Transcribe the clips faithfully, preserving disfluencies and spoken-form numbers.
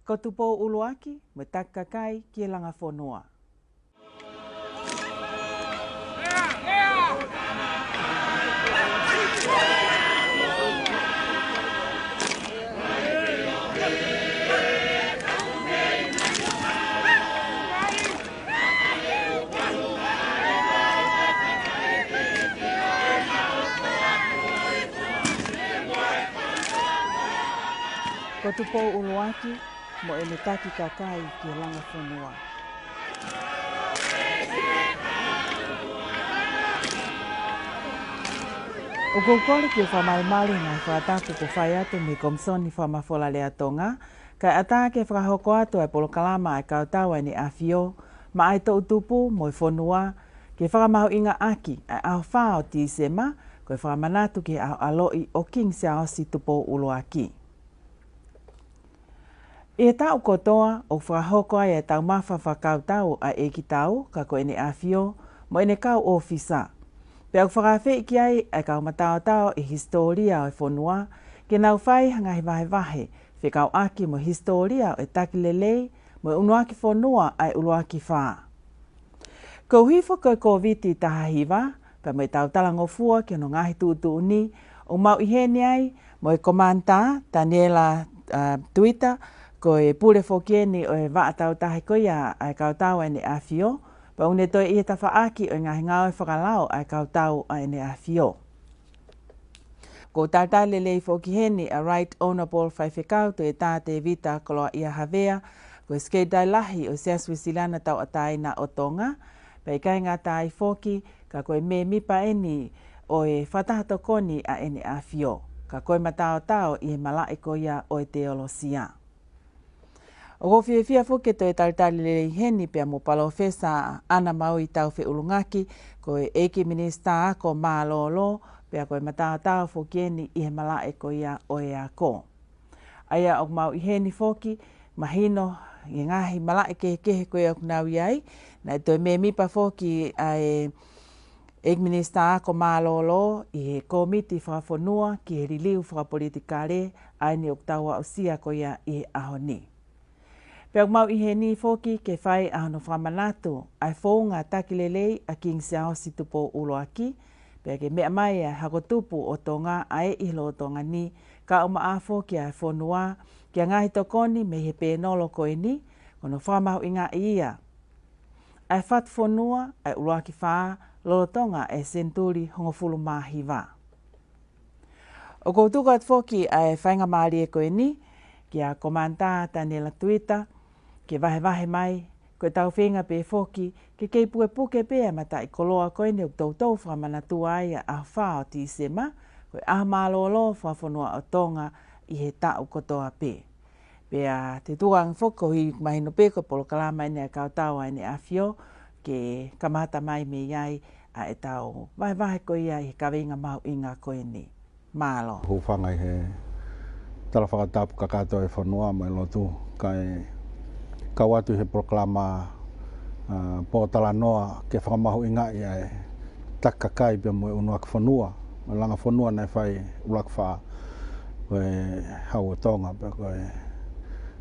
Ko Tupou ʻUluaki mo e Taki Kakai ki he Langa Fonua. Ko Tupou ʻUluaki mo ʻene Taki Kakai ki he Langa Fonua. ʻOku ou kole ke u fakamalumalu he ngaahi fakatapu kuo fai atu mei he Komisoni Fakamafola Lea Tonga, kae ʻatā ke fakahoko atu ʻa e polokalama ʻa e Kautau ʻa ʻEne ʻAfio maʻa e toʻutupu mo e fonua, ke fakamahuʻingaʻaki ʻa e ʻaho fā ʻo Tīsema, ko e fakamanatu ki he ʻaho ʻaloʻi ʻo Kingi Siaosi Tupou ʻUluaki. ʻI he taʻu kotoa, ʻoku fakahoko ai ʻa e taumafa fakakautau ʻa e ʻEikitau, ka ko ʻEne ʻAfio mo ʻene kau ʻōfisa. Pea ʻoku fakaafeʻi ki ai ʻa e kau mataotao ʻi he hisitōlia ʻo e fonua, ke nau fai ha ngaahi vahevahe fekauʻaki mo e hisitōlia ʻo e taki lelei mo e ʻUnuaki Fonua ʻa e ʻUluaki Fā. Koeʻuhi foki ko e Kōviti taha hiva, pea mo e tau talangofua ki hono ngaahi tuʻutuʻuni, ʻoku mau ʻi heni ai mo e Komanitā, Taniela, ā, Tuita, ko e pule foki eni ʻo e vaʻa tautahi ko ia ʻa e Kautau ʻa ʻEne ʻAfio, pea ʻoku ne toe ʻi he tafaʻaki ʻo e ngaahi ngāue fakalao ʻa e Kautau ʻa ʻEne ʻAfio. ʻOku talitali lelei foki heni ʻa Right Honourable Faifekau Tuʻetā Tēvita Koloaʻia Havea, ko e Sekelitali Lahi ʻo e Siasi Uēsiliana Tauʻatāina ʻo Tonga, pea ʻikai ngata ai foki, ka ko e mēmipa eni ʻo e Fakataha Tokoni ʻa ʻEne ʻAfio, ka ko e mataotao ʻi he malaʻe ko ia ʻo e teolosia. ʻOku ou fiefia foki ke toe talitali lelei heni pea mo Palōfesa ʻAna Maui Taufeʻulungaki, ko e ʻEiki Minisitā Ako Mālōlō, pea ko e mataotao foki eni ʻi he malaʻe ko ia ʻo e ako. ʻA ia ʻoku mau ʻi heni foki, mahino, ʻi he ngaahi malaʻe kehekehe ko ia ʻoku nau ʻi ai, naʻe toe mēmipa foki ʻa e ʻEiki Minisitā Ako Mālōlō ʻi he Kōmiti Fakafonua ki he Liliu Fakapolitikale, ʻa eni ʻoku tau aʻusia ko ia ʻi he ʻaho ni. Pea ʻoku mau ʻi heni foki ke fai ʻa hono fakamanatu ʻa e founga taki lelei ʻa Kingi Siaosi Tupou ʻUluaki, pea ke meʻa mai ʻa e hako tupu ʻo Tonga ʻa ē ʻi he lolotonga ni, kae ʻumaʻā foki ʻa e fonua, ki ha ngaahi tokoni mei he pēnolo ko eni, ko hono fakamahuʻingaʻi ia ʻa e fatu fonua ʻa e ʻUluaki Fā lolotonga e senituli hongofulu mā hiva. ʻOku ou tuku atu foki ʻa e faingamālie ko eni kia Komanitā Taniela Tuita, ke vahevahe mai, ko e tau feinga pē foki ke kei pukepuke pē ʻa e mataʻikoloa ko eni ʻoku toutou fakamanatua ai ʻa e ʻaho fā ʻo Tīsema, ko e ʻaho mālōlō fakafonua ʻo Tonga ʻi he taʻu kotoa pē. Pea te u tuku ange foki koeʻuhi mahino pē ko e polokalama eni ʻa e Kautau ʻa ʻEne ʻAfio, ke kamata mai mei ai ʻa e tau vahevahe ko ia ʻi he kaveinga mahuʻinga ko eni. Mālō. Hūfanga ʻi he tala fakatapu kakato e fonua mo e lotu, kae kau atu ʻi he polokalama, ā, pōtalanoa ke fakamahuʻingaʻi ʻa e taki kakai pea mo e ʻUnuaki Fonua, mo e Langa Fonua naʻe fai ʻUluaki Fā, ko e Hau ʻo Tonga, pea ko e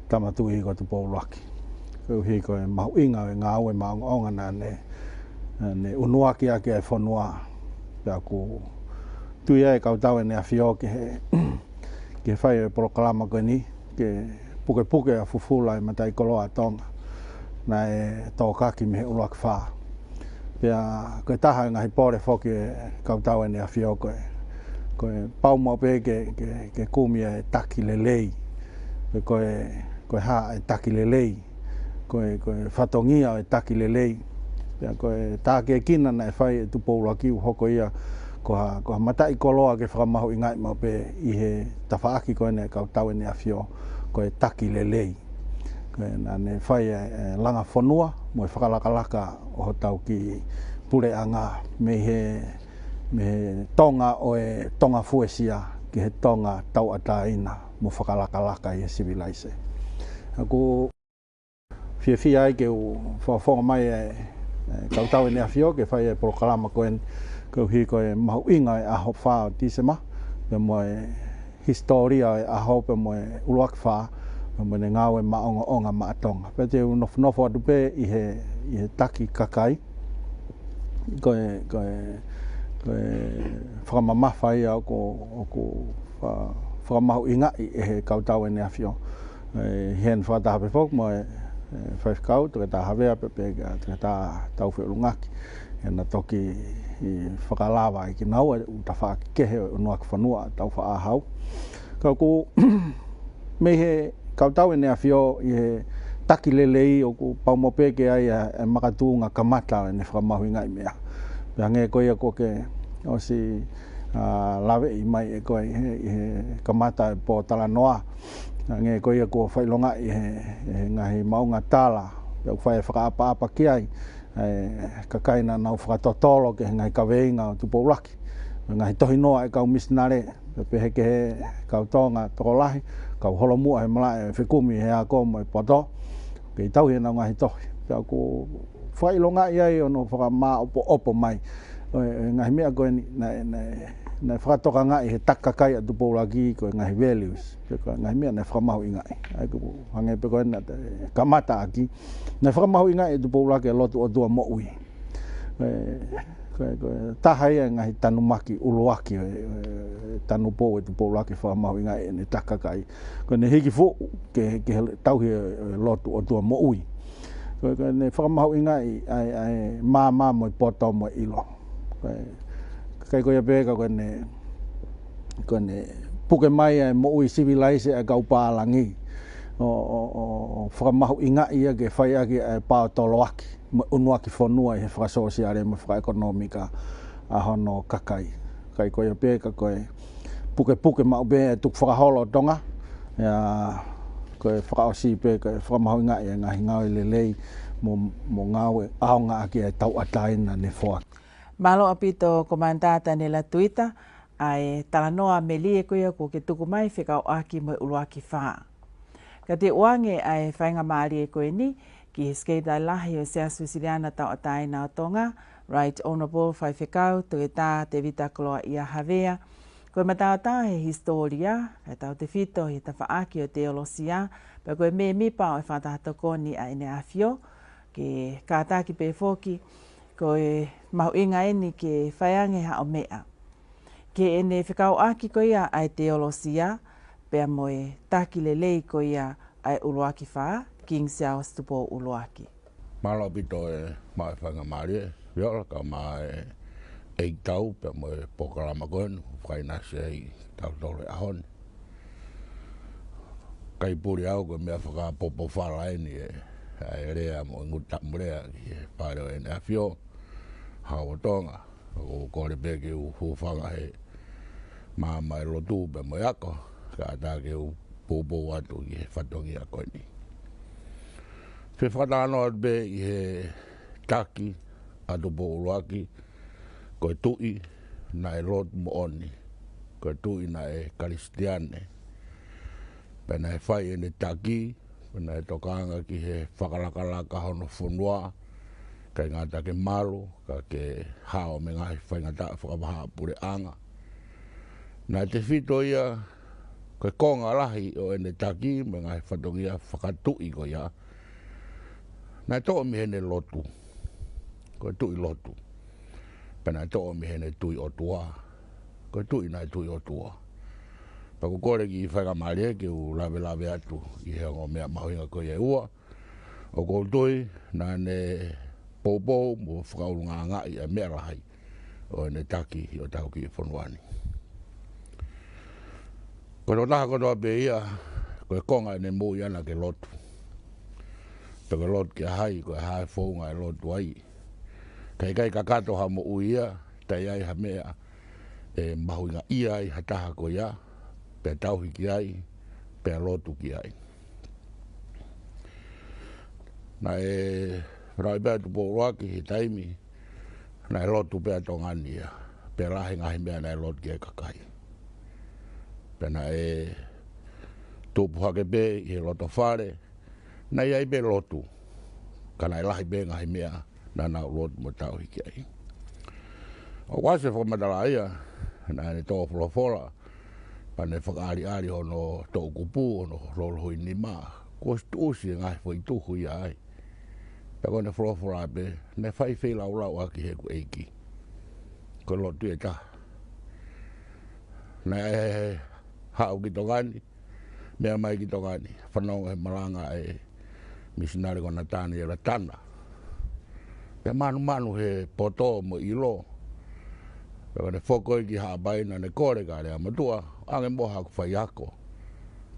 Tama Tuʻi ko Tupou ʻUluaki. Koeʻuhi ko e mahuʻinga ʻo e ngāue maʻongoʻonga naʻa ne, naʻa ne ʻunuaki ʻaki ʻa e fonua, pea ʻoku tui ai e Kautau ʻEne ʻAfio ki he, ki he fai e polokalama ko eni, ke pukepuke ʻa e fufula e mataʻikoloa ʻa Tonga naʻe tōkaki mei he ʻUluaki Fā. Pea ko e taha e ngaahi pole foki e Kautau ʻEne ʻAfio ko e, ko e pau maʻu pē ke, ke, ke kumi e taki lelei. Pe ko e, ko e hā e taki lelei. Ko e, ko e fatongia ʻo e taki lelei. Pea ko e tākiekina naʻe fai ʻe Tupou ʻUluaki ʻoku hoko ia ko ha, ko ha mataʻikoloa ke fakamahuʻingaʻi maʻu pē ʻi he tafaʻaki ko eni e Kautau ʻEne ʻAfio, ko e taki lelei. Ko e naʻa ne fai e, e langa fonua mo e fakalakalaka ʻo hotau kiʻi puleʻanga mei he, mei he Tonga ʻo e Tonga fuesia ki he Tonga tauʻatāina mo fakalakalaka ʻi he sivilaise. ʻOku fiefia ai ke u fakafofonga mai e, e Kautau ʻEne ʻAfio ke fai e polokalama ko eni, koeʻuhi ko e mahuʻinga e ʻaho fā ʻo Tīsema, pea mo e hisitōlia e ʻaho pea mo e ʻUluaki Fā, pea mo ʻene ngāue maʻongoʻonga maʻa Tonga. Pea te u nofonofo atu pē ʻi he, ʻi he taki kakai, ko e, ko e, ko e fakamamafa ia ʻoku, ʻoku fa-, fakamahuʻingaʻi ʻe he kautau ʻEne ʻAfio. ʻI heʻene fakataha pē foki mo e, e faifekau, Toketā Havea pea, pea kia Toketā Taufeʻulungaki, ʻi heʻena toki fakalava ʻe kinaua e ʻū tafaʻaki kehe ʻo e ʻUnuaki Fonua, Taufaʻāhau. Ka ʻoku mei he kautau ʻEne ʻAfio ʻi he taki lelei ʻoku pau mo pē ke ʻi ai e makatuʻunga kamata ʻo ʻene fakamahuʻingaʻi meʻa. Pea hangē ko ia kuo ke ʻosi, ā, laveʻi mai ʻe koe ʻi he, ʻi he kamata e pōtalanoa. Hangē ko ia kuo fakaʻilongaʻi ʻe he, ʻe he ngaahi maʻunga tala, pea ʻoku fai e fakaʻapaʻapa ki ai, ʻa e kakai naʻa nau fakatotolo ki he ngaahi kaveinga ʻo Tupou ʻUluaki, mo e ngaahi tohinoa ʻa e kau misinale, pea pehē ki he kau Tonga tokolahi, kau holomuʻa he malaʻe ʻo e fekumi he ako mo e poto, kei tauhi ʻenau ngaahi tohi. Pea ʻoku fakaʻilongaʻi ai ʻo ne fakamāʻopoʻopo mai ʻo e, e ngaahi meʻa ko eni naʻe, naʻe, naʻe fakatokangaʻi he taki kakai ʻa Tupou ʻUluaki ko e ngaahi values, pe ko e ngaahi meʻa naʻe fakamahuʻingaʻi. ʻA ia ʻoku hangē pē ko ena te kamata ʻaki, naʻe fakamahuʻingaʻi ʻe Tupou ʻUluaki e lotu ʻOtua moʻui. Ko e, ko e, ko e taha ia e ngaahi tanumaki ʻuluaki ʻo e, e tanupou ʻe Tupou ʻUluaki fakamahuʻingaʻi ʻene taki kakai. Ko ʻene hiki fuʻu ke, ke tauhi e, e lotu ʻOtua moʻui. Ko e, ko ʻene fakamahuʻingaʻi ʻa e, ʻa e maama mo e poto mo e ʻilo. Ko e, kakai ko ia pē ka ko ʻene, ko ʻene puke mai ʻa e moʻui sivilaise ʻa e kau pālangi ʻo, ʻo, ʻo, ʻo fakamahuʻingaʻi ia ke fai ʻaki ʻa e paotoloaki mo e ʻUnuaki Fonua ʻi he fakasōsiale mo e fakaʻekonōmika ʻa hono kakai. Kakai ko ia pē ka ko e pukepuke maʻu pē e tukufakaholo ʻo Tonga, ia, ko e fakaʻosi pē, ko e fakamahuʻingaʻi e ngaahi ngāue lelei mo, mo ngāue ʻaonga ʻaki e tauʻatāina ne foaki. Mālō ʻaupito Komanitā Taniela Tuita, ʻa e talanoa melie ko ia kuo ke tuku mai fekauʻaki mo e ʻUluaki Fā. Ka te u ʻoange ʻa e faingamālie ko eni ki he Sekelitali Lahi ʻo e Siasi Uēsiliana Tauʻatāina ʻo Tonga, Right Honourable Faifekau Toketā Tēvita Koloaʻia Havea, ko e mataotao he hisitōlia, kae tautefito he tafaʻaki ʻo e teolosia, pea ko e mēmipa ʻo e Fakataha Tokoni ʻa ʻEne ʻAfio, ke kātaki pē foki, ko e mahuʻinga eni ke fai ange haʻo meʻa ki heʻene fekauʻaki ko ia ʻa e teolosia, pea mo e taki lelei ko ia ʻa e ʻUluaki Fā, King Charles Tupou ʻUluaki. Mālō ʻaupito e maʻu e faingamālie, Viola, kae ʻumaʻā e ʻEikitau, pea mo e polokalama ko eni, fakainasi ai kitautolu he ʻaho ni. ʻIkai puli au ko e meʻa fakapoupou fala eni e, ʻa e lea mo e ngutu taʻamulea ki he Fale ʻo ʻEne ʻAfio, Hau ʻo Tonga. ʻOku ou kole pē ke u hūfanga he maama e lotu pea mo e ako, kae ʻatā ke u poupou atu ki he fatongia ko eni. Fefakatalanoa atu pē ʻi he taki ʻa Tupou ʻUluaki, ko e tuʻi naʻe lotu moʻoni, ko e tuʻi naʻe Kalisitiane, pea naʻe fai ʻene taki, pea naʻe tokanga ki he fakalakalaka hono fonua, ʻikai ngata ke malu, ka ke hao mei he ngaahi faingataʻa fakavahaʻapuleʻanga. Naʻe tefito ia, ko e konga lahi ʻo ʻene taki, mo e ngaahi fatongia fakatuʻi ko ia, naʻe toʻo mei heʻene lotu. Ko e tuʻi lotu. Pea naʻe toʻo mei heʻene tui ʻOtua. Ko e tuʻi naʻe tui ʻOtua. Pea ʻoku ou kole ki he faingamālie ke u lavelave atu ʻi he ongo meʻa mahuʻinga ko ia ʻe ua. ʻOku ou tui naʻa ne poupou mo fakaʻulungaangaʻi ʻa e meʻa lahi ʻo ʻene taki ʻi hotau kiʻi fonua ni. Ko e tokotaha kotoa pē ia, ko e konga ʻene moʻui ʻana ke lotu. Pea ko e lotu kia hai, ko e hā e founga e lotu ai. Ka ʻikai kakato ha moʻui ia, taʻe ʻi ai ha meʻa ʻe mahuʻingaʻia ai ha taha ko ia, pea tauhi ki ai, pea lotu ki ai. Naʻe lau pē ʻa Tupou ʻUluaki he taimi, naʻe lotu pē ʻa Tonga ni ia, pea lahi e ngaahi meʻa naʻe lotu ki ai e kakai. Pea naʻe tupu hake pē ʻi he loto fale, naʻe ʻi ai pē lotu, ka naʻe lahi pē e ngaahi meʻa naʻa nau lotu mo tauhi ki ai. ʻOku ʻasi e fakamatala ia, naʻa ne tō folofola Pea ne fakaʻaliʻali hono toʻukupu, hono lolohi nima. Kuo ʻosi tuʻusi e ngaahi foʻi tuhu ia ai. Pea ko ʻene folofola pē, ne fai feilaulau ʻaki he ʻoku ʻeiki. Ko e lotu ʻe taha. Naʻe haʻu ki Tonga ni, meʻa mai ki Tonga ni, fanongo he malanga ʻa e misinale ko Nataniela Tana. Pea manumanu he poto mo e ʻilo. Pea ko ʻene foki ki Haʻapai naʻa ne kole ki he Lea Motuʻa, ʻoange muʻa haku faiako.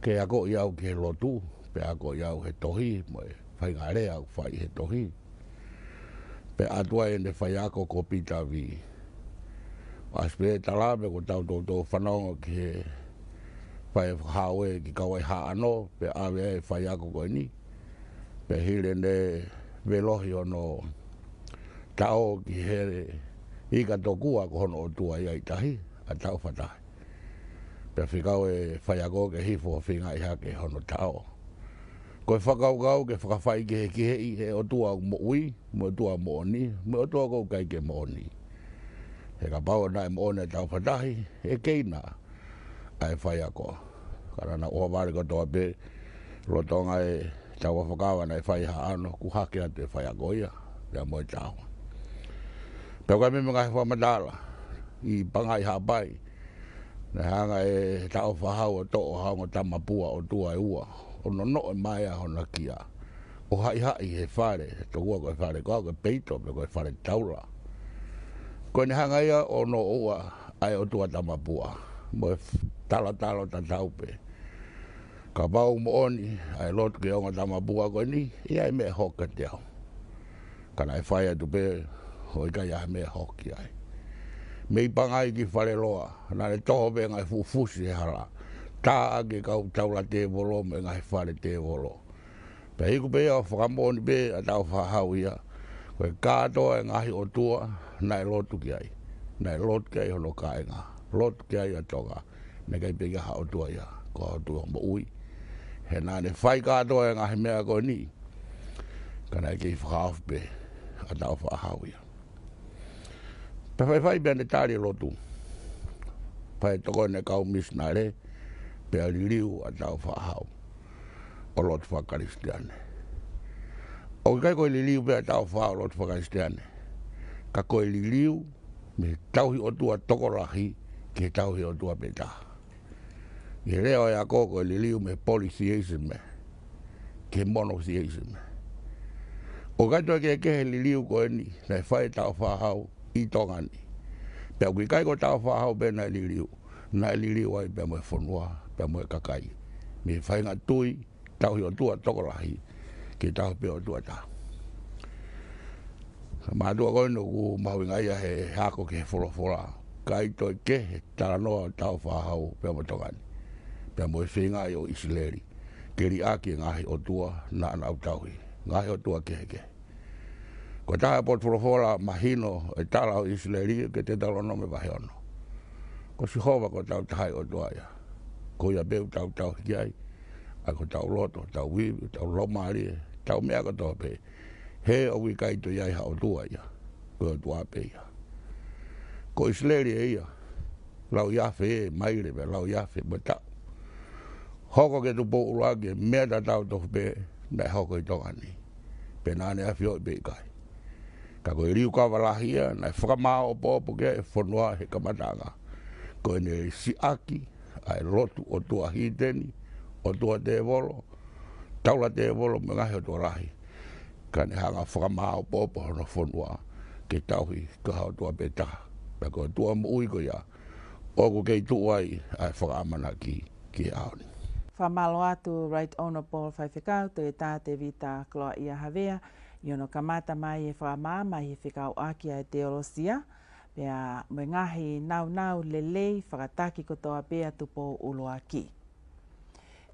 Ke akoʻi au ki he lotu, pea akoʻi au he tohi, mo e faʻahinga lea ʻoku fai he tohi. Pea ʻatu ai ʻene faiako ko Pita Vī. ʻAsi pē tala pē ko ʻetau toutou fanongo ki he fai fakahau ē ki Kauaihaʻano, pea ʻave ai e faiako ko eni. Pea hili ʻene velohi hono taʻo ki he ika tokua ko hono ʻotua ia ʻi tahi, ʻa Taufatahi. Pea fekau e faiako ke hifo ʻo feingaʻi hake hono taʻo. Ko e fakakaukau ke fakafaikehekeheʻi he ʻOtua moʻui, mo e ʻOtua moʻoni, mo e ʻOtua ʻoku ʻikai ke moʻoni. He kapau naʻe moʻoni ʻa Taufatahi, ʻe keina ʻa e faiako. Ka naʻa na ʻohovale kotoa pē, lolotonga ʻetau afakava naʻe fai ʻi Haʻano, kuo hake atu e faiako ia, pea mo e taʻo. Pea ko e meʻa mo e ngaahi fakamatala, ʻi Pangai Haʻapai, naʻe hanga ʻe Taufahau ʻo toʻo ha ongo tamapua ʻotua ʻe ua, ʻo nonoʻo mai ʻa hona kia. ʻO haʻihaʻi he fale, tokua ko e fale ko ē ko e peito, pe ko e fale taula. Ko ʻene hanga ia ʻo noʻo ua ʻa e ʻotua tamapua, mo e f-, talatalo tatau pē. Kapau moʻoni ʻa e lotu ki he ongo tamapua ko eni, ʻe ʻi ai e meʻa ʻe hoko kiate au. Ka naʻe fai atu pē, ʻo ʻikai ha meʻa ʻe hoko ai. Mei Pangai ki Faleloa, naʻa ne toho pē ngaahi fuʻu fusi he hala. Tā ʻaki e kau taula tēvolo mo e ngaahi fale tēvolo. Pea iku pē ia ʻo fakamoʻoni pē ʻa Taufahau ia. Ko e kātoa e ngaahi ʻotua, naʻe lotu ki ai. Naʻe lotu ki ai hono kāinga. Lotu ki ai ʻa Tonga. Naʻe ʻikai pē ʻi ai ha ʻotua ia, ko ha ʻotua moʻui. He naʻa ne fai kātoa e ngaahi meʻa ko eni. Ka naʻe kei fakahaofi pē ʻa Taufahau ia. Pea faifai pea ne tali e lotu. Pea tokoni e kau misinale, pea liliu ʻa Taufahau ʻo lotu fakakalisitiane. ʻOku ʻikai ko e liliu pē ʻa Taufahau ʻo lotu fakakalisitiane. Ka ko e liliu mei he tauhi ʻotua tokolahi ki he tauhi ʻotua pē taha. ʻI he lea ʻo e ako ko e liliu mei he polytheism ki he monotheism. ʻOku ʻikai toe kehekehe e liliu ko eni naʻe fai ʻe Taufahau ʻi Tonga ni. Pea ʻoku ʻikai ko Taufahau pē naʻe liliu, naʻe liliu ai pea mo e fonua, pea mo e kakai. Mei he faʻahinga tui, tauhi ʻotua tokolahi, ki he tauhi pē ʻotua taha. Mātuʻa ko eni ʻoku mahuʻinga ia he ako ki he folofola. ʻIkai toe kehe e talanoa ʻo Taufahau pea mo Tonga ni. Pea mo e feingaʻi ʻo ʻIsileli ke liʻaki e ngaahi ʻotua naʻa nau tauhi. Ngaahi ʻotua kehekehe. Ko e taha e potu folofola mahino e tala ʻo ʻIsileli ʻoku ʻi he Teutalonome vahe ono. Ko Sihova ko hotau taha e ʻOtua ia. Ko ia pē ʻoku tau tauhi ki ai. ʻA ia ko hotau loto, hotau ivi, hotau laumālie, hotau meʻa kotoa pē. He ʻoku ʻikai toe ʻi ai ha ʻotua ia. Ko e ʻOtua pē ia. Ko ʻIsileli ē ia. Lauiafe ē, maile pē, lauiafe mo e taʻu. Hoko ki he Tupou ʻUluaki e meʻa tatau tofu pē naʻe hoko ʻi Tonga ni. Pe naʻa ne ʻafioʻi pe ʻikai. Ka ko e liukava lahi ia, naʻe fakamāʻopoʻopo ki ai e fonua he kamataʻanga. Ko ʻene siʻaki ʻa e lotu ʻotua hiteni, ʻotua tēvolo, taula tēvolo mo e ngaahi ʻotua lahi. Ka ne hanga ʻo fakamāʻopoʻopo hono fonua ke tauhi ko ha ʻotua pē taha. Pea ko e ʻOtua moʻui ko ia, ʻoku kei tuʻu ai ʻa e fakaʻamanaki ki he ʻaho ni. Fakamālō atu Right Honourable Faifekau Toyota Tevita Koloaʻia Havea, ʻi hono kamata mai e fakamaama ʻi he fekauʻaki ʻa e teolosia, pea mo e ngaahi naunau lelei fakataki kotoa pē ʻa Tupou ʻUluaki.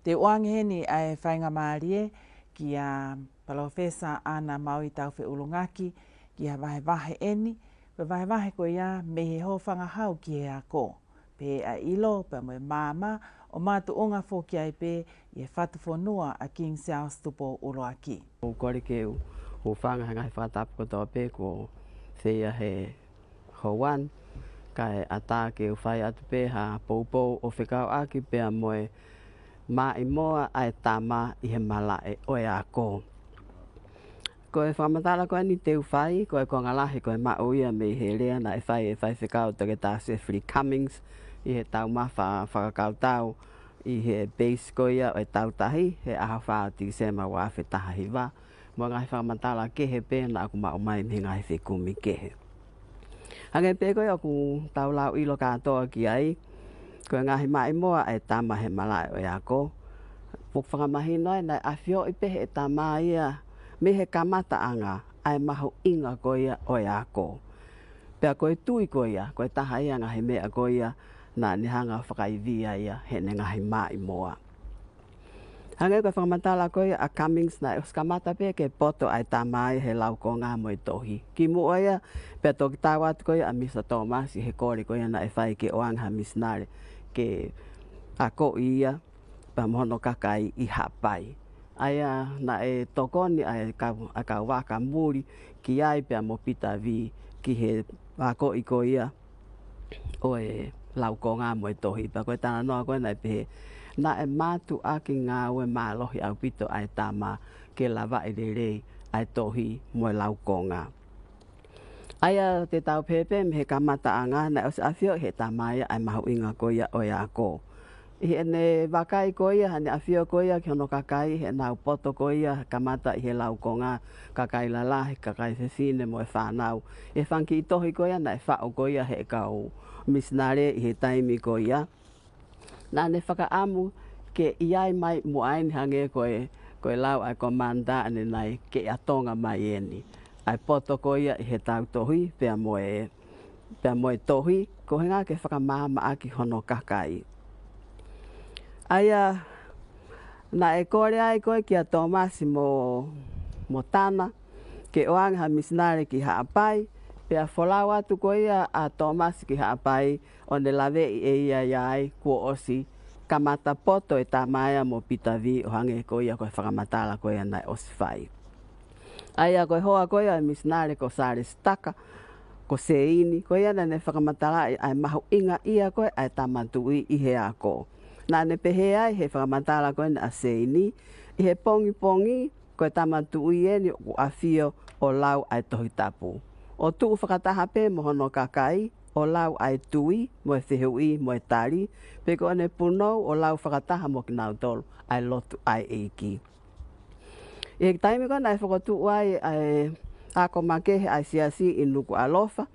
Te u ʻoange heni ʻa e faingamālie kia Palōfesa ʻAna Maui Taufeʻulungaki ki ha vahevahe eni, ko e vahevahe ko ia mei he hōfangahau ki he ako, pea ʻilo pea mo e maama ʻo makatuʻunga foki ai pē ʻi he fatu fonua ʻa King Charles Tupou ʻUluaki. ʻOku kole ke u hūfanga he ngaahi fakatapu kotoa pē kuo feia he houa ni. kae ʻatā ke u fai atu pē ha poupou ʻo fekauʻaki pea mo e maʻimoa ʻa e tama ʻi he malaʻe ʻo e ako. Ko e fakamatala ko eni te u fai, ko e konga lahi ko e maʻu ia mei he lea naʻe fai ʻe he faifekau Toketā Sefili Cummings ʻi he taumafa fakakautau ʻi he peisi ko ia ʻo e Tautahi he ʻaho fā ʻo Tīsema ua afe taha hiva, mo e ngaahi fakamatala kehe pē naʻa ku maʻu mai mei he ngaahi fekumi kehe. Hangē pē ko ia ʻoku tau lau ʻilo kātoa ki ai, ko e ngaahi maʻimoa ʻa e tama he malaʻe ʻo e ako. ʻOku fakamahino ai naʻe ʻafioʻi pē ʻe he tama ia mei he kamataʻanga ʻa e mahuʻinga ko ia ʻo e ako. Pea ko e tui ko ia, ko e taha ia ngaahi meʻa ko ia naʻa ne hanga ʻo fakaivia ia heʻene ngaahi maʻimoa. Hangē ko e fakamatala ko ia ʻa Cummings, naʻe ʻosi kamata pē ke poto ʻa e tama ia he laukonga mo e tohi. Kimuʻa ia, pea toki tau atu ko ia ʻa Misa Tōmasi he kole ko ia naʻe fai ke ʻoange ha misinale ke akoʻi ia pea mo hono kakai ʻi Haʻapai. ʻA ia naʻe tokoni ʻa e kau, ʻa e kau vaka muli ki ai pea mo Pita Vī ki he akoʻi ko ia ʻo e laukonga mo e tohi. Pea ko e talanoa ko ē naʻe pehē, naʻe mātuʻaki ngāue mālohi ʻaupito ʻa e tama ke lavaʻi lelei ʻa e tohi mo e laukonga. ʻA ia te tau pehē pē mei he kamataʻanga naʻe ʻosi ʻafioʻi ʻe he tama ia ʻa e mahuʻinga ko ia ʻo e ako. ʻI heʻene vakai ko ia, haʻane ʻafio ko ia ki hono kakai, heʻenau poto ko ia, kamata ʻi he laukonga, kakai lalahi, kakai fefine mo e fānau. ʻI he fanga kiʻi tohi ko ia naʻe faʻu ko ia ʻe he kau misinale ʻi he taimi ko ia, naʻa ne fakaʻamu ke ʻi ai mai muʻa eni, hangē ko e, ko e lau ʻa e Commander ʻanenai, ke ʻatonga mai eni ʻa e poto ko ia ʻi he tau tohi pea mo e, pea mo e tohi, ko e ʻuhinga ke fakamaamaʻaki hono kakai. ʻA ia naʻe kole ai ko ē kia Tōmasi mo, mo Tana ke ʻoange ha misinale ki Haʻapai, pea folau atu ko ia ʻa Tōmasi ki Haʻapai ʻo ne laveʻi ʻe ia ia ai kuo ʻosi kamata poto e tama ia mo Pita Vī, ʻo hangē ko ia ko e fakamatala ko ia naʻe ʻosi fai. ʻA ia ko e hoa ko ia ʻo e misinale ko Sālesi Taka, ko Seini, ko ia naʻa ne fakamatalaʻi ʻa e mahuʻinga ia ko ē ʻa e tama tuʻi ʻi he ako. Naʻa ne pehē ai he fakamatala ko ē ʻa Seini, ʻi he pongipongi ko e tama tuʻi eni ʻoku ʻafio ʻo lau ʻa e Tohi Tapu, ʻo tuʻu fakataha pē mo hono kakai ʻo lau ʻa e tui mo e fehuʻi mo e tali, pe ko ʻene punou ʻo lau fakataha mo kinautolu ʻa e lotu ʻa e ʻEiki. ʻI he taimi ko ē naʻe fokotuʻu ai ʻa e ako makehe ʻa e siasi ʻi Nukuʻalofa,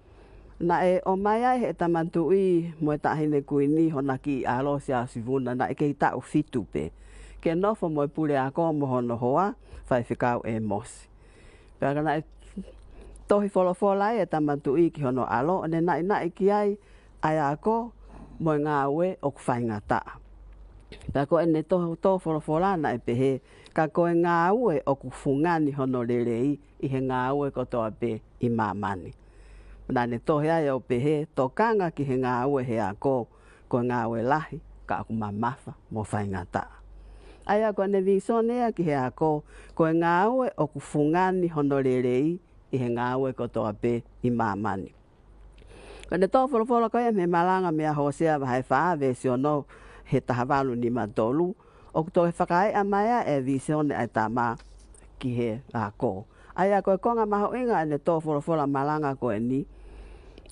naʻe ʻomai ai ʻe he tama tuʻi mo e taʻahine kuini hona kiʻi ʻalo, Siaosi Vuna, naʻe kei taʻu fitu pē, ke nofo mo e puleako mo hono hoa, Faifekau ʻĒmosi. Pea ka naʻe tohi folofola ai e tama tuʻi ki hono ʻalo, ʻo ne naʻinaʻi ki ai ʻa e ako mo e ngāue ʻoku faingataʻa. Pea ko ʻene tō, tō folofola naʻe pehē, ka ko e ngāue ʻoku fungani hono lelei ʻi he ngāue kotoa pē ʻi māmani. Naʻa ne tohi ai ʻo pehē, tokanga ki he ngāue he ako, ko e ngāue lahi, ka ʻoku mamafa mo faingataʻa. ʻA ia ko ʻene vīsone ia ki he ako, ko e ngāue ʻoku fungani hono lelei ʻi he ngāue kotoa pē ʻi māmani. Ko ʻene tō folofola ko ia mei he malanga meia Hōsea vahe fā veesi ono he taha valu nima tolu, ʻoku toe fakaeʻa mai ʻa e vīsone ʻa e tama ki he ako. ʻA ia ko e konga mahuʻinga ʻene tō folofola malanga ko eni,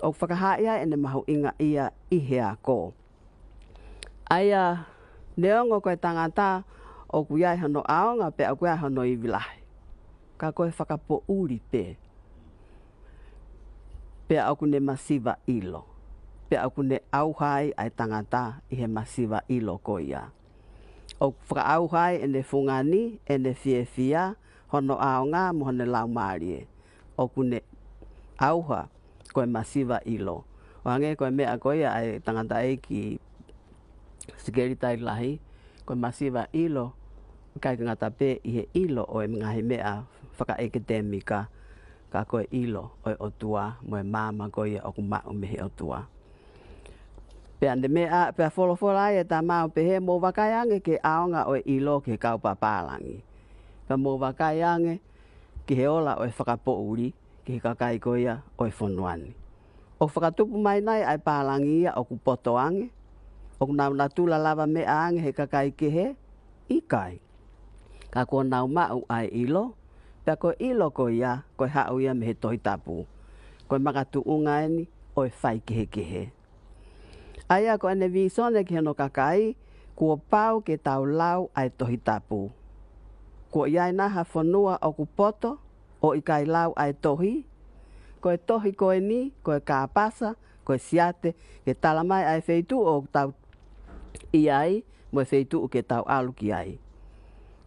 ʻoku fakahā ai ʻene mahuʻinga ia ʻi he ako. ʻA ia neongo ko e tangata ʻoku ʻi ai hono ʻaonga pea ʻoku ʻi ai hono ivi lahi, ka ko e fakapoʻuli pē, pea ʻoku ne masiva ʻilo, pea ʻoku ne ʻauha ai ʻa e tangata ʻi he masiva ʻilo ko ia. ʻOku fakaʻauha ai ʻene fungani, ʻene fiefia, hono ʻaonga mo hono laumālie. ʻOku ne ʻauha ko e masiva ʻilo. ʻO hangē ko e meʻa ko ia ʻa e tangataʻeiki Sikeli Tailahi, ko e masiva ʻilo, ʻikai ke ngata pē ʻi he ʻilo ʻo e ngaahi meʻa fakaʻekitemika, ka ko e ʻilo ʻo e ʻOtua mo e maama ko ia ʻoku maʻu mei he ʻOtua. Pea ne meʻa, pea folofola ai e tama ʻo pehē, mou vakai ange ki he ʻaonga ʻo e ʻilo ki he kau pāpālangi, pea mou vakai ange ki he ola ʻo e fakapoʻuli ki he kakai ko ia ʻo e fonua ni. ʻOku fakatupu mai nai ʻa e pālangi ia ʻoku poto ange? ʻOku nau natula lavameʻa ange he kakai kehe? ʻIkai. Ka kuo nau maʻu ʻa e ʻilo, pea ko e ʻilo ko ia, ko e haʻu ia mei he Tohi Tapu. Ko e makatuʻunga eni ʻo e faikehekehe. ʻA ia ko ʻene vīsone ki hono kakai, kuo pau ke tau lau ʻa e Tohi Tapu. Kuo ʻi ai nai ha fonua ʻoku poto, ʻo ʻikai lau ʻa e tohi? Ko e tohi ko eni, ko e kāpasa, ko e siate, ke tala mai ʻa e feituʻu ʻoku tau ʻi ai, mo e feituʻu ke tau ʻalu ki ai.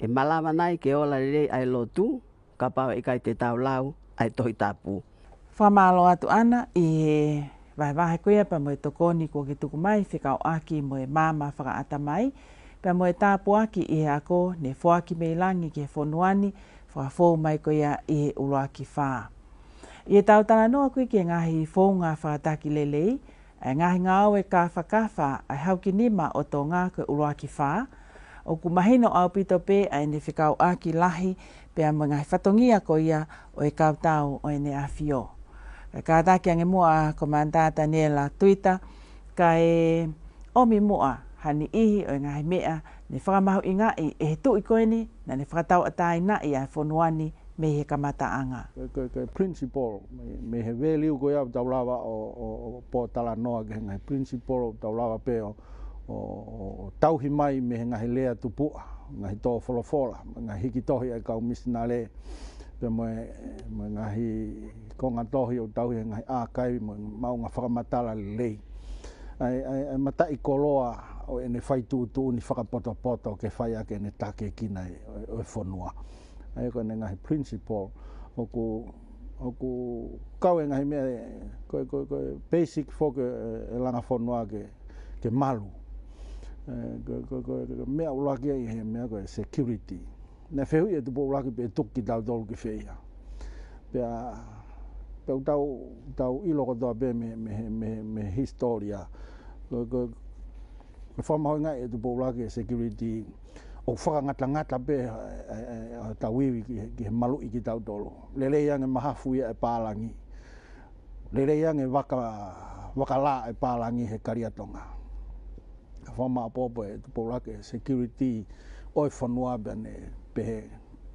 ʻE malava nai ke ola lelei ʻa e lotu, kapau ʻe ʻikai te tau lau ʻa e Tohi Tapu. Fakamālō atu ʻAna ʻi he vahevahe ko ia pea mo e tokoni kuo ke tuku mai fekauʻaki mo e maama fakaʻatamai, pea mo e tāpuaki ʻi he ako ne foaki mei langi ki he fonua ni, fakafou mai ko ia ʻi he ʻuluaki fā. ʻI heʻetau talanoa ko ia ki he ngaahi founga fakataki lelei, ʻa e ngaahi ngāue kāfakafa ʻa e Hau ki Nima ʻo Tonga ko e ʻuluaki fā, ʻoku mahino ʻaupito pē ʻa ʻene fekauʻaki lahi pea mo e ngaahi fatongia ko ia ʻo e kau tau ʻo ʻEne ʻAfio. Kae kātaki ange muʻa ʻa Commander Taniela Tuita, kae ʻomi muʻa ha niʻihi ʻo e ngaahi meʻa ne fakamahuʻingaʻi ʻe he tuʻi ko eni naʻa ne fakatauʻatāinaʻi ʻa e fonua ni mei he kamataʻanga. Ko e, ko e, ko e principle, mei, mei he value ko ia ʻoku tau lava ʻo, ʻo, ʻo pōtalanoa ki he ngaahi principle ʻoku tau lava pē ʻo, ʻo, ʻo, ʻo tauhi mai mei he ngaahi lea tupuʻa, ngaahi tō folofola, ngaahi hiki tohi ʻa e kau misinale, pea mo e, mo e ngaahi konga tohi ʻoku tauhi he ngaahi ʻākaivi mo e maʻunga fakamatala lelei. ʻA e, ʻa e, ʻa e mataʻikoloa ʻo ʻene fai tuʻutuʻuni fakapotopoto ke fai ʻaki ʻene tākiekina ʻo, ʻo e fonua. ʻA ia ko ʻene ngaahi principle, ʻoku, ʻoku kau e ngaahi meʻa, ko e, ko e, ko e basic foki ʻe, ʻe langa fonua ke, ke malu. ʻE, ko e, ko e, ko e, ko e meʻa ʻuluaki ia ʻi he meʻa ko e security. Naʻe fehuʻi ʻe Tupou ʻUluaki pe ʻe tuku kitautolu ki fē ia. Pea, pea ʻoku tau, tau ʻilo kotoa pē mei, mei, mei, mei he hisitōlia. Ko, ko, ko e fakamahuʻingaʻi ʻe Tupou ʻUluaki e security, ʻoku fakangatangata pē ʻa, ʻa, ʻa, ʻa hotau ivi ki, ki he maluʻi kitautolu. Lelei ange mahafu ia ʻa e pālangi. Lelei ange vaka, vaka lā ʻa e pālangi he Kaliatonga. Ka fakamāʻopoʻopo ʻe Tupou ʻUluaki e security ʻo e fonua pea ne pehē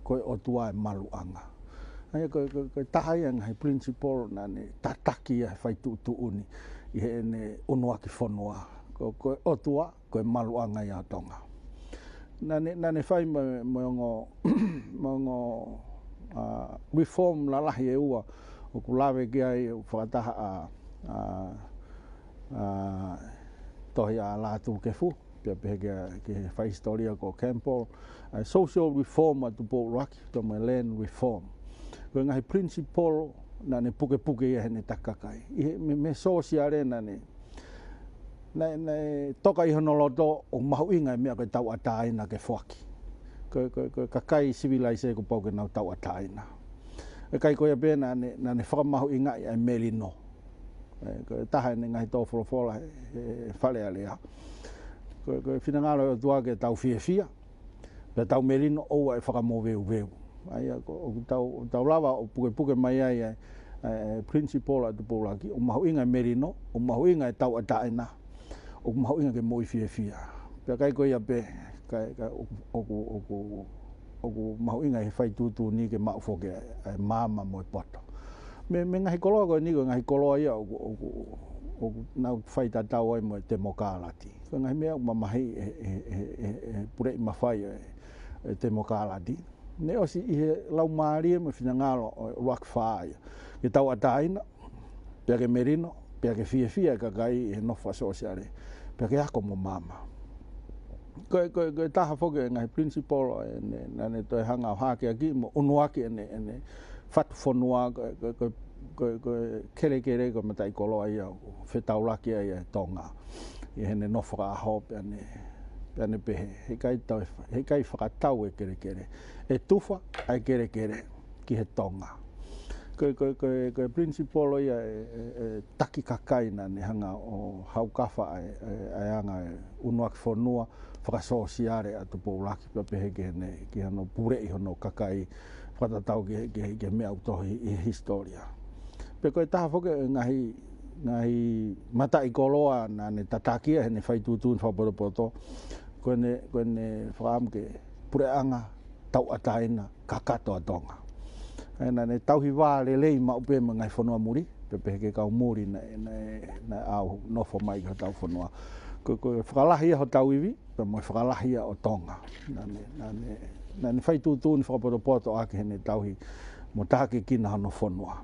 ko e ʻOtua e maluʻanga. ʻA ia ko e, ko e, ko e taha ia e ngaahi principle naʻa ne tataki ia he fai tuʻutuʻuni ʻi heʻene ʻunuaki fonua. Ko, ko e ʻOtua, ko e maluʻanga ia ʻo Tonga. Naʻa ne, naʻa ne fai mo, mo e ongo, mo e ongo, ʻa, reform lalahi ʻe ua, ʻoku lave ki ai ʻoku fakataha ʻa, ʻa, ʻa, tohi ʻa Lātūkefu, pea pehē ki he, ki he fai hisitōlia ko Campbell, ʻa e social reform ʻa Tupou ʻUluaki, pea mo e land reform. Ko e ngaahi principle naʻa ne pukepuke ia heʻene taki kakai. ʻI he, mei, mei he sōsiale naʻa ne, naʻe, naʻe toka ʻi hono loto ʻoku mahuʻinga e meʻa ko e tauʻatāina ke foaki. Ko e, ko e, ko e kakai sivilaise kuo pau ke nau tauʻatāina. ʻIkai ko ia pē naʻa ne, naʻa ne fakamahuʻingaʻi ʻa e melino. ʻE, ko e taha ʻene ngaahi tō folofola he, he Fale Alea. Ko e, ko e finangalo ʻo e ʻOtua ke tau fiefia, pea tau melino ʻoua ʻe fakamoveuveu. ʻA ia ko, ʻoku tau, tau lava ʻo pukepuke mai ai ʻa e, ʻa e principle ʻa Tupou ʻUluaki, ʻoku mahuʻinga e melino, ʻoku mahuʻinga e tauʻatāina, ʻoku mahuʻinga ke moʻui fiefia. Pea ʻikai ko ia pē, ka, ka ʻoku, ʻoku, ʻoku, ʻoku mahuʻinga he fai tuʻutuʻuni ke maʻu foki ʻa e, ʻa e maama mo e poto. Mei, mei he ngaahi koloa ko eni ko e ngaahi koloa ia ʻoku, ʻoku, ʻoku nau faitatau ai mo e temokalati. Ko e ngaahi meʻa ʻoku mamahiʻi ʻe, ʻe, ʻe, ʻe, ʻe he puleʻi mafai ʻo e, ʻe he temokalati. Naʻe ʻosi ʻi he laumālie mo e finangalo ʻo e ʻUluaki Fā ia. Ke tauʻatāina, pea ke melino, pea ke fiefia e kakai ʻi he nofo fakasōsiale, pea ke ako mo maama. Ko e, ko e, ko e taha foki e ngaahi principle ʻo ʻene, naʻa ne toe hanga ʻo hākeakiʻi mo ʻunuaki ʻene, ʻene fatu fonua, ko e, ko e, ko e, ko e, ko e kelekele ko e mataʻikoloa ia ʻoku fetaulaki ai ʻa e Tonga ʻi heʻene nofo fakaʻaho, pea ne, pea ne pehē, heʻikai tau, heʻikai fakatau e kelekele. ʻE tufa ʻa e kelekele ki he Tonga. Ko e, ko e, ko e, ko e principle ia e, e, e taki kakai naʻa ne hanga ʻo haukafa ʻa e, e, ʻa e anga e ʻunuaki fonua fakasōsiale ʻa Tupou ʻUluaki, pea pehē ki heʻene, ki hono puleʻi hono kakai fakatatau ki he, ki he, ki he meʻa ʻoku tohi ʻi he hisitōlia. Pea ko e taha foki e ngaahi ngaahi mataʻikoloa naʻa ne tataki ia heʻene fai tuʻutuʻuni fakapotopoto, ko ʻene, ko ʻene fakaʻamu ke puleʻanga tauʻatāina kakato ʻa Tonga. ʻA ia naʻa ne tauhi vā lelei maʻu pē mo e ngaahi fonua muli, pea pehē ki he kau muli naʻe, naʻe, naʻe ʻalu ʻo nofo mai ki hotau fonua. Ko, ko e fakalahi ia hotau ivi, pea mo e fakalahi ia ʻo Tonga. Naʻa ne, naʻa ne, naʻa ne fai tuʻutuʻuni fakapotopoto ʻaki heʻene tauhi mo takiekina hono fonua.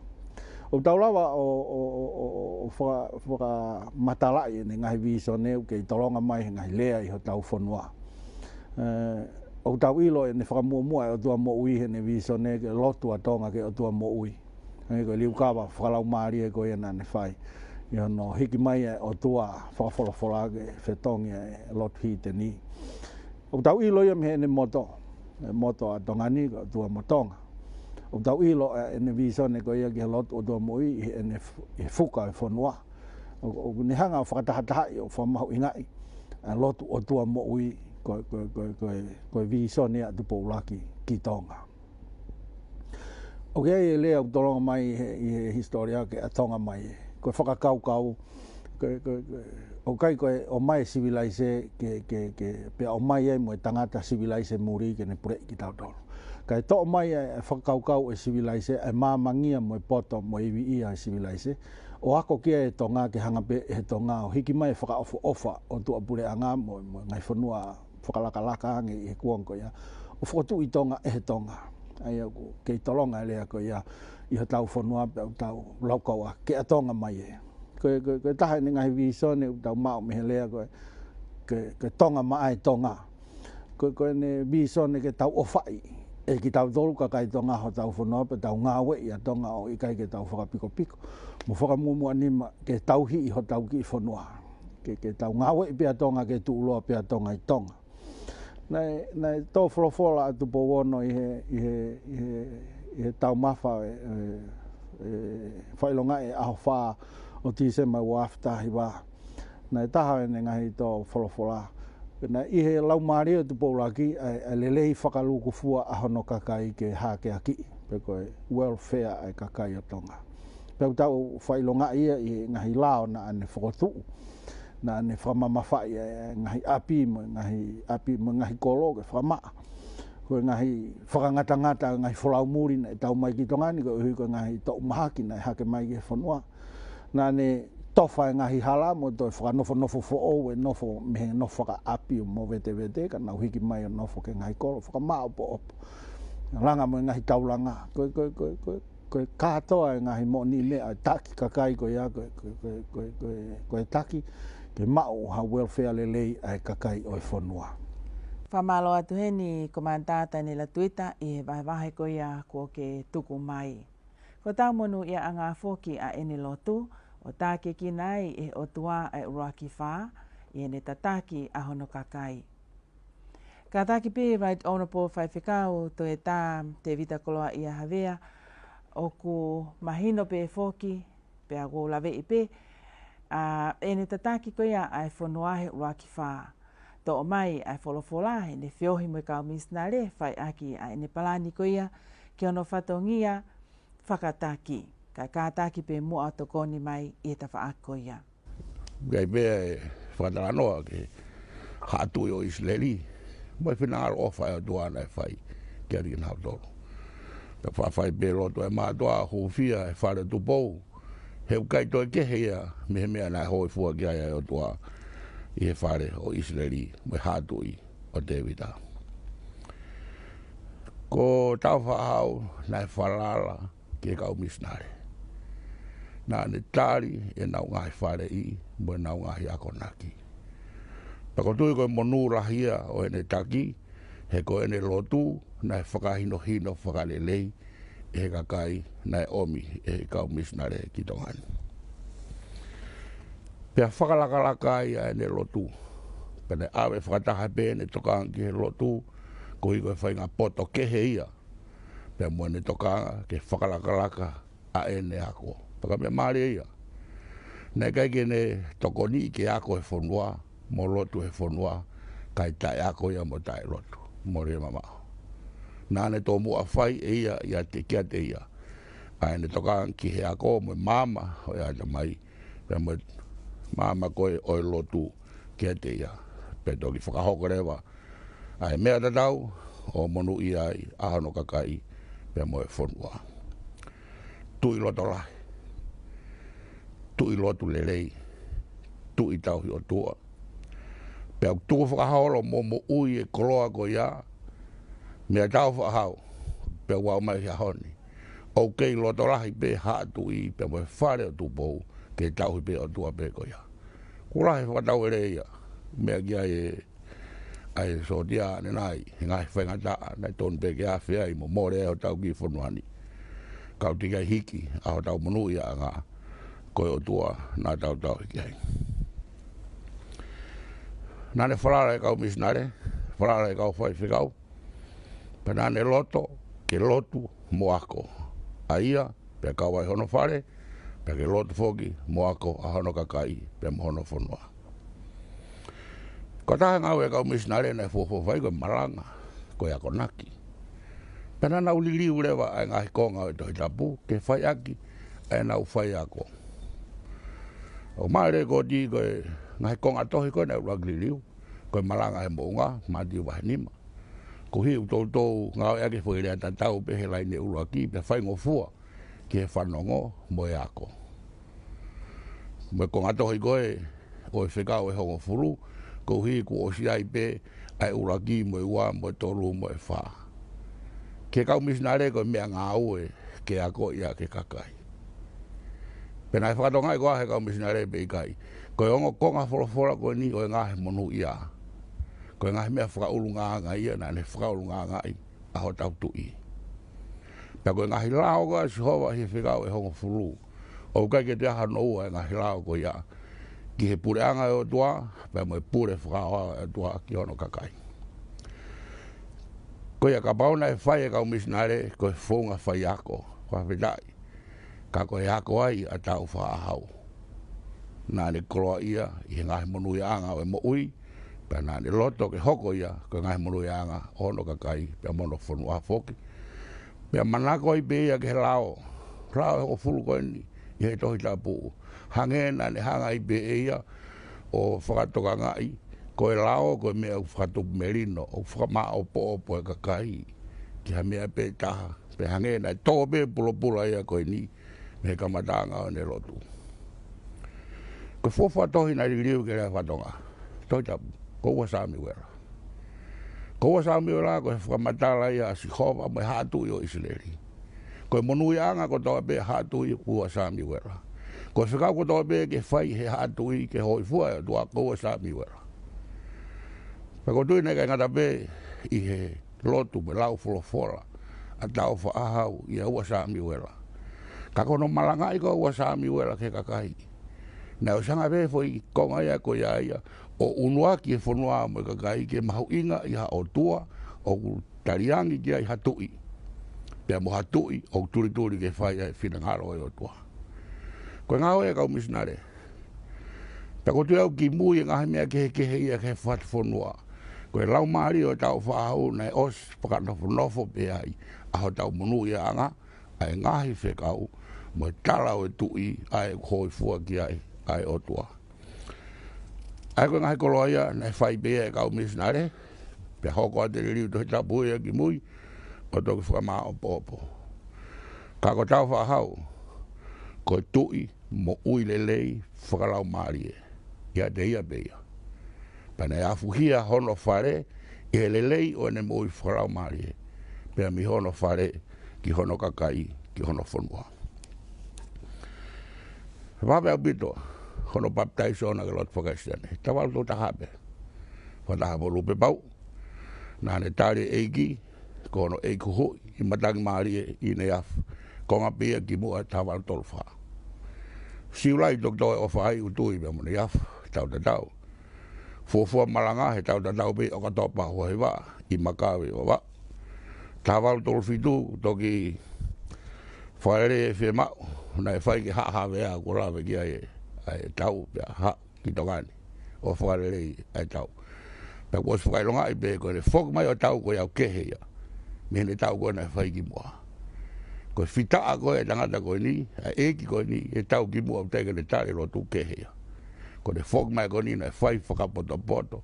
ʻOku tau lava ʻo, ʻo, ʻo, ʻo, ʻo faka-, fakamatalaʻi ʻene ngaahi vīsone ʻoku kei tolonga mai he ngaahi lea ʻi hotau fonua. Ē, ʻoku tau ʻilo ʻene fakamuʻomuʻa e ʻOtua moʻui heʻene vīsone ke lotu ʻa Tonga ki he ʻOtua moʻui. Hangē ko e liukava fakalaumālie ko ia naʻa ne fai ʻi hono hiki mai e ʻOtua fakafolofola ke fetongi e lotu hīteni. ʻOku tau ʻilo ia mei heʻene moto, e moto ʻa Tonga ni ko e ʻOtua mo Tonga. ʻOku tau ʻilo ʻa ʻene vīsone ko ia ki he lotu ʻOtua moʻui ʻi heʻene fu-, ʻi he fuka e fonua. ʻO, ʻoku ne hanga ʻo fakatahatahaʻi ʻo fakamahuʻingaʻi ʻa e lotu ʻOtua moʻui ko, ko, ko, ko, ko e vīsone ʻa Tupou ʻUluaki ki Tonga. ʻOku ʻi ai e lea ʻoku tolonga mai ʻi he, ʻi he hisitōlia ke ʻatonga mai ē. Ko e fakakaukau, ko e, ko e, ko e, ʻoku ʻikai ko e ʻomai e sivilaise ke, ke, ke, pea ʻomai ai mo e tangata sivilaise muli ke ne puleʻi kitautolu. Kae toʻo mai e, e fakakaukau e sivilaise, e māmangia mo e poto mo e ivi ia e sivilaise, ʻo ako ki ai e Tonga ke hanga pē ʻe he Tonga ʻo hiki mai e fakaʻofoʻofa ʻo tuʻapuleʻanga mo, mo e ngaahi fonua fakalakalaka ange ʻi he kuonga ko ia, ʻo fokotuʻu ʻi Tonga ʻe he Tonga. ʻA ia ʻoku kei tolonga e lea ko ia ʻi hotau fonua pea ʻoku tau laukau ʻa ke ʻatonga mai ē. Ko e, ko e, ko e taha ʻene ngaahi vīsone ʻoku tau maʻu mei he lea ko e, ko e, ko e Tonga maʻa e Tonga. Ko e, ko ʻene vīsone ke tau ʻofaʻi ʻe kitautolu kakai Tonga hotau fonua pea tau ngāueʻi ʻa Tonga ʻo ʻikai ke tau fakapikopiko mo fakamuʻomuʻanima ke tauhi ʻi hotau kiʻi fonua. Ke, ke tau ngāueʻi pē ʻa Tonga ke tuʻuloa pē ʻa Tonga ʻi Tonga. Naʻe, naʻe tō folofola ʻa Tupou Ono ʻi he, ʻi he, ʻi he, ʻi he taumafa e, e, e fakaʻilongaʻi e ʻaho fā ʻo Tīsema ua afe taha hiva. Naʻe taha ʻene ngaahi tō folofola. Naʻe ʻi he laumālie ʻo Tupou ʻUluaki ʻa e, ʻa e lelei fakalūkufua ʻa hono kakai ke hākeakiʻi, pe ko e welfare ʻa e kakai ʻo Tonga. Pea ʻoku tau fakaʻilongaʻi ia ʻi he ngaahi lao naʻa ne fokotuʻu. Naʻa ne fakamamafaʻi e, e ngaahi ʻapi mo e ngaahi ʻapi mo e ngaahi kolo ke fakamaʻa. Ko e ngaahi fakangatangata, ngaahi folau muli naʻe tau mai ki Tonga ni, koeʻuhi ko e ngaahi toʻu mahaki naʻe hake mai ki he fonua. Naʻa ne tofa e ngaahi hala mo toe fakanofonofo foʻou e nofo mei he nofo fakaʻapi ʻo movetevete, ka nau hiki mai ʻo nofo ki he ngaahi kolo, fakamaʻopoʻopo. Langa mo e ngaahi taulanga. Ko e, ko e, ko e, ko e, ko e kātoa e ngaahi moʻoniʻi meʻa, taki kakai ko ia, ko e, ko e, ko e, ko e, ko e, ko e taki, ke maʻu ha welfare lelei ʻa e kakai ʻo e fonua. Fakamālō atu heni Komanda Taniela Tuita ʻi he vahevahe ko ia kuo ke tuku mai. Ko e tau monūʻiaʻanga foki ʻa ʻene lotu, ʻo takiekina ai ʻe he ʻOtua ʻa e ʻUluaki Fā, ʻi heʻene tataki ʻa hono kakai. Kātaki pē Right Honourable Faifekau Toeta Tevita Koloaʻia Havea, ʻoku mahino pē foki, pea ʻoku ou laveʻi pē, ʻa ʻene tataki ko ia ʻa e fonua he ʻUluaki Fā. Toʻo mai ʻa e folofola heʻene feohi mo e kau misinale, fai ʻaki ʻa ʻene palani ko ia ki hono fatongia fakataki. Kae kātaki pē muʻa ʻo tokoni mai ʻi he tafaʻaki ko ia. ʻIkai pē ʻe fakatalanoa ki he Haʻa Tuʻi ʻo ʻIsileli, mo e finangalo ʻofa ʻa e ʻOtua naʻe fai kiate kinautolu. Ka faʻa fai pē lotu ʻa e mātuʻa hūfia he fale ʻo Tupou, he ʻoku ʻikai toe kehe ia mei he meʻa naʻe hōifua ki ai ʻa e ʻOtua ʻi he fale ʻo ʻIsileli, mo e Haʻa Tuʻi ʻo Tevita. Ko Tāufaʻāhau naʻe falala ki he kau misinale. Naʻa ne tali ʻenau ngaahi faleʻi mo ʻenau ngaahi akonaki. Pea ʻoku ou tui ko e monū lahi ia ʻo ʻene taki, he ko ʻene lotu naʻe fakahinohino fakalelei ʻe he kakai naʻe ʻomi ʻe he kau misinale ki Tonga ni. Pea fakalakalaka ai ʻa ʻene lotu. Pea ne ʻave fakataha pē ʻene tokanga ki he lotu, koeʻuhi ko e faʻahinga poto kehe ia pea mo ʻene tokanga ke fakalakalaka ʻa ʻene ako. Pea ko e meʻa mālie ia. Naʻe ʻikai ke ne tokoniʻi ke ako he fonua, mo lotu he fonua, kae taʻeako ia mo taʻelotu. Mole mamaʻo. Naʻa ne tomuʻa fai ʻe ia, ʻiate, kiate ia, ʻa ʻene tokanga ki he ako mo e maama ʻo e ʻatamai, pea mo e maama ko ē ʻo e lotu kiate ia. Pea toki fakahoko leva ʻa e meʻa tatau ʻo monūʻia ai ʻa hono kakai pea mo e fonua. Tuʻi loto lahi, tuʻi lotu lelei, tuʻi tauhi ʻOtua. Pea ʻoku tuku fakaholo mo moʻui e koloa ko ia, meʻatau faʻahau, pea ʻoku ʻomai he ʻaho ni. ʻOku kei loto lahi pē Haʻa Tuʻi pea mo e Fale ʻo Tupou ke tauhi pē ʻOtua pē ko ia. Kuo lahi e fakatauele ia, meʻa ki ai e ʻa e sōtia ʻanenai, he ngaahi faingataʻa naʻe tonu pē ke afe ai mo mole ai hotau kiʻi fonua ni. Ka ʻoku teʻeki ai hiki ʻa hotau monūʻiaʻanga ko e ʻOtua naʻa tau tauhi ki ai. Naʻa ne falala e kau misinale, falala e kau faifekau, pea naʻa ne loto ke lotu mo ako ʻa ia, pea kau ai hono fale, pea ke lotu foki mo ako ʻa hono kakai pea mo hono fonua. Ko e taha e ngāue e kau misinale naʻe fuofua fai ko e malanga, ko e akonaki. Pea naʻa nau liliu leva ʻa e ngaahi konga ʻo e Tohi Tapu ke fai ʻaki ʻenau faiako. ʻOku mālie ko oti ko e ngaahi konga tohi ko ē naʻe ʻuluaki liliu, ko e Malanga he Moʻunga, Mātiu vahe nima. Koeʻuhi ʻoku toutou ngāueʻaki e foʻi lea tatau pē he laine ʻuluaki, pea faingofua ki he fanongo mo e ako. Mo e konga tohi ko ē ʻo e Fekau ʻe Hongofulu, koeʻuhi kuo ʻosi ʻi ai pē ʻa e ʻuluaki mo e ua mo e tolu mo e fā. Ki he kau misinale ko e meʻangāue ke ako ia ki he kakai. Pea naʻe fakatokangaʻi koā ʻe he kau misinale pe ʻikai, ko e ongo konga folofola ko eni ʻo e ngaahi monūʻia, ko e ngaahi meʻa fakaʻulungaanga ia naʻa ne fakaʻulungaangaʻi ʻa hotau Tuʻi. Pea ko e ngaahi lao ko ē ʻa Sihova ʻi he Fekau ʻe Hongofulu, ʻoku ʻikai ke toe ʻi ai hano ua e ngaahi lao ko ia ki he puleʻanga ʻo e ʻOtua, pea mo e pule fakaaoao ʻa e ʻOtua ki hono kakai. Ko ia kapau naʻe fai ʻe he kau misinale ko e founga faiako, fakafetaʻi, ka ko e ako ai ʻa Tāufaʻāhau. Naʻa ne koloaʻia ʻi he ngaahi monūʻiaʻanga ʻo e moʻui, pea naʻa ne loto ke hoko ia ko e ngaahi monūʻiaʻanga ʻo hono kakai pea mo hono fonua foki. Pea manako ai pē ia ki he lao, lao ʻe hongofulu ko eni ʻi he Tohi Tapu, hangē naʻa ne hanga ai pē ʻe ia ʻo fakatokangaʻi ko e lao ko e meʻa ʻoku fakatupu melino, ʻoku fakamāʻopoʻopo e kakai ki ha meʻa pē taha, pea hangē naʻe tō pē pulopula ia ko eni mei he kamataʻanga ʻo ʻene lotu. Ko e fuofua tohi naʻe liliu ki he lea faka-Tonga, Tohi Tapu, ko Ua Samiuela. Ko Ua Samiuela ko e fakamatala ia ʻa Sihova mo e Haʻa Tuʻi ʻo ʻIsileli. Ko e monūʻiaʻanga kotoa pē ʻa e Haʻa Tuʻi ko Ua Samiuela. Ko e fekau kotoa pē ke fai ʻe he Haʻa Tuʻi ke hōifua e ʻOtua ko Ua Samiuela. Pea ʻoku ou tui naʻe ʻikai ngata pē ʻi he lotu mo e lau folofola ʻa Tāufaʻāhau ʻia Ua Samiuela, ka ko hono malangaʻi ko ē ʻa Ua Samiuela ki he kakai, naʻe ʻosi hanga pē ʻe he foʻi konga ia ko ia ia ʻo ʻunuaki e fonua mo e kakai ke mahuʻinga ʻi ha ʻOtua ʻoku taliangi ki ai ha tuʻi, pea mo ha tuʻi ʻoku tulituli ke fai ʻa e finangalo ʻo e ʻOtua. Ko e ngāue ʻa e kau misinale. Pea ʻoku ou tui au kimui e ngaahi meʻa kehekehe ia ki he fatu fonua, ko e laumālie ʻo Tāufaʻāhau naʻe ʻosi fakanofonofo pē ai ʻa hotau monūʻiaʻanga, ʻa e ngaahi fekau mo e tala ʻo e tuʻi ʻa ē ʻoku hōifua ki ai ʻa e ʻOtua. ʻA ia ko e ngaahi koloa ia naʻe fai pē ia ʻe he kau misinale, pea hoko atu e liliu Tohi Tapu ia kimui ʻo toki fakamāʻopoʻopo. Ka ko Tāufaʻāhau, ko e tuʻi moʻui lelei fakalaumālie ʻiate ia pē ia. Pea naʻe afuhia hono fale ʻi he lelei ʻo ʻene moʻui fakalaumālie, pea mei hono fale ki hono kakai, ki hono fonua. Vave ʻaupito hono papitaiso ʻona ki he lotu faka-Kalisitiane, taha valu tolu taha pē. Fā taha valu pē pau. Naʻa ne tali e ʻEiki ko hono ʻEiki Huhuʻi ʻi matangi mālie ʻi Neiafu, konga pē ia kimuʻa taha valu tolu fā. Siulai toki toe ʻofa ai ʻUtui pea mo Neiafu, tau tatau. Fuofua malanga he tau tatau pē ʻOkatopa ua hiva ʻi Makawe, Vavaʻu. Taha valu tolu fitu toki fakalelei e fiemaʻu naʻe fai ki Haʻa Havea, kuo lave ki ai ʻa e tau pea haʻu ki Tonga ni ʻo fakalelei ʻa e tau. Pea kuo ʻosi fakaʻilongaʻi pē ko ʻene foki mai ʻo e tau ko ia ʻoku kehe ia mei heʻene tau ko ē naʻe fai kimuʻa. Ko e fitaʻa ko ē ʻa e tangata ko eni, ʻa e ʻeiki ko eni, ʻe tau ki muʻa ʻo teʻeki ke ne tali e lotu kehe ia. Ko ʻene foki mai ko eni naʻe fai fakapotopoto.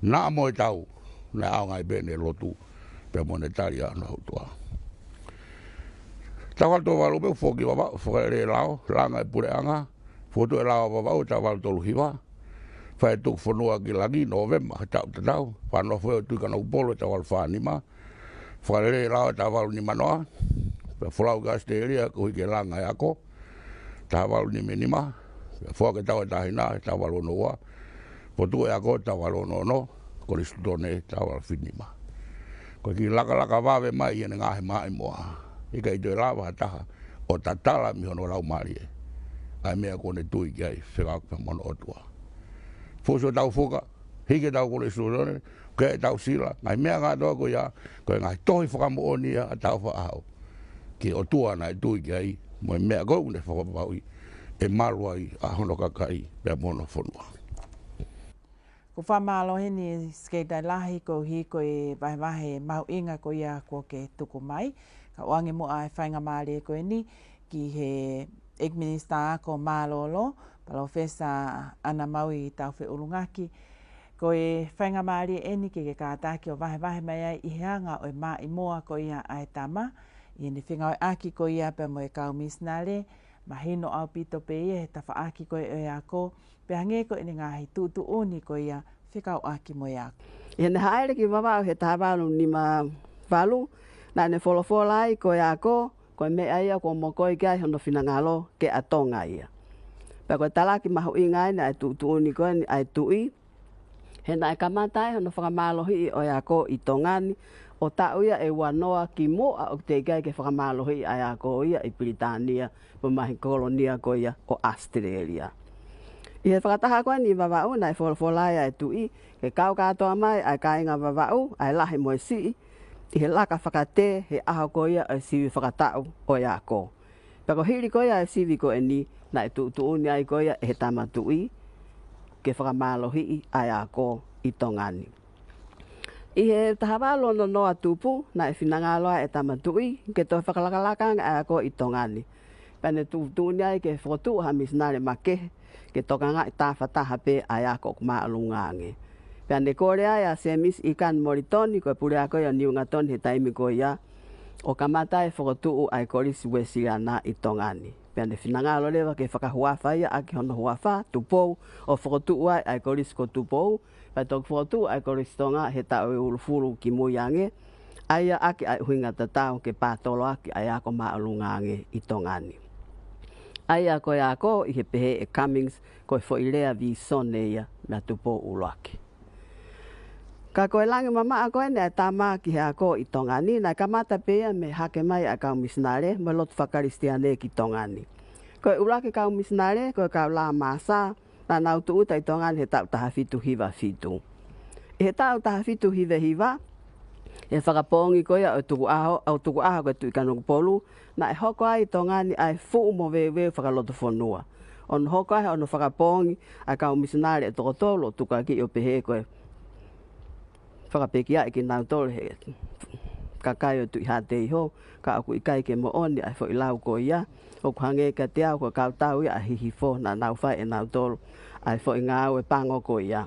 Naʻa mo e tau, naʻe ʻaonga ai pē ʻene lotu, pea mo ʻene tali ʻa hono ʻOtua. Taha valu tolu valu pē foki Vavaʻu, fakalele lao, langa e puleʻanga, fokotuʻu e lao Vavaʻu taha valu tolu hiva, fai e tuku fonua ki langi, Nōvema, he taʻu tatau, fakanofo ʻo Tuʻi Kanokupolu taha valu fā nima, fakalele lao taha valu nima noa, pea folau ki ʻAositelēlia, koeʻuhi ke langa e ako, taha valu nima nima, pea foaki e tau ʻa e Tāhina, taha valu ono ua, fokotuʻu e ako, taha valu ono ono, Kolisi Tone, taha valu fitu nima. Ko e kiʻi lakalaka vave mai ʻi heʻene ngaahi maʻimoa. ʻIkai toe lava ha taha ʻo tatala mei hono laumālie ʻa e meʻa kuo ne tui ki ai, fekauʻaki pea mo hono ʻOtua. Fusi ʻo tau fuka, hiki e tau Kolisi Tone, ke tau sila, ngaahi meʻa kātoa ko ia, ko e ngaahi tohi fakamoʻoni ia ʻa Tāufaʻāhau ki he ʻOtua naʻe tui ki ai, mo e meʻa ko ē ʻoku ne fakapapauʻi ʻe malu ai ʻa hono kakai, pea mo hono fonua. Ko e fakamālō heni Sekelitali Lahi koeʻuhi ko e vahevahe mahuʻinga ko ia kuo ke tuku mai. Ka ʻoange muʻa e faingamālie ko eni ki he ʻEiki Minisitā Ako Mālōlō, Palōfesa ʻAna Maui Taufeʻulungaki. Ko e faingamālie eni ke ke kātaki ʻo vahevahe mai ai ʻi he anga ʻo e maʻimoa ko ia ʻa e tama, ʻi heʻene fengāueʻaki ko ia pea mo e kau misinale, mahino ʻaupito pē ia he tafaʻaki ko ē ʻo e ako, pea hangē ko ʻene ngaahi tuʻutuʻuni ko ia fekauʻaki mo e ako. ʻI heʻene hāʻele ki Vavaʻu he taha valu nima valu, naʻa ne folofola ai ko e ako, ko e meʻa ia kuo mokoi ki ai hono finangalo ke ʻa Tonga ia. Pea ko e talaki mahuʻinga eni ʻa e tuʻutuʻuni ko eni ʻa e Tuʻi, he naʻe kamata ai hono fakamālohiʻi ʻo e ako ʻi Tonga ni, ʻo taʻu ia ʻe ua noa ki muʻa ʻoku teʻeki ai ke fakamālohiʻi ʻa e ako ia ʻi Pilitānia, mo e ngaahi kolonia ko ia ʻo ʻAositelēlia. ʻI he fakataha ko eni ʻi Vavaʻu naʻe folofola ai ʻa e Tuʻi, ke kau kātoa mai ʻa e kāinga Vavaʻu, ʻa e lahi mo e siʻi, ʻi he laka fakatē he ʻaho ko ia ʻo e sivi fakataʻu ʻo e ako. Pea ko e hili ko ia ʻa e sivi ko eni, naʻe tuʻutuʻuni ai ko ia ʻe he Tama Tuʻi, ke fakamālohiʻi ʻa e ako ʻi Tonga ni. ʻI he taha valu ono noa tupu, naʻe finangalo ai e Tama Tuʻi, ke toe fakalakalaka ange ʻa e ako ʻi Tonga ni. Pea ne tuʻutuʻuni ai ke fokotuʻu ha misinale makehe, ke tokangaʻi tafataha pē ʻa e ako ʻoku māʻolunga ange. Pea ne kole ai ʻa Semisi ʻIkani Molitoni, ko e puleako ia ʻo Niungatoni he taimi ko ia, ʻo kamata ai fokotuʻu ʻa e Kolisi Uēsiliana ʻi Tonga ni. Pea ne finangalo leva ke fakahuafa ia ʻaki hono huafa, Tupou, ʻo fokotuʻu ai ʻa e Kolisi ko Tupou, pea toki fokotuʻu ʻa e Kolisi Tonga he taʻu ʻe uofulu ki mui ange, ʻa ia ʻaki ʻa e ʻuhinga tatau ke pātoloaki ʻa e ako māʻolunga ange ʻi Tonga ni. ʻA ia ko e ako ʻi he pehē ʻe Cummings ko e foʻi lea vīsone ia meia Tupou ʻUluaki. Ka ko e langi mamaʻa ko eni ʻa e tama ki he ako ʻi Tonga ni, naʻe kamata pē ia mei he hake mai ʻa e kau misinale mo e lotu fakakalisitiane ki Tonga ni. Ko e ʻuluaki kau misinale, ko e kau Lāmasa, naʻa nau tūʻuta ʻi Tonga ni he taʻu taha fitu hiva fitu. ʻI he taʻu taha fitu hiva hiva, he fakapoongi ko ia ʻo e tukuʻaho, ʻo e tukuʻaho ko e Tuʻi Kanokupolu, naʻe hoko ai ʻi Tonga ni ʻa e fuʻu moveuveu fakalotofonua. ʻO ne hoko ai hono fakapoongi ʻa e kau misinale ʻe toko tolu ʻo tukuakiʻi ʻo pehē ko e fakapekiaʻi kinautolu he kakai ʻo e Tuʻi Haʻateiho, ka ʻoku ʻikai ke moʻoni ʻa e foʻi lau ko ia, ʻoku hangē kiate au ko e kau tau ia ʻa Hihifo, naʻa nau fai ʻenautolu ʻa e foʻi ngāue pango ko ia.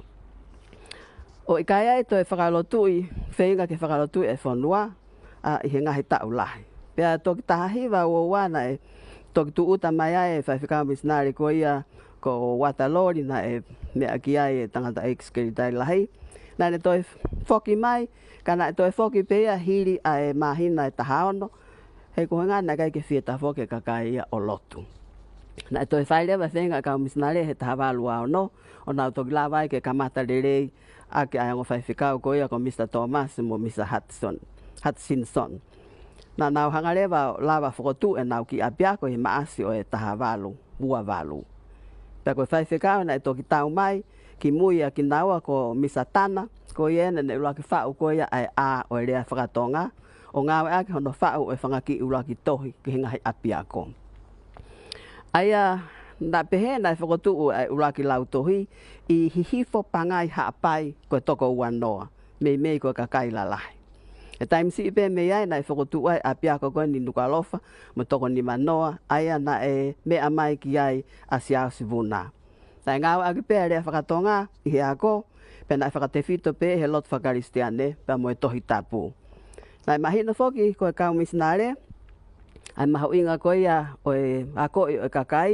ʻO ʻikai ai toe fakalotuʻi, feinga ke fakalotuʻi e fonua, ʻa, ʻi he ngaahi taʻu lahi. Pea toki taha hiva ua ua naʻe toki tūʻuta mai ai e faifekau misinale ko ia ko Uata Loli naʻe meʻa ki ai e tangataʻeiki Sekelitali Lahi. Naʻa ne toe foki mai, ka naʻe toe foki pē ia hili ʻa e māhina ʻe taha ono, he ko e ʻuhinga naʻe ʻikai ke fie tafoki e kakai ia ʻo lotu. Naʻe toe fai leva e feinga ʻa e kau misinale he taha valu ua ono, ʻo nau toki lava ai ke kamata lelei ʻaki ʻa e ongo faifekau ko ia ko Misa Thomas mo Misa Hudson, Hutchinson. Naʻa nau hanga leva ʻo lava fokotuʻu ʻenau kiʻi ʻapiako ʻi he Maʻasi ʻo e taha valu ua valu. Pea ko e faifekau naʻe toki tau mai ki mui ʻa kinaua ko Misa Tana, ko ia naʻa ne ʻuluaki faʻu ko ia ʻa e ʻā ʻo e lea faka-Tonga, ʻo ngāueʻaki hono faʻu ʻo e fanga kiʻi ʻuluaki tohi ki he ngaahi ʻapiako. ʻA ia, naʻe pehē naʻe fokotuʻu ʻa e ʻuluaki lautohi ʻi Hihifo, Pangai, Haʻapai, ko e toko ua noa, meimei ko e kakai lalahi. He taimi siʻi pē mei ai naʻe fokotuʻu ai ʻapiako ko eni Nukuʻalofa mo Tokonimanoa, ʻa ia naʻe meʻa mai ki ai ʻa Siaosi Vuna. Naʻe ngāueʻaki pē ʻa e lea fakatonga ʻi he ako, pea naʻe fakatefito pē he lotu fakakalisitiane pea mo e Tohi Tapu. Naʻe mahino foki ko e kau misinale ʻa e mahuʻinga ko ia ʻo e akoʻi ʻo e kakai,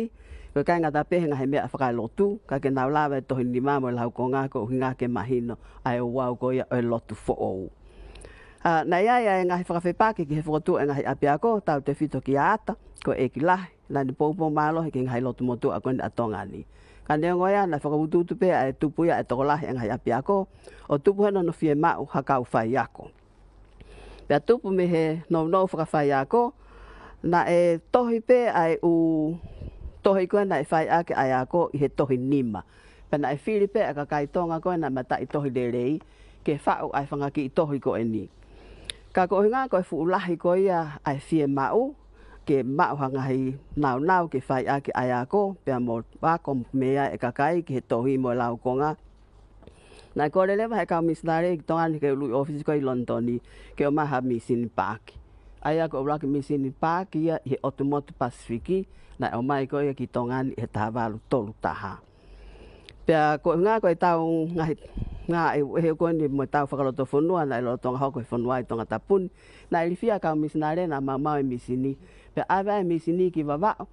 ko e ʻikai ngata pē he ngaahi meʻa fakaelotu, ka ke nau lava e tohi nima mo e laukonga ko e ʻuhinga ke mahino ʻa e ouau ko ia ʻo e lotu foʻou. ʻA, naʻe ʻi ai ʻa e ngaahi fakafepaki ki he fokotuʻu e ngaahi ʻapiako, tautefito kia Ata, ko e ʻEiki Lahi, naʻa ne poupou mālohi ki he ngaahi lotu motuʻa ko eni ʻa Tonga ni. Ka neongo ia, naʻe fakautuutu pē ʻa e tupu ia ʻa e tokolahi e ngaahi ʻapiako, ʻo tupu heni hono fiemaʻu ha kau faiako. Pea tupu mei he nounou fakafaiako, naʻe tohi pē ʻa e ʻū tohi ko ē naʻe fai ʻaki ʻa e ako ʻi he tohi nima. Pea naʻe fili pē ʻa e kakai Tonga ko ē naʻe mataʻitohi lelei ke faʻu ʻa e fanga kiʻi tohi ko eni. Ka ko e ʻuhinga ko e fuʻu lahi ko ia ʻa e fiemaʻu ke maʻu ha ngaahi nāunau ke fai ʻaki ʻa e ako, pea mo ako mei ai e kakai ki he tohi mo e laukonga. Naʻe kole leva ʻe he kau misinale ki Tonga ni ki he ʻuluʻi ʻōfisi ko ē ʻi Lonitoni ke ʻomai ha misini paaki. ʻA ia ko e ʻuluaki misini paaki ia ʻi he ʻotu motu Pasifiki, naʻe ʻomai ko ia ki Tonga ni ʻi he taha valu tolu taha. Pea ko e ʻuhinga ko ʻetau ngaahi, ngaahi ʻehiʻehi ko eni mo ʻetau fakalotofonua naʻe lolotonga hoko he fonua ʻi Tongatapu ni, naʻe ilifia ʻa e kau misinale naʻa maumau e misini, pea ʻave ʻa e misini ki Vavaʻu,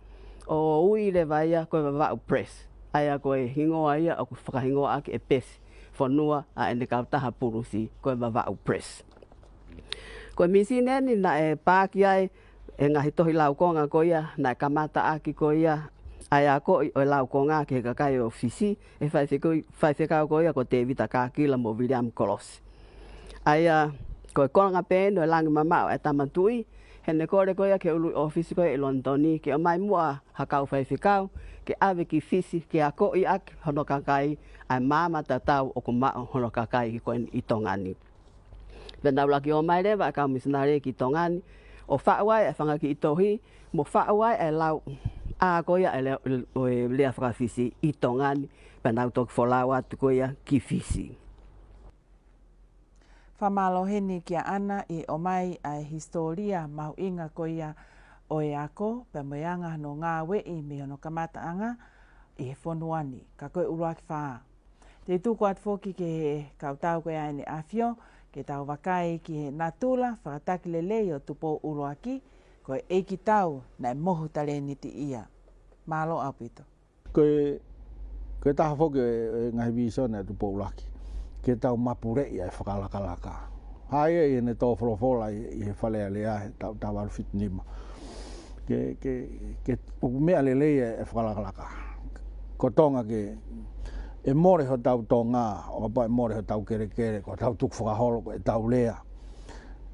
ʻo ui leva ia ko e Vavaʻu Press. ʻA ia ko e hingoa ia ʻoku fakahingoa ʻaki e pesi fonua ʻa ʻene kautaha pulusi ko e Vavaʻu Press. Ko e misini eni naʻe paaki ai e ngaahi tohi laukonga ko ia naʻe kamata ʻaki ko ia ʻa e akoʻi ʻo e laukonga ki he kakai ʻo Fisi, ʻe he faifekau, faifekau ko ia ko Tēvita Kakila mo Viliami Kolosi. ʻA ia ko e kolanga pē eni ʻo e langi mamaʻo ʻa e Tama Tuʻi, heʻene kole ko ia ki he ʻuluʻi ʻōfisi ko ia ʻi Lonitoni ke ʻomai muʻa ha kau faifekau ke ʻave ki Fisi ke akoʻi ʻaki hono kakai ʻa e maama tatau ʻoku maʻu hono kakai ko eni ʻi Tonga ni. Pea nau laki ō mai leva ʻa e kau misinale ki Tonga ni, ʻo faʻu ai ʻa e fanga kiʻi tohi, mo faʻu ai ʻa e lau, ʻa ko ia ʻa e lea, ʻo e lea faka-Fisi ʻi Tonga ni, pea nau toki folau atu ko ia ki Fisi. Fakamālō heni kia Ana ʻi he ʻomai ʻa e hisitōlia mahuʻinga ko ia ʻo e ako, pea mo e anga hono ngāueʻi mei hono kamataʻanga ʻi he fonua ni, ka ko e ʻuluaki fā. Te u tuku atu foki ki he kau tau ko ē ʻa ʻEne ʻAfio, ke tau vakai ki he natula fakataki lelei ʻo Tupou ʻUluaki, ko e ʻeikitau naʻe mohu talēniti ia. Mālō ʻaupito. Ko e, ko e taha foki e, e ngaahi vīsone ʻa Tupou ʻUluaki, ke tau mapuleʻi ʻa e fakalakalaka. Hā ia ʻi heʻene tō folofola ʻi, ʻi he Fale Alea he taʻu taha valu fitu nima. Ke, ke, ke, ʻoku meʻa lelei e, e fakalakalaka. Ko Tonga ke, ʻe mole hotau Tonga, ʻo kapau ʻe mole hotau kelekele, ko hotau tukufakaholo, ko ʻetau lea.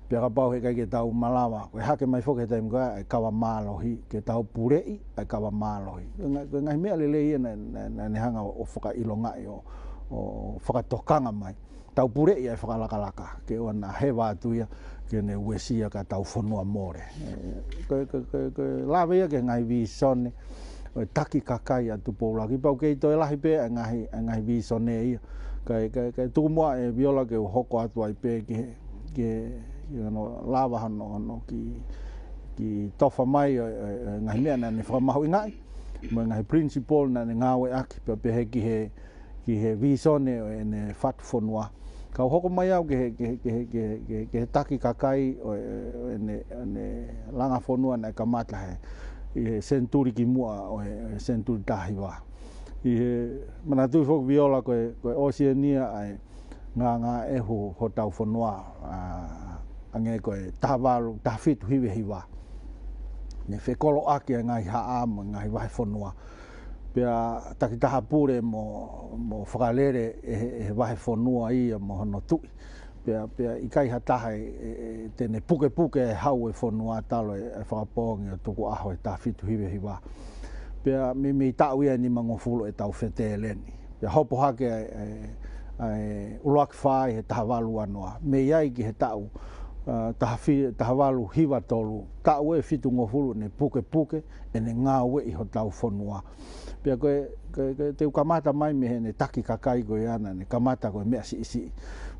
Pea kapau heʻikai ke tau malava, ko e hake mai foki he taimi ko ia e kava mālohi, ke tau puleʻi ʻa e kava mālohi. Ko e ngaahi, ko e ngaahi meʻa lelei ia naʻa, naʻa, naʻa ne hanga ʻo, ʻo fakaʻilongaʻi ʻo, ʻo fakatokanga mai. Tau puleʻi ʻa e fakalakalaka, ke ʻoua naʻa heva atu ia ke ne uesia ka tau fonua mole. ʻE, ko e, ko e, ko e, ko e lave ia ki he ngaahi vīsone ʻo e taki kakai ʻa Tupou ʻUluaki. Pau kei toe lahi pē ʻa e ngaahi, ʻa e ngaahi vīsone ia. Kae, kae, kae tuku muʻa ʻe Viola ke u hoko atu ai pē ki he, ki he, ki hono lava hono, hono kiʻi, kiʻi tofa mai ʻo, ʻo, ʻo e ngaahi meʻa naʻa ne fakamahuʻingaʻi, mo e ngaahi principle naʻa ne ngāueʻaki, pea pehē ki he, ki he vīsone ʻo ʻene fatu fonua. Kau hoko mai au ki he, ki he, ki he, ki he, ki he, ki he taki kakai ʻo e, ʻo ʻene, ʻene langa fonua naʻe kamata he, ʻi he senituli kimuʻa ʻo e, ʻo e senituli taha hiva. ʻI he manatuʻi foki Viola ko e, ko e Oceania ʻa e ngāngāʻehu hotau fonua, ʻa, hangē ko e taha valu, taha fitu hiva hiva. Ne fekoloʻaki ʻa e ngaahi haʻa mo e ngaahi vahefonua. Pea takitaha pule mo, mo fakalele ʻe he, ʻe he vahefonua ia mo hono tuʻi. Pea, pea ʻikai ha taha ʻe, ʻe, ʻe te ne pukepuke e hau e fonua talu e, e fakapoongi ʻo Tukuʻaho he taha fitu hiva hiva. Pea meimei taʻu ia ʻe nimangofulu ʻetau feteleni. Pea hopo hake ʻa e, ʻa e, ʻa e ʻUluaki Fā ʻi he taha valu ua noa. Mei ai ki he taʻu, ʻa, taha fi-, taha valu hiva tolu. Taʻu ʻe fitungofulu ne pukepuke ʻene ngāueʻi hotau fonua. Pea ko e, ko e, ko e te u kamata mai mei heʻene taki kakai ko ia naʻa ne kamata ko e meʻa siʻisiʻi.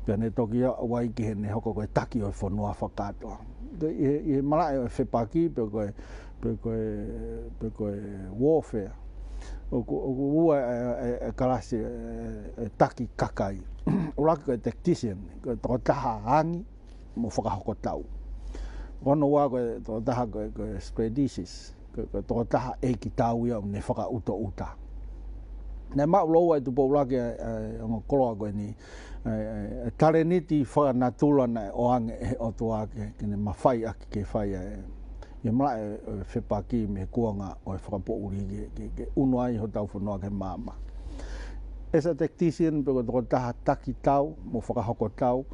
Pea ne toki aʻu ai ki heʻene hoko ko e taki ʻo e fonua fakakātoa. Te, ʻi he, ʻi he malaʻe ʻo e fepaki pe ko e, pe ko e, pe ko e warfare. ʻOku, ʻoku ua e, e, e kalasi e, e taki kakai. ʻUluaki ko e tactician, ko e tokotaha angi mo fakahoko tau. Ko hono ua ko e tokotaha ko e, ko e strategist, ko e, ko e tokotaha ʻeiki tau ia ʻoku ne fakaʻutoʻuta. Naʻe maʻu lōua ʻe Tupou ʻUluaki e, e ongo koloa ko eni, e, e, e talēniti fakanatula naʻe ʻoange ʻe he ʻOtua ke, ke ne mafai ʻaki ke fai e, ʻi he malaʻe ʻo e fepaki mei he kuonga ʻo e fakapoʻuli ke, ke, ke ʻunu ai hotau fonua ki he maama. As a tactician pe ko e tokotaha taki tau, mo fakahoko tau,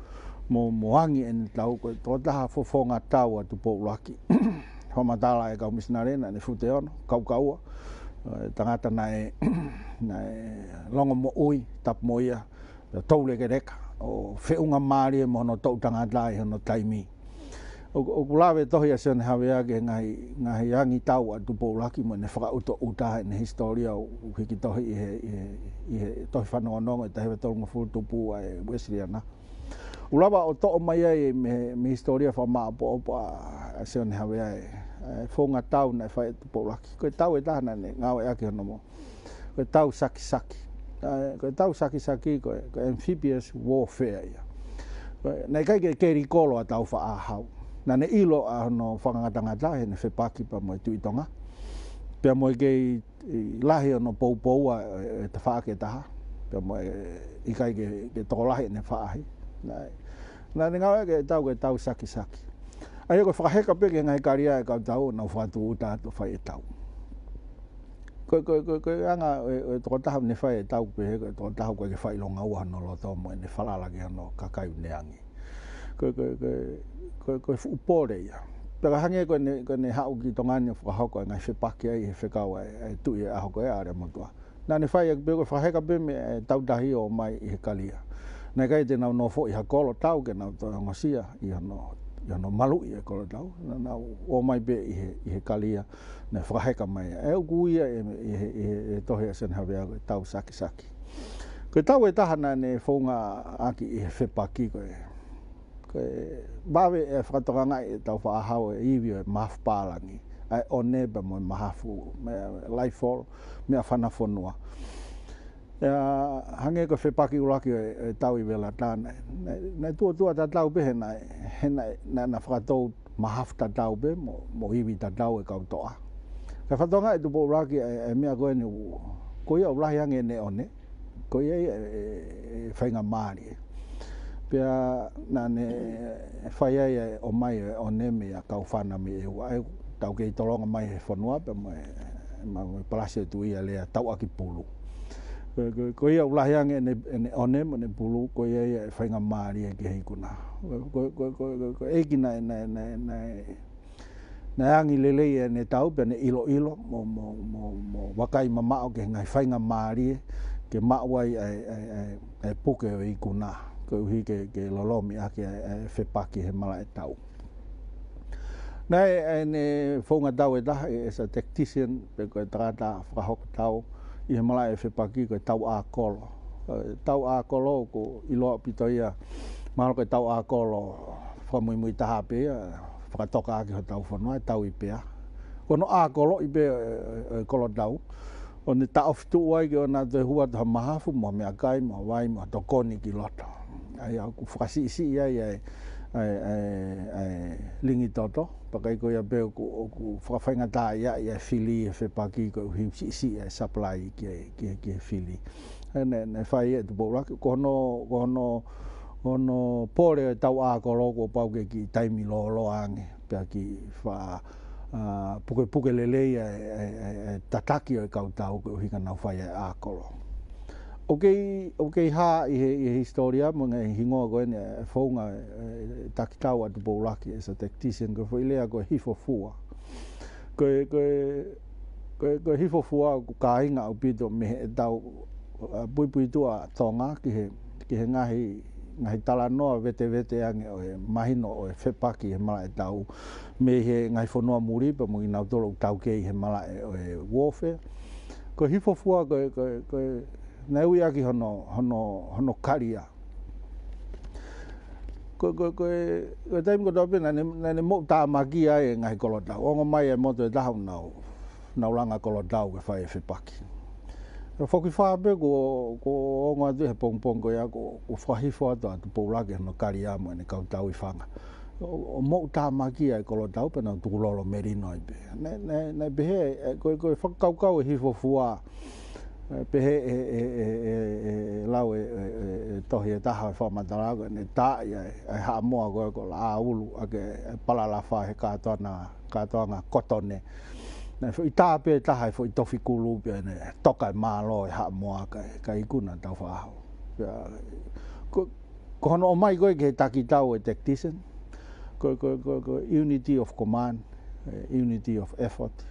mo, mo angi ʻene tau, ko e tokotaha fofonga tau ʻa Tupou ʻUluaki. Fakamatala ʻa e kau misinale naʻa ne fute ono, kaukaua, e tangata naʻe, naʻe longomoʻui, tapu mo ia, pea toulekeleka, ʻo feʻunga mālie mo hono toʻu tangata ʻi hono taimi. ʻOku, ʻoku lave tohi ʻa Sione Havea ki he ngaahi, ngaahi angi tau ʻa Tupou ʻUluaki mo ʻene fakaʻutoʻuta ʻene hisitōlia ʻoku hiki tohi ʻi he, ʻi he, ʻi he tohi fanongonongo ʻe taha hiva tolungofulu tupu ʻa e Uēsiliana. ʻOku lava ʻo toʻo mai ai mei, mei he hisitōlia fakamāʻopoʻopo ʻa, ʻa Sione Havea e, e founga tau naʻe fai ʻe Tupou ʻUluaki. Ko e tau ʻe taha naʻa ne ngāueʻaki hono mo ko e tau sakisaki. ʻA, ko e tau sakisaki, ko e, ko e amphibious warfare ia. Ko e, naʻe ʻikai ke keli kolo ʻa Tāufaʻāhau. Naʻa ne ʻilo ʻa hono fakangatangata heʻene fepaki pea mo e Tuʻi Tonga. Pea mo e kei, ʻi lahi hono poupoua e, e tafaʻaki ʻe taha. Pea mo e ʻikai ke, ke tokolahi ʻene faʻahi. Naʻe, naʻa ne ngāueʻaki e tau ko e tau sakisaki. ʻA ia ko e fakaheka pē ki he ngaahi kalia ʻa e kau tau, nau fakatūʻuta atu ʻo fai e tau. Ko, ko, ko, ko e anga e, e tokotaha ne fai e tau pehē, ko e tokotaha ʻoku ʻikai ke fai ʻilonga ua hono loto mo ʻene falala ki hono kakai ʻoku ne angi. Ko, ko, ko, ko, ko e fuʻu pole ia. Pea ka hangē ko ʻene, ko ʻene haʻu ki Tonga ni ʻo fakahoko e ngaahi fepaki ai he fekau ʻa e, e tuʻi ʻo e ʻaho ko ē ʻa Aleamotuʻa. Naʻa ne fai ʻaki pē ko e fakaheka pē mei he tau tahi ʻo ō mai ʻi he kalia. Naʻe ʻikai te nau nofoʻi ha kolo tau ke nau toe ongosia ʻi hono, ʻi hono maluʻi e kolo tau. Naʻa nau ō mai pē ʻi he, ʻi he kalia, naʻe fakaheka mai. ʻOku ui ia ʻe, ʻe, ʻe, ʻe he tohi ʻa Sione Havea ko e tau sakisaki. Ko e tau ʻe taha naʻa ne founga ʻaki ʻi he fepaki ko e, ko e vave e fakatokangaʻi ʻe Tāufaʻāhau e ivi ʻo e mahafu pālangi. ʻA e ʻone pea mo e mahafu, meʻa live oil, meʻa fanafonua. ʻIo, hangē ko e fepaki ʻuluaki ʻo e, e tau ʻi Velatā naʻe, naʻe, naʻe tuʻotuʻa tatau pē he naʻe, he naʻe, naʻe, naʻe fakatou mahafu tatau pē mo, mo ivi tatau e kau toʻa. Ka fakatokangaʻi ʻe Tupou ʻUluaki e, e meʻa ko eni ʻoku, ko ia ʻoku lahi ange ʻene ʻone, ko ia ia e, e, e faingamālie. Pea naʻa ne fai ai e ʻomai e ʻone mei he kau fana mei ʻEua, ʻa e tau kei tolonga mai he fonua pea mo e, mo e palasi ʻo e tuʻi ʻa Lea tauʻaki pulu. Ko, ko, ko ia ʻoku lahi ange ʻene, ʻene ʻone mo ʻene pulu, ko ia ia e faingamālie ki he ikuna. Ko, ko, ko, ko, ko, ko e ʻeiki naʻe, naʻe, naʻe, naʻe, naʻe angi lelei ʻene tau pea ne ʻiloʻilo mo, mo, mo, mo vakai mamaʻo ki he ngaahi faingamālie ke maʻu ai ʻa e, ʻa e, ʻa e, ʻa e puke ʻo e ikuna. Koeʻuhi ke, ke lolomi ʻaki ʻa e, ʻa e fepaki he malaʻe tau. Naʻe, ʻa ʻene founga tau ʻe taha, e, as a tactician, pe ko e tangata fakahoko tau, ʻi he malaʻe fepaki ko e tau ʻākolo. E, tau ʻākolo ʻoku ʻiloa ʻaupito ia, mahalo ko e tau ʻākolo fakamuimui taha pē ia, fakatoka ʻaki hotau fonua, e tau ʻi pea. Ko hono ʻākoloʻi pē, e, e, e kolo tau. ʻO ne taʻofi tuʻu ai ke ʻoua naʻa toe hū atu ha mahafu, mo ha meʻakai, mo ha vai, mo ha tokoni ki loto. ʻA ia ʻoku fakasiʻisiʻi ai ʻa e, ʻa e, ʻa e, ʻa e lingi toto, pea ʻikai ko ia pē ʻoku, ʻoku fakafaingataʻaʻiaʻi ʻa e fili he fepaki koeʻuhi ʻoku siʻisiʻi ʻa e supply ki he, ki he, ki he fili. ʻA ia naʻe, naʻe fai ʻe Tupou ʻUluaki, ko hono, ko hono, ko hono pole ʻo e tau ʻākolo kuo pau ke kiʻi taimi lōloa ange, pea kiʻi fa-, ʻa, pukepuke lelei ʻa e, ʻa e, ʻa e, ʻa e tataki ʻo e kau tau koeʻuhi ka nau fai ʻa e ʻākolo. ʻOku kei, ʻoku kei hā ʻi he, ʻi he hisitōlia mo e ngaahi hingoa ko eni e founga e, e taki tau ʻa Tupou ʻUluaki as a tactician, ko e foʻi lea ko e hifo fua. Ko e, ko e, ko e, ko e hifo fua ʻoku kāinga ʻaupito mei he tau, ʻa, puipuituʻa Tonga ki he, ki he ngaahi, ngaahi talanoa vetevete ange ʻo e mahino ʻo e fepaki he malaʻe tau mei he ngaahi fonua muli pea mo kinautolu ʻoku taukei he malaʻe ʻo e warfare. Ko e hifo fua ko e, ko e, ko e, naʻe ui ʻaki hono, hono, hono kalia. Ko, ko, ko e, ko e taimi ko ē pē naʻa ne, naʻa ne moʻutāmaki ai e ngaahi kolotau. Ongo mai e motu ʻe taha ʻo nau, nau langa kolotau ke fai e fepaki. Ko e foki fā pē kuo, kuo ongo atu he pongipongi ko ia kuo, kuo fakahifo atu ʻa Tupoulaki hono kalia mo ʻene kau tauifanga. ʻO, ʻo moʻutāmaki ai e kolotau pea nau tukulolo melino ai pē. Naʻe, naʻe, naʻe pehē, ʻe, ko e, ko e fakakaukau e hifo fua, ʻe, pehē ʻe, ʻe, ʻe lau e, e, e, e tohi ʻe taha ʻo e fakamatala ko ʻene taaʻi ʻa e, ʻa e Haʻamoa ko ē ko Laʻaulu ʻaki e palalafa he kātoanga, kātoanga kotone. Naʻe foʻi tā pē taha e foʻi tofi kulu pea ne toka e mālō e Haʻamoa kae, kae ikuna Tāufaʻāhau. Pea, ko, ko hono ʻomai ko ē ki he takitau e tactician, ko, ko, ko, ko unity of command, e, unity of effort,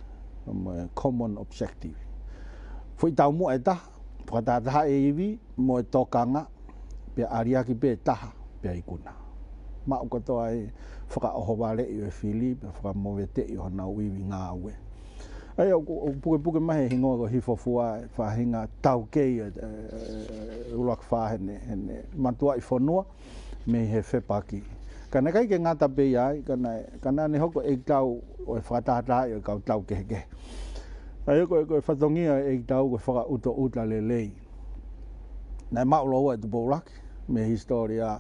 mo e common objective. Foʻi taumuʻa ʻe taha, fakatahatahaʻi e ivi mo e tokanga, pea ʻaliaki pē taha, pea ikuna. Maʻu kotoa e fakaʻohovaleʻi ʻo e fili, pea fakamoveteʻi ʻo honau ivi ngāue. ʻA ia, ʻoku, ʻoku pukepuke mai he hingoa ko e hifo fua e faʻahinga taukei e, e, e, e ʻUluaki Fā heʻene, heʻene matuaʻi fonua mei he fepaki. Ka naʻe ʻikai ke ngata pē ia ai, ka naʻe, ka naʻa ne hoko ʻeikitau ʻo e fakatahatahaʻi ʻo e kau tau kehekehe. ʻA ia ko e, ko e fatongia ʻo e ʻeikitau ko e fakaʻutoʻuta lelei. Naʻe maʻu lōua ʻe Tupoulaki mei he hisitōlia,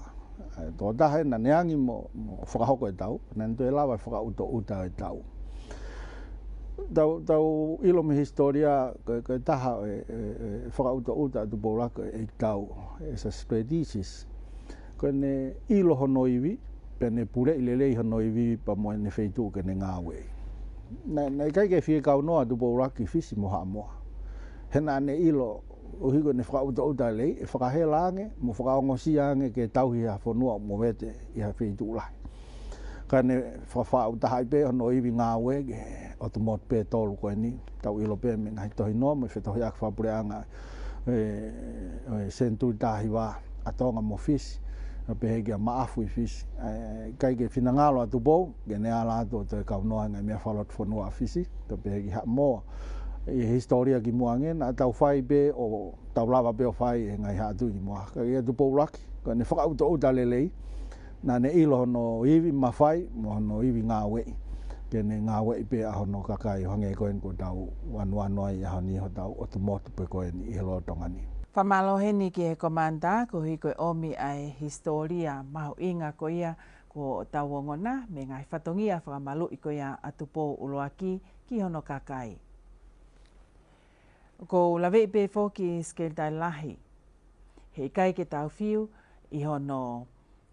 e, tokotaha ē naʻa ne angi mo, mo fakahoko e tau, naʻa ne toe lava e fakaʻutoʻuta e tau. Tau, tau ʻilo mei he hisitōlia, ko e, ko e taha e, e, e fakaʻutoʻuta ʻa Tupoulaki e ʻeikitau, e sa strategist. Ko ʻene ʻilo hono ivi, pea ne puleʻi lelei hono ivi pea mo ʻene feituʻu ke ne ngāueʻi. Naʻe, naʻe ʻikai ke fie kaunoa ʻa Tupoulaki Fisi mo Haʻamoa. He naʻa ne ʻilo, ʻuhi ko ʻene fakaʻutoʻuta lelei, ʻe fakahela ange, mo fakaongosia ange ke tauhi ha fonua ʻo movete ʻi ha feituʻu lahi. Ka ne fakafaʻu taha ai pē hono ivi ngāue ki he ʻotu motu pē ʻe tolu ko eni, tau ʻilo pē mei he ngaahi tohinoa mo e fetohiʻaki fakapuleʻanga, e, e senituli taha hiva ʻa Tonga mo Fisi, ʻo pehē kia Maʻafu ʻi Fisi. ʻE, ʻikai ke finangalo ʻa Tupou ke ne ala atu ʻo toe kaunoa e ngaahi meʻa fakalotofonua ʻa Fisi, ʻo pehē ki Haʻamoa. ʻI he hisitōlia kimuʻa ange, naʻa tau fai pē ʻo tau lava pē ʻo fai e ngaahi haʻa tuʻi kimuʻa. Ka kia Tupoulaki, ko ʻene fakaʻutoʻuta lelei, naʻa ne ʻilo hono ivi mafai, mo hono ivi ngāueʻi. Ke ne ngāueʻi pē ʻa hono kakai ʻo hangē ko eni kuo tau anuanu ai ʻaho ni hotau ʻotu motu pē ko eni ʻi he lolotonga ni. Fakamālō heni ki he Komanitā, koeʻuhi ko e ʻomi ʻa e hisitōlia mahuʻinga ko ia kuo tau ongona, mei he ngaahi fatongia fakamaluʻi ko ia ʻa Tupou ʻUluaki ki hono kakai. ʻOku ou laveʻi pē foki Sekelitali Lahi, he ʻikai ke tau fiu ʻi hono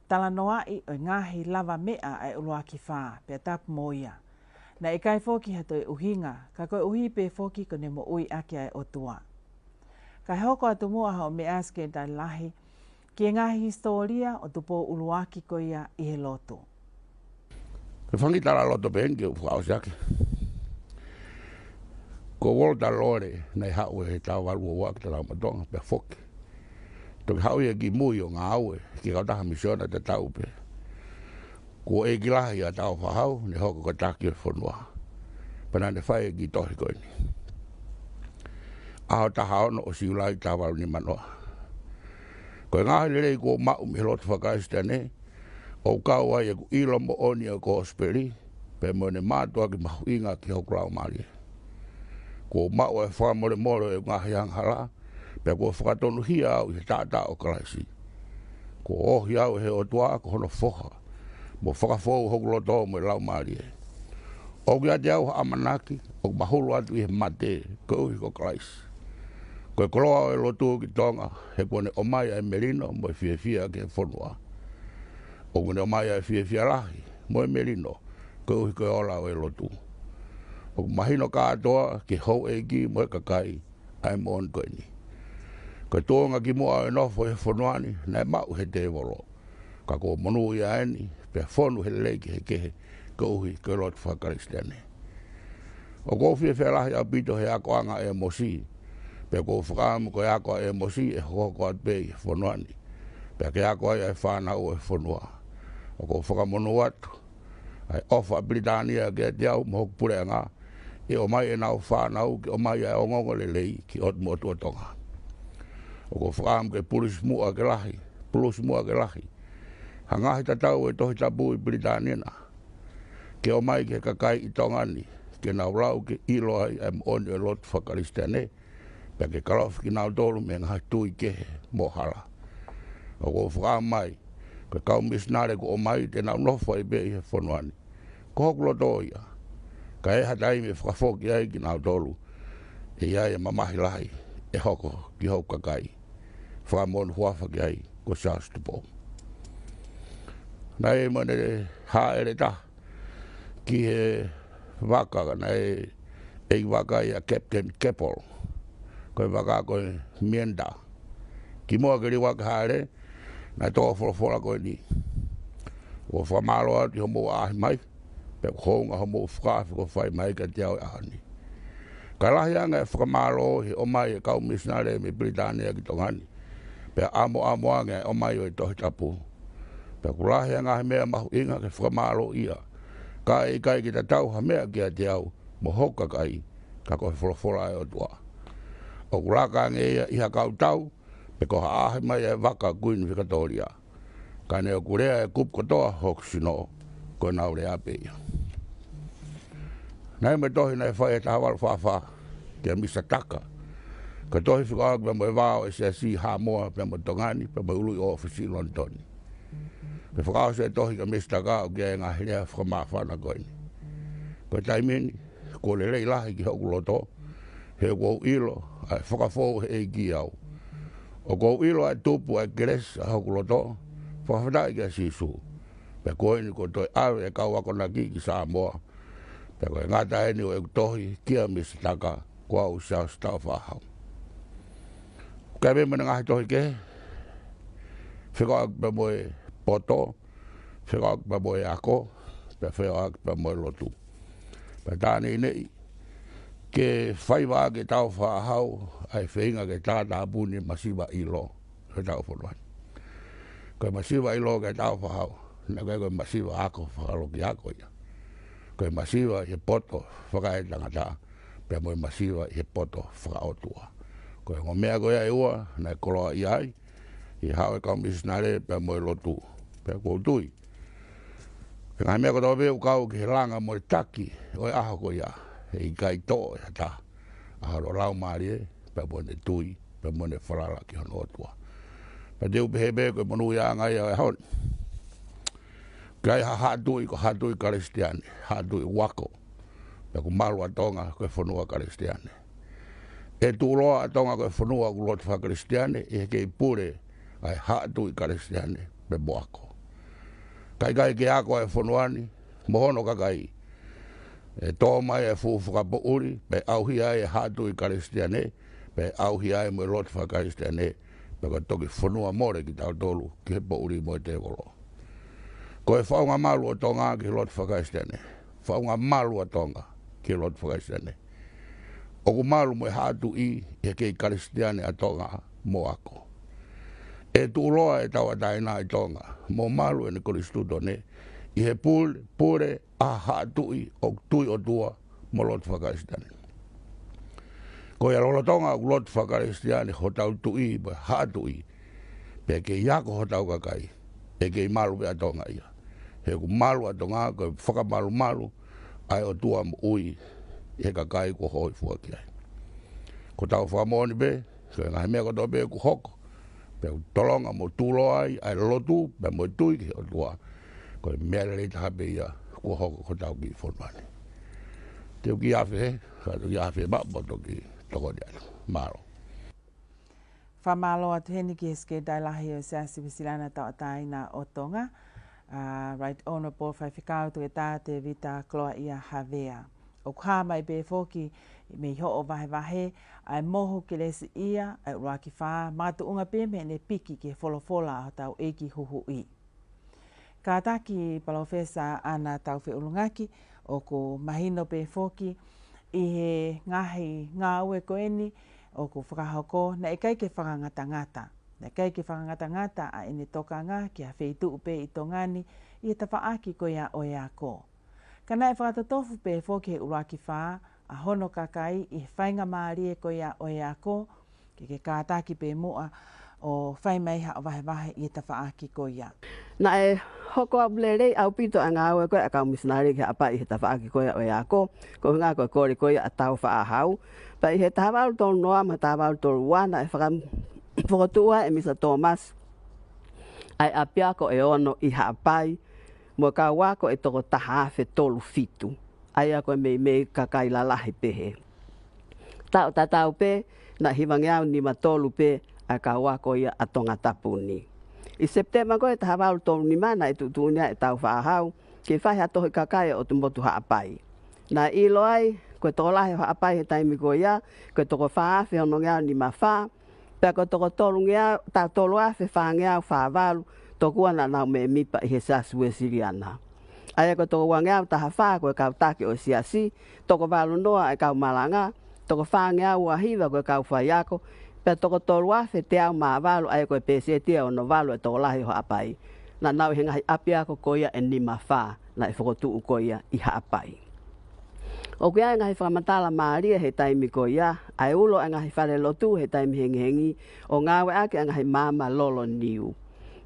talanoaʻi ʻo e ngaahi lavameʻa ʻa e ʻUluaki Fā, pea tapu mo ia. Naʻe ʻikai foki ha toe ʻuhinga, ka koeʻuhi pē foki ko ʻene moʻui ʻaki ʻa e ʻOtua. Kae hoko atu muʻa hoʻo meʻa Sekelitali Lahi, ki he ngaahi hisitōlia ʻo Tupou ʻUluaki ko ia ʻi he lotu. Ko e fanga kiʻi talaloto pē eni ke u fakaʻosi ʻaki. Ko Walter Lore, naʻe haʻu he taʻu valu ua ua ki Talaumatonga, pea foki. Toki haʻu ia ki mui ʻo ngāue, ki he kautaha misiona tatau pē. Ko e ʻEiki Lahi ʻa Tāufaʻāhau, ne hoko ko e taki ʻo e fonua. Pea naʻa ne fai e kiʻi tohi ko eni. ʻAho taha ono ʻo Siulai taha valu nima noa. Ko e ngaahi lelei kuo u maʻu mei he lotu faka-Kalisitiane, ʻoku kau ai ʻeku ʻilo moʻoni ʻo e kosipeli, pea mo ʻene mātuʻaki mahuʻinga ki hoku laumālie. Kuo u maʻu e fakamolemole ʻo e ngaahi angahala, pea kuo fakatonuhia au ʻi he taʻataʻa ʻo Kalaisi. Kuo ohi au ʻe he ʻOtua ko hono foha, mo fakafou hoku loto mo e laumālie. ʻOku ʻiate au ha ʻamanaki, ʻoku mahulu atu ʻi he mate, koeʻuhi ko Kalaisi. Ko e koloa ʻo e lotu ki Tonga, he kuo ne ʻomai ʻa e melino mo e fiefia ki he fonua. ʻOku ne ʻomai ʻa e fiefia lahi, mo e melino, koeʻuhi ko e ola ʻo e lotu. ʻOku mahino kātoa ki he houʻeiki mo e kakai, ʻa e moʻoni ko eni. Ko e tuʻunga kimuʻa ʻo e nofo ʻi he fonua ni, naʻe maʻu ʻe he tēvolo. Ka kuo monūʻia eni, pea fonu he lelei kehekehe, koeʻuhi ko e lotu faka-Kalisitiane. ʻOku ou fiefia lahi ʻaupito he akoʻanga ʻa ʻĒmosi, pea ʻoku ou fakaʻamu ko e ako ʻa ʻĒmosi ʻe hokohoko atu pē ʻi he fonua ni. Pea ke ako ai ʻa e fānau ʻo e fonua. ʻOku ou fakamonū atu, ʻa e ʻofa ʻa Pilitānia kiate au mo hoku puleʻanga, ʻi he ʻomai ʻenau fānau ke ʻomai ʻa e ongoongolelei ki ʻotu motu ʻo Tonga. ʻOku ou fakaʻamu ke pulusi muʻa ke lahi, pulusi muʻa ke lahi, ha ngaahi tatau ʻo e Tohi Tapu ʻi Pilitānia na ke ʻomai ki he kakai ʻi Tonga ni, ke nau lau ke ʻilo ai ʻa e moʻoni ʻo e lotu fakakalisitiane, pea ke kalofi kinautolu mei he ngaahi tui kehe mo hala. ʻOku ou fakaʻamu mai, ko e kau misinale kuo ʻomai te nau nofo ai pē ʻi he fonua ni. Ko hoku loto ia. Ka ʻi ha taimi ʻe fakafoki ai kinautolu, ʻe ʻi ai e mamahi lahi ʻe hoko ki hoku kakai. Fakamoʻoni huafa ki ai, ko Charles Tupou. Naʻe ʻi ai mo ʻene hāʻele taha ki he vaka, naʻe ʻi ai e vaka ia ʻa Captain Keppel. Ko e vaka ko e Mienda. Kimuʻa ke liuaki e hāʻele, naʻe tō e folofola ko eni: ʻOku ou fakamālō atu ʻi hoʻomou ʻaʻahi mai, pea ʻoku hounga hoʻomou fakaafe kuo fai mai kiate au he ʻaho ni. Ka lahi ange e fakamālō ʻi he ʻomai ʻa e kau misinale mei Pilitānia ki Tonga ni, pea ʻamoʻamo ange ʻa e ʻomai ʻo e Tohi Tapu. Pea ʻoku lahi e ngaahi meʻa mahuʻinga ke fakamālōʻia, ka ʻe ʻikai ke tatau ha meʻa kiate au mo hoku kakai, ka ko e folofola ʻa e ʻOtua. ʻOku laka ange ia ʻi ha kau tau, pe ko ha ʻaʻahi mai ʻa e vaka ʻa Kuini Vikatōlia. Ka neʻi ʻoku lea e kupu kotoa hoku sino, ko ʻenau lea pē ia. Naʻe ʻi ai mo e tohi naʻe fai ʻe he taha valu fā fā kia Misa Taka. Ko e tohi fekauʻaki pea mo e vā ʻo e Siasi ʻi Haʻamoa pea mo Tonga ni, pea mo e ului ʻōfisi ʻi Lonitoni. Pea fakaʻosi e tohi kia Misa Taka ʻoku ʻi ai e ngaahi lea fakamāfana ko eni: Ko e taimi ni, kuo lelei lahi ki hoku loto, he ʻoku ou ʻilo ʻa e fakafou ʻe he ʻEiki au. ʻOku ou ʻilo ʻa e tupu ʻa e kelesi ʻa hoku loto, fakafetaʻi kia Sīsū. Pea ko eni kuo toe ʻave e kau akonaki ki Samoa. Pea ko e ngata eni ʻo ʻeku tohi kia Misa Taka, ko au Siaosi Taufaʻāhau. ʻOku ʻi ai pē mo e ngaahi tohi kehe, fekauʻaki pea mo e poto, fekauʻaki pea mo e ako, pea fekauʻaki pea mo e lotu. Pea tā neʻineʻi ke faiva ʻaki ʻe Taufaʻāhau ʻa e feinga ke tātāpuni e masiva ʻilo ʻi hotau fonua ni. Ko e masiva ʻilo kia Taufaʻāhau, naʻe ʻikai ko e masiva ako fakalokiako ia. Ko e masiva ʻi he poto fakaetangata, pea mo e masiva ʻi he poto fakaʻotua. Ko e ongo meʻa ko ia ʻe ua naʻe koloaʻia ai, ʻi he haʻu e kau misinale pea mo e lotu. Pea ʻoku ou tui, ko e ngaahi meʻa kotoa pē ʻoku kau ki he langa mo e taki ʻo e ʻaho ko ia, ʻe ʻikai toʻo ʻe ha taha ʻa hono laumālie, pea mo ʻene tui, pea mo ʻene falala ki hono ʻOtua. Pea te u pehē pē ko e monūʻiaʻanga ia ʻo e ʻaho ni. Ka ʻi ai ha haʻa tuʻi, ko e haʻa tuʻi Kalisitiane, haʻa tuʻi ʻoku ako, pea ʻoku malu ʻa Tonga ko e fonua Kalisitiane. ʻE tuʻuloa ʻa Tonga ko e fonua ʻoku lotu fakakalisitiane, ʻi he kei pule ʻa e haʻa tuʻi Kalisitiane pea mo ako. Ka ʻikai ke ako ʻa e fonua ni mo hono kakai, ʻe tō mai e fuʻu fakapoʻuli, pea ʻauhia ai e haʻa tuʻi Kalisitiane, pea ʻauhia ai mo e lotu fakakalisitiane, pea ko e toki fonua mole kitautolu ki he poʻuli mo e tēvolo. Ko e faʻunga malu ʻo Tonga ki he lotu fakakalisitiane. Faʻunga malu ʻa Tonga ki he lotu fakakalisitiane. ʻOku malu mo e haʻa tuʻi ʻi he kei Kalisitiane ʻa Tonga mo ako. ʻE tuʻuloa e tauʻatāina ʻi Tonga mo malu ʻene konisitūtone ʻi he pule, pule ʻa e haʻa tuʻi ʻoku tui ʻOtua mo lotu fakakalisitiane. Ko ia lolotonga ʻoku lotu fakakalisitiane hotau tuʻi mo e haʻa tuʻi, pea kei ako hotau kakai, ʻe kei malu pē ʻa Tonga ia. He ʻoku malu ʻa Tonga ko e fakamalumalu ʻa e ʻOtua moʻui ʻi he kakai kuo hōifua ki ai. Ko hotau fakamoʻoni pē, ko e ngaahi meʻa kotoa pē ʻoku hoko, pea ʻoku tolonga mo tuʻuloa ai ʻa e lotu, pea mo e tui ki he ʻOtua, ko e meʻa lelei taha pē ia kuo hoko ki hotau kiʻi fonua ni. Te u kiʻi afe hē, ka te u kiʻi afe maʻu mo toki tokoni atu. Mālō. Fakamālō atu heni ki he Sekelitali Lahi ʻo e Siasi Uēsiliana Tauʻatāina ʻo Tonga, ʻa Right Honourable Faifekau Toketā Tēvita Koloaʻia Havea. ʻOku hā mai pē foki mei hoʻo vahevahe ʻa e mohu kelesiʻia ʻa e ʻUluaki Fā, makatuʻunga pē mei heʻene piki ki he folofola ʻa hotau ʻEiki Huhuʻi. Kātaki Palōfesa ʻAna Taufeʻulungaki, ʻoku mahino pē foki ʻi he ngaahi ngāue ko eni ʻoku fakahoko, naʻe ʻikai ke fakangatangata. Naʻe ʻikai ke fakangatangata ʻa ʻene tokanga ki ha feituʻu pē ʻi Tonga ni ʻi he tafaʻaki ko ia ʻo e ako. Ka naʻe fakatotofu pē foki ʻe he ʻUluaki Fā ʻa hono kakai ʻi he faingamālie ko ia ʻo e ako, ke ke kātaki pē muʻa ʻo fai mai haʻo vahevahe ʻi he tafaʻaki ko ia. Naʻe hoko ʻo lelei ʻaupito ʻa e ngāue ko ia ʻa e kau misinale ki Haʻapai ʻi he tafaʻaki ko ia ʻo e ako, ko e ʻuhinga ko e kole ko ia ʻa Tāufaʻāhau. Pea ʻi he taha valu tolu noa mo e taha valu tolu ua naʻe faka-, fokotuʻu ai ʻe Misa Tōmasi ʻa e ʻapiako ʻe ono ʻi Haʻapai, mo e kau ako ʻe toko taha afe tolu fitu. ʻA ia ko e meimei kakai lalahi pehē. Taʻu tatau pē, naʻe hivangeau nima tolu pē ʻa e kau ako ia ʻa Tongatapu ni. ʻI Sepitema ko ē taha valu tolu nima naʻe tuʻutuʻuni ai ʻe Tāufaʻāhau ke fai ha tohi kakai ʻo e ʻotu motu Haʻapai. Naʻe ʻilo ai ko e tokolahi ʻo Haʻapai he taimi ko ia ko e toko fā afe onongeau nima fā, pea ko e toko tolungeau, taha tolu afe fāngeau fā valu tokua naʻa nau mēmipa ʻi he Siasi Uesiliana. ʻA ia ko e toko uangeau taha fā ko e kau taki ʻo e Siasi, toko valu noa ʻa e kau malanga, toko fāngeau ua hiva ko e kau faiako, pea toko tolu afe teau mā valu, ʻa ia ko e pēseti ʻe ono valu ʻa e tokolahi ʻo Haʻapai, naʻa nau ʻi he ngaahi ʻapiako ko ia ʻe nima fā naʻe fokotuʻu ko ia ʻi Haʻapai. ʻOku ʻi ai e ngaahi fakamatala mālie he taimi ko ia, ʻa e ulo ʻa e ngaahi falelotu he taimi hengihengi, ʻo ngāueʻaki ʻa e ngaahi maama lolo niu.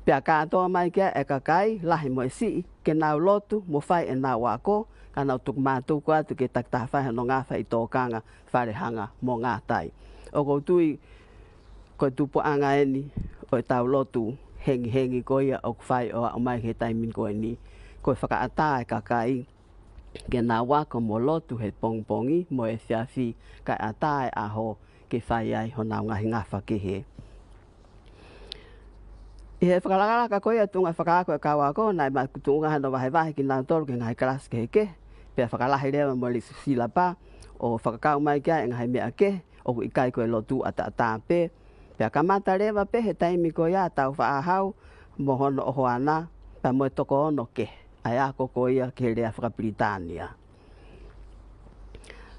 Pea kātoa mai ki ai e kakai, lahi mo e siʻi, ke nau lotu mo fai ʻenau ako, ka nau tuku mātuku atu ki he takitaha fai hono ngafa ʻi tōkanga, falehanga mo ngātai. ʻOku ou tui ko e tupuʻanga eni ʻo ʻetau lotu hengihengi ko ia ʻoku fai ʻo aʻu mai ki he taimi ko eni, ko e fakaʻatā e kakai ke nau ako mo lotu he pongipongi mo e efiafi, kae ʻatā e ʻaho ke fai ai honau ngaahi ngafa kehe. ʻI he fakalakalaka ko ia ʻa e tuʻunga fakaako e kau ako, naʻe makatuʻunga hono vahevahe kinautolu ki he ngaahi kalasi kehekehe, pea fakalahi leva mo e lisi silapa, ʻo fakakau mai ki ai e ngaahi meʻa kehe ʻoku ʻikai ko e lotu ʻataʻatā pē. Pea kamata leva pē he taimi ko ia ʻa Tāufaʻāhau mo hono ʻohoana, pea mo e toko ono kehe ʻa e ako ko ia ki he lea fakapilitānia.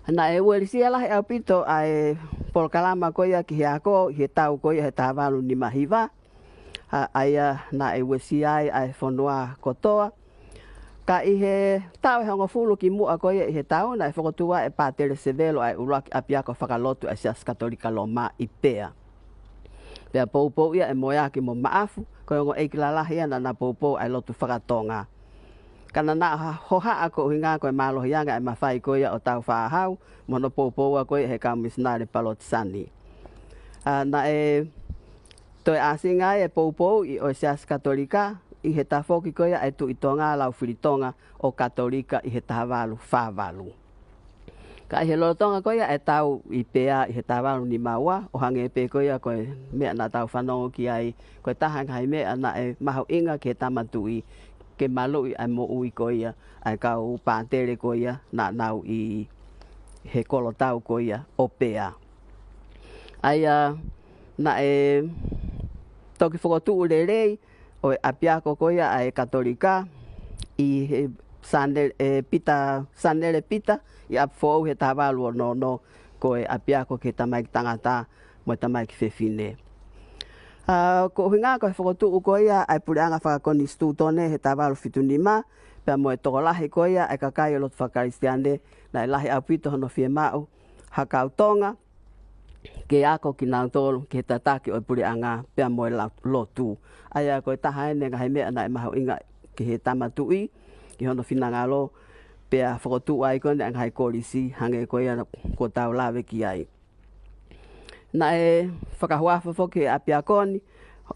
Naʻe uelisia lahi ʻaupito ʻa e polokalama ko ia ki he ako ʻi he taʻu ko ia he taha valu nima hiva, ʻa, ʻa ia naʻe uesia ai ʻa e fonua kotoa. Ka ʻi he taʻu ʻe hongofulu kimuʻa ko ia ʻi he taʻu, naʻe fokotuʻu ai ʻe Pātele Sevelo ʻa e ʻuluaki ʻapiako fakalotu ʻa e Siasi Katolika Loma ʻi Pea. Pea poupouʻi ia ʻe Moeaki mo Maʻafu, ko e ongo ʻeiki lalahi ia naʻa na poupou ʻa e lotu faka-Tonga. Ka naʻa na ha-, hohaʻa ko e ʻuhinga ko e mālohi ange ʻa e mafai ko ia ʻo Tāufaʻāhau, mo hono poupoua ko ia ʻe he kau misinale Palotisani. ʻA, naʻe toe ʻāsinga ai e poupouʻi ʻo e Siasi Katolika ʻi he tafoki ko ia ʻa e Tuʻi Tonga Laufilitonga ʻo Katolika ʻi he taha valu fā valu. Ka ʻi he lolotonga ko ia e taʻu ʻi Pea ʻi he taha valu nima ua, ʻo hangē pē ko ia ko e meʻa naʻa tau fanongo ki ai, ko e taha e ngaahi meʻa naʻe mahuʻinga ki he Tama Tuʻi, ke maluʻi ʻa e moʻui ko ia ʻa e kau pātele ko ia naʻa nau ʻi he kolotau ko ia ʻo Pea. ʻA ia naʻe toki fokotuʻu lelei ʻo e ʻapiako ko ia ʻa e Katolika ʻi he Sanele, ʻe, Pita, Sanele Pita ʻi ʻApifoʻou he taha valu ono ono, ko e ʻapiako ki he tamaiki tangata mo e tamaiki fefine. ʻA, ko e ʻuhinga ko e fokotuʻu ko ia ʻa e puleʻanga fakakonisitūtone he taha valu fitu nima, pea mo e tokolahi ko ia ʻa e kakai ʻo e lotu fakakalisitiane, naʻe lahi ʻaupito hono fiemaʻu ha kau Tonga ke ako kinautolu ki he tataki ʻo e puleʻanga pea mo e la-, lotu. ʻA ia ko e taha eni e ngaahi meʻa naʻe mahuʻinga ki he Tama Tuʻi, ki hono finangalo, pea fokotuʻu ai ko eni e ngaahi kolisi, hangē ko ia kuo tau lave ki ai. Naʻe fakahuafa foki e ʻapiako ni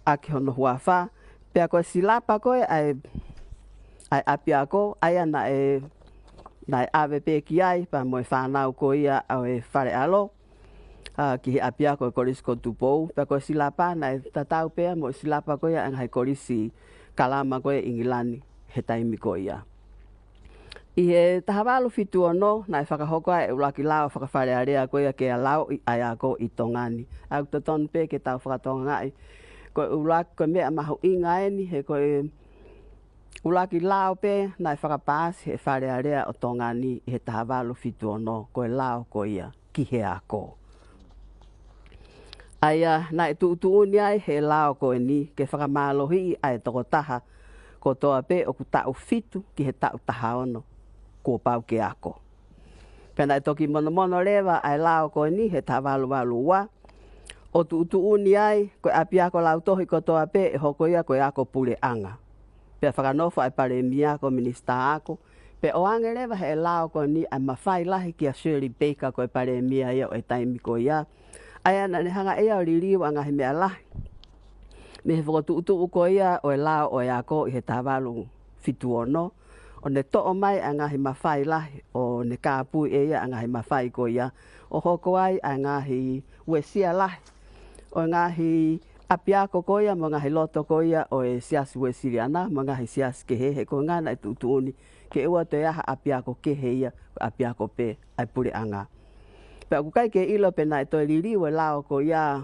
ʻaki hono huafa, pea ko e silapa ko ē ʻa e, ʻa e ʻapiako, ʻa ia naʻe, naʻe ʻave pē ki ai pea mo e fānau ko ia ʻo e fale ʻalo, ʻa, ki he ʻapiako e Kolisi ko Tupou, pea ko e silapa naʻe tatau pē ia mo e silapa ko ia ʻa e ngaahi kolisi kalama ko ē ʻi ʻIngilani he taimi ko ia. ʻI he taha valu fitu ono, naʻe fakahoko ai e ʻuluaki lao fakafalealea ko ia ke laoʻi ʻa e ako ʻi Tonga ni. ʻOku totonu pē ke tau fakatokangaʻi, ko e ʻuluaki, ko e meʻa mahuʻinga eni, he ko e ʻuluaki lao pē naʻe fakapaasi he Fale Alea ʻo Tonga ni ʻi he taha valu fitu ono, ko e lao ko ia ki he ako. ʻA ia naʻe tuʻutuʻuni ai he lao ko eni ke fakamālohiʻi ʻa e tokotaha kotoa pē ʻoku taʻu fitu ki he taʻu taha ono kuo pau ke ako. Pea naʻe toki monomono leva ʻa e lao ko eni he taha valu valu ua, ʻo tuʻutuʻuni ai ko e ʻapiako lautohi kotoa pē ʻe hoko ia ko e ako puleʻanga. Pea fakanofo ʻa e Palēmia ko Minisitā Ako, pea ʻoange leva ʻe he lao ko eni ʻa e mafai lahi kia Shirley Baker ko e Palēmia ia ʻo e taimi ko ia. ʻA ia naʻa ne hanga ʻe ia ʻo liliu ʻa e ngaahi meʻa lahi mei he fokotuʻutuʻu ko ia ʻo e lao ʻo e ako ʻi he taha valu fitu ono, ʻo ne toʻo mai ʻa e ngaahi mafai lahi, ʻo ne kāpui ʻe ia ʻa e ngaahi mafai ko ia, ʻo hoko ai ʻa e ngaahi uesia lahi ʻo e ngaahi ʻapiako ko ia mo e ngaahi loto ko ia ʻo e Siasi Uēsiliana mo e ngaahi siasi kehe, he ko e ʻuhinga naʻe tuʻutuʻuni ke ʻoua toe ʻi ai ha ʻapiako kehe ia, ko e ʻapiako pē ʻa e puleʻanga. Pea ʻoku ʻikai ke ʻilo pe naʻe toe liliu e lao ko ia,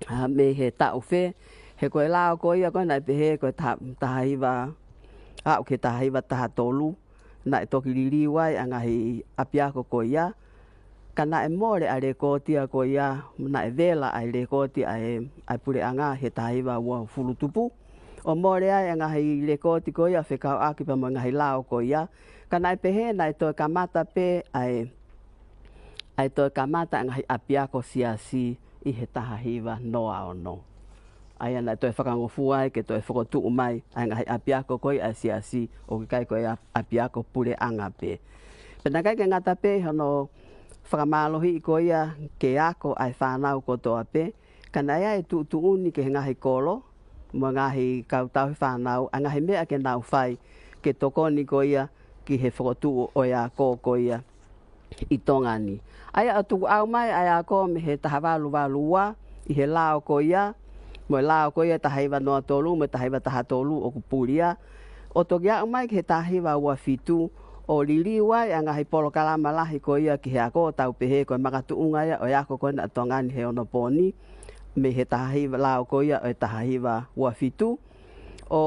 ʻa, mei he taʻu fē, he ko e lao ko ia ko ē naʻe pehē ko e taha, taha hiva, aʻu ki he taha hiva taha tolu, naʻe toki liliu ai ʻa e ngaahi ʻapiako ko ia, ka naʻe mole ʻa e lēkooti ia ko ia, naʻe vela ʻa e lēkooti ʻa e, ʻa e puleʻanga he taha hiva uofulu tupu, ʻo mole ai ʻa e ngaahi lēkooti ko ia fekauʻaki pea mo e ngaahi lao ko ia, ka naʻe pehē naʻe toe kamata pē ʻa e, ʻa e toe kamata ʻa e ngaahi ʻapiako siasi ʻi he taha hiva noa ono. ʻA ia naʻe toe fakangofua ai ke toe fokotuʻu mai ʻa e ngaahi ʻapiako ko ia ʻa e siasi, ʻoku ʻikai ko e ʻa-, ʻapiako puleʻanga pē. Pea naʻe ʻikai ke ngata pē ʻi hono fakamālohiʻi ko ia ke ako ʻa e fānau kotoa pē, ka naʻe ʻi ai e tuʻutuʻuni ki he ngaahi kolo mo e ngaahi kau tauhi fānau ʻa e ngaahi meʻa ke nau fai ke tokoni ko ia ki he fokotuʻu ʻo e ako ko ia ʻi Tonga ni. ʻA ia ʻo tukuʻau mai ʻa e ako mei he taha valu valu ua ʻi he lao ko ia, mo e lao ko ia taha hiva noa tolu mo e taha hiva taha tolu ʻoku pulia, ʻo toki aʻu mai ki he taha hiva ua fitu, ʻo liliu ai ʻa e ngaahi polokalama lahi ko ia ki he ako, ʻo tau pehē ko e makatuʻunga ia ʻo e ako ko ena ʻa Tonga ni he onopō ni, mei he taha hiva, lao ko ia ʻo e taha hiva ua fitu, ʻo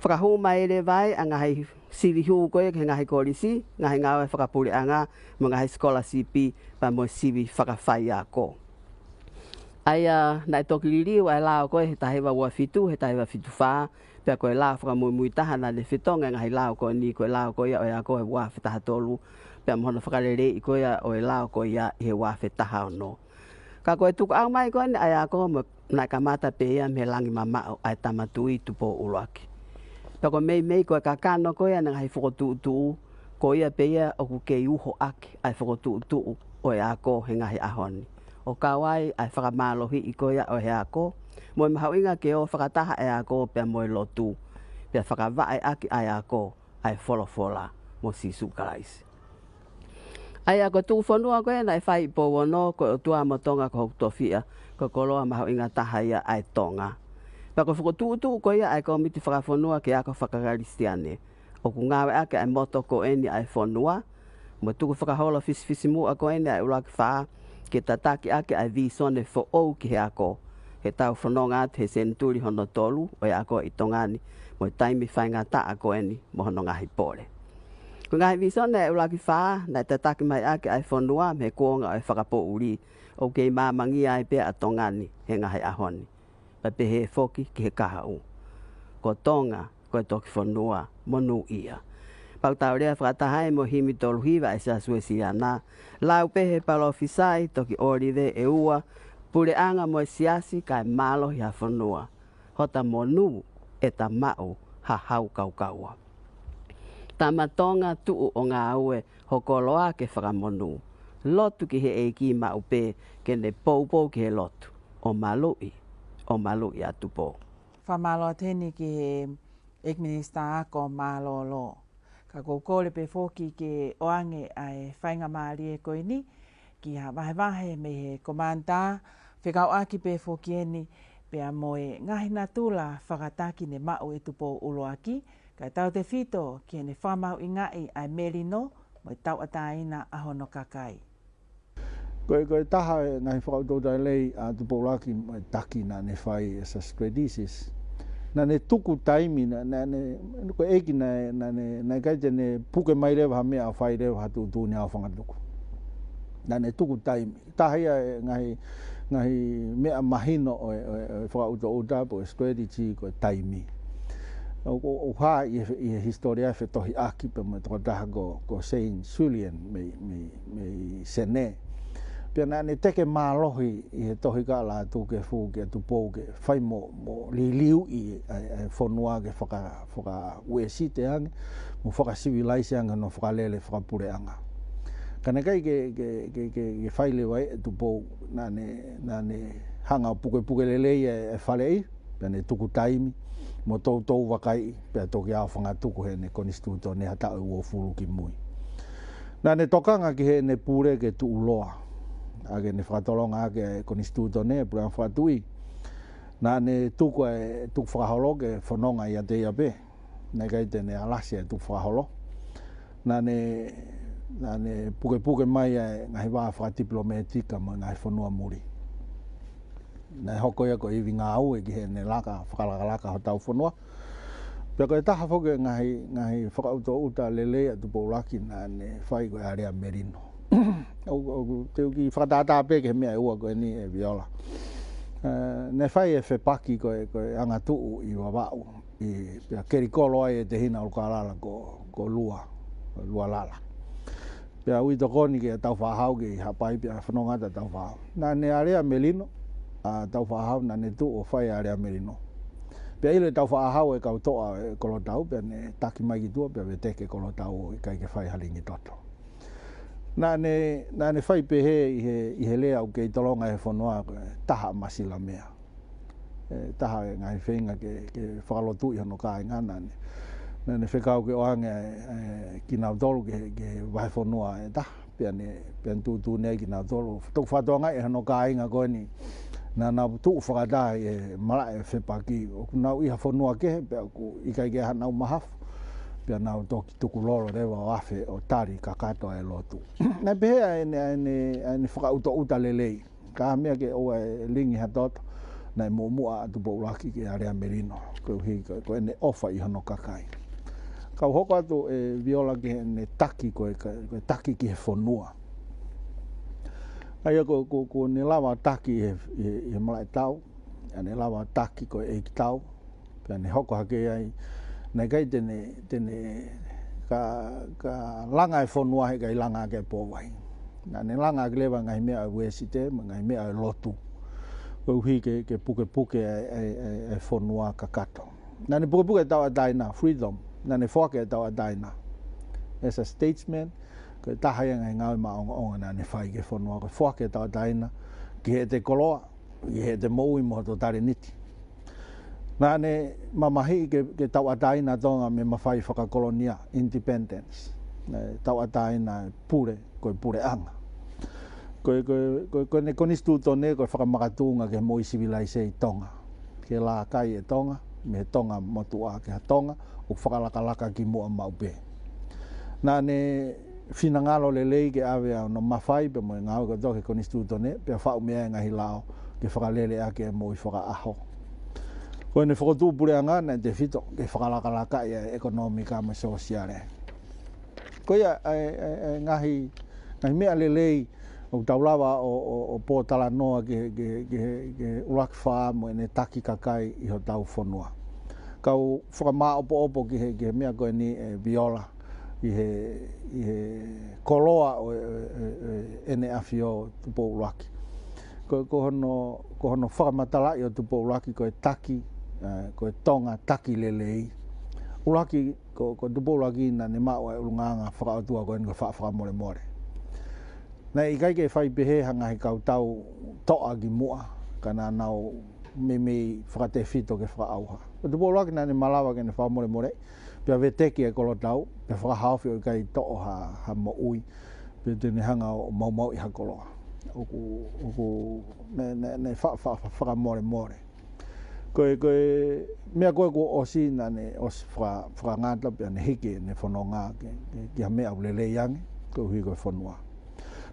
fakahū mai leva ai ʻa e ngaahi sivi hū ko ia ki he ngaahi kolisi, ngaahi ngāue fakapuleʻanga, mo e ngaahi sikolasipi, pea mo e sivi fakafaiako. ʻA ia naʻe toki liliu ʻa e lao ko ē he taha hiva ua fitu, he taha hiva fitu fā, pea ko e lao fakamuimui taha naʻa ne fetongi ʻa e ngaahi lao ko eni, ko e lao ko ia ʻo e ako he ua afe taha tolu, pea mo hono fakaleleiʻi ko ia ʻo e lao ko ia ʻi he ua afe taha ono. Ka ko e tukuʻau mai ko eni ʻa e ako mo naʻe kamata pē ia mei he langi mamaʻo ʻa e Tama Tuʻi Tupou ʻUluaki. Pea ko e meimei ko e kakano ko ia ʻa e ngaahi fokotuʻutuʻu, ko ia pē ia ʻoku kei uho ʻaki ʻa e fokotuʻutuʻu ʻo e ako he ngaahi ʻaho ni. ʻO kau ai ʻa e fakamālohiʻi ko ia ʻo e ako, mo e mahuʻinga ke ō fakataha ʻa e ako pea mo e lotu, pea fakavaʻe ʻaki ʻa e ako ʻa e folofola mo Sīsū Kalaisi. ʻA ia ko e tuku fonua ko ē naʻe fai ʻi Pouono, ko e ʻOtua mo Tonga ko hoku tofiʻa, ko e koloa mahuʻinga taha ia ʻa e Tonga. Pea ko e fokotuʻutuʻu ko ia ʻa e Kōmiti Fakafonua ki he Ako Fakakalisitiane, ʻoku ngāueʻaki ʻa e moto ko eni ʻa e fonua, mo e tukufakaholo fisifisimuʻa ko eni ʻa e ʻUluaki Fā, ke tataki ʻaki ʻa e vīsone foʻou ki he ako, ke tau fononga atu he senituli hono tolu ʻo e ako ʻi Tonga ni, mo e taimi faingataʻa ko eni mo hono ngaahi pole. Ko e ngaahi vīsone ʻa e ʻUluaki Fā naʻe tataki mai ʻaki ʻa e fonua mei he kuonga ʻo e fakapoʻuli, ʻoku kei māmangia ai pē ʻa Tonga ni he ngaahi ʻaho ni. Pea pehē foki ki he kahaʻu: Ko Tonga ko e toki fonua monūʻia. Pea ʻoku tau lea fakataha ai mo e himi tolu hiva ʻa e Siasi Uēsiliana, lau pē ʻe he palōfisai toki ʻŌlive ʻEua: Puleʻanga mo e siasi kae mālohi ha fonua, hota monū ʻe ta maʻu ha hau kaukaua. Tama Tonga tuʻu ʻo ngāue, ho koloa ke fakamonū. Lotu ki he ʻEiki maʻu pē, ke ne poupou ki he lotu. ʻO maluʻi, ʻo maluʻi atu pō. Fakamālō atu heni ki he ʻEiki Minisitā Ako Mālōlō. Ka ʻoku ou kole pē foki ke ʻoange ʻa e faingamālie ko eni ki ha vahevahe mei he Komanitā, fekauʻaki pē foki eni pea mo e ngaahi natula fakataki ne maʻu ʻe Tupou ʻUluaki, kae tautefito ki heʻene fakamahuʻingaʻi ʻa e melino mo e tauʻatāina ʻa hono kakai. Ko e, ko e taha e ngaahi fakaʻutoʻuta lelei ʻa Tupou ʻUluaki mo e taki naʻa ne fai as a strategist. Naʻa ne tuku taimi, naʻa, naʻa ne, ko e ʻEiki naʻe, naʻa ne, naʻe ʻikai te ne puke mai leva ha meʻa ʻo fai leva ha tuʻutuʻuni aofangatuku. Naʻa ne tuku taimi. Taha ia e ngaahi, ngaahi meʻa mahino ʻo e, ʻo e, ʻo e fakaʻutoʻuta pe ko e strategy ko e taimi. ʻOku, ʻoku, ʻoku hā ʻi he, ʻi he hisitōlia e fetohiʻaki pea mo e tokotaha ko, ko Saint Julian mei, mei, mei Senē. Pea naʻa ne teke mālohi ʻi he Tohi Kaʻa Lātū ke fuʻu kia Tupou ke fai mo, mo liliuʻi ʻa e, ʻa e fonua ke faka, fakauēsite ange, mo fakasivilaise ange hono fakalele fakapuleʻanga. Ka naʻe ʻikai ke, ke, ke, ke, ke fai leva ʻe Tupou, naʻa ne, naʻa ne hanga ʻo pukepuke lelei ʻa e, ʻa e faleʻi, pea ne tuku taimi, mo toutou vakaiʻi, pea toki aofangatuku heʻene konisitūtone ha taʻu ʻe uofulu ki mui. Naʻa ne tokanga ki heʻene pule ke tuʻuloa. ʻA ia naʻa ne fakatolonga ʻaki e konisitūtone, puleʻanga fakatuʻi. Naʻa ne tuku e tukufakaholo ke fononga ʻiate ia pē. Naʻe ʻikai te ne alasi e tukufakaholo. Naʻa ne, naʻa ne pukepuke mai ʻa e ngaahi vā fakatipilōmētika mo e ngaahi fonua muli. Naʻe hoko ia ko e ivi ngāue ki heʻene laka, fakalakalaka hotau fonua. Pea ko e taha foki e ngaahi, ngaahi fakaʻutoʻuta lelei ʻa Tupou ʻUluaki naʻa ne fai ko e alea melino. ʻOku, ʻoku te u kiʻi fakatātā pē ki he meʻa ʻe ua ko eni ʻe Viola. Ē, naʻe fai e fepaki ko e, ko e angatuʻu ʻi Vavaʻu, ʻi, pea kelikolo ai e tehina ʻUlukālala ko, ko Lua, Lualala. Pea ui tokoni kia Tāufaʻāhau ke ʻi Haʻapai pea fononga atu ʻa Tāufaʻāhau. Naʻa ne alea melino, ʻa Tāufaʻāhau naʻa ne tuʻu ʻo fai alea melino. Pea ʻilo ʻe Tāufaʻāhau e kau toʻa e kolotau, pea ne taki mai ki tuʻa, pea veteki e kolotau ʻo ʻikai ke fai ha lingi toto. Naʻa ne, naʻa ne fai pehē ʻi he, ʻi he lea ʻoku kei tolonga he fonua ko e taha Masilamea. ʻE, taha e ngaahi feinga ke, ke fakalotuʻi hono kāinga naʻa ne. Naʻa ne fekau ke ʻoange ʻa e, ʻa e, kinautolu ki he, ki he vahefonua ʻe taha, pea ne, pea ne tuʻutuʻuni ai kinautolu. Toki fakatokangaʻi ʻe hono kāinga ko eni, naʻa nau tuʻu fakataha ʻi he malaʻe fepaki, ʻoku nau ʻi ha fonua kehe, pea ʻoku ʻikai ke ʻi ai haʻanau mahafu, pea nau toki tukulolo leva ʻo afe ʻo tali kakato ʻa e lotu. Naʻe pehē ʻa ʻene, ʻa ʻene, ʻa ʻene fakaʻutoʻuta lelei. Ka meʻa ke ʻoua ʻe lingi ha toto, naʻe muʻomuʻa ʻa Tupou ʻUluaki ke alea melino, koeʻuhi ko, ko ʻene ʻofa ʻi hono kakai. Kau hoko atu ʻe Viola ki heʻene taki ko e ka, ko e taki ki he fonua. ʻA ia ko, ko, ko ʻene lava taki ʻi he, ʻi he, ʻi he malaʻe tau, ʻa ʻene lava taki ko e ʻeikitau, pea ne hoko hake ai, naʻe ʻikai te ne, te ne ka, ka langa e fonua heʻikai langa ʻaki e pōvai. Naʻa ne langa ʻaki leva ngaahi meʻa ʻo e uēsite, mo e ngaahi meʻa ʻo e lotu. Koeʻuhi ke, ke pukepuke e, e, e, e fonua kakato. Naʻa ne pukepuke e tauʻatāina, freedom, naʻa ne foaki e tauʻatāina. As a statesman, ko e taha ia e ngaahi ngāue maʻongoʻonga naʻa ne fai ki he fonua, ko e foaki e tauʻatāina, ki heʻete koloa, ki heʻete moʻui mo hoto talēniti. Naʻa ne mamahiʻi ke, ke tauʻatāina Tonga mei he mafai fakakolonia, independence. ʻE, tauʻatāina e pule, ko e puleʻanga. Ko e, ko e, ko e, ko ʻene konisitūtone, ko e fakamakatuʻunga ki he moʻui sivilaise ʻi Tonga. Ke lākai e Tonga, mei he Tonga motuʻa ki ha Tonga ʻoku fakalakalaka ki muʻa maʻu pē. Naʻa ne finangalo lelei ke ʻave ʻa hono mafai pea mo e ngāue kotoa ki he konisitūtone, pea faʻu mei ai e ngaahi lao ke fakalele ʻaki e moʻui fakaʻaho. Ko ʻene fokotuʻu puleʻanga naʻe tefito ke fakalakalakaʻi e ʻekonōmika mo e sōsiale. Ko ia, ʻa e, ʻa e, ʻa e ngaahi, ngaahi meʻa lelei ʻoku tau lava ʻo, ʻo, ʻo pōtalanoa ki he, ki he, ki he, ki he ʻUluaki Fā mo ʻene taki kakai ʻi hotau fonua. Kau fakamāʻopoʻopo ki he, ki he meʻa ko eni ʻe Viola, ʻi he, ʻi he koloa ʻo e, e, e, e, ʻEne ʻAfio Tupou ʻUluaki. Ko, ko hono, ko hono fakamatalaʻi ʻo Tupou ʻUluaki ko e taki, ē, ko e Tonga taki lelei. ʻUluaki, ko, ko Tupou ʻUluaki naʻa ne maʻu ʻa e ʻulungaanga fakaʻotua ko eni ko e faʻa fakamolemole. Naʻe ʻikai ke fai pehē ha ngaahi kautau toʻa ki muʻa, ka naʻa nau meimei fakatefito ke fakaʻauha. Ko Tupou ʻUluaki naʻa ne malava ke ne fakamolemoleʻi, pea veteki e kolotau, pea fakahaofi ʻo ʻikai toʻo ha, ha moʻui, pe te ne hanga ʻo maumauʻi ha koloa. ʻOku, ʻoku, naʻe, naʻe, naʻe fa-, fa-, fa-, fakamolemole. Ko e, ko e meʻa ko ē kuo ʻosi naʻa ne ʻosi faka-, fakangata pea ne hiki ʻene fononga ke, ke, ki ha meʻa ʻoku lelei ange, koeʻuhi ko e fonua.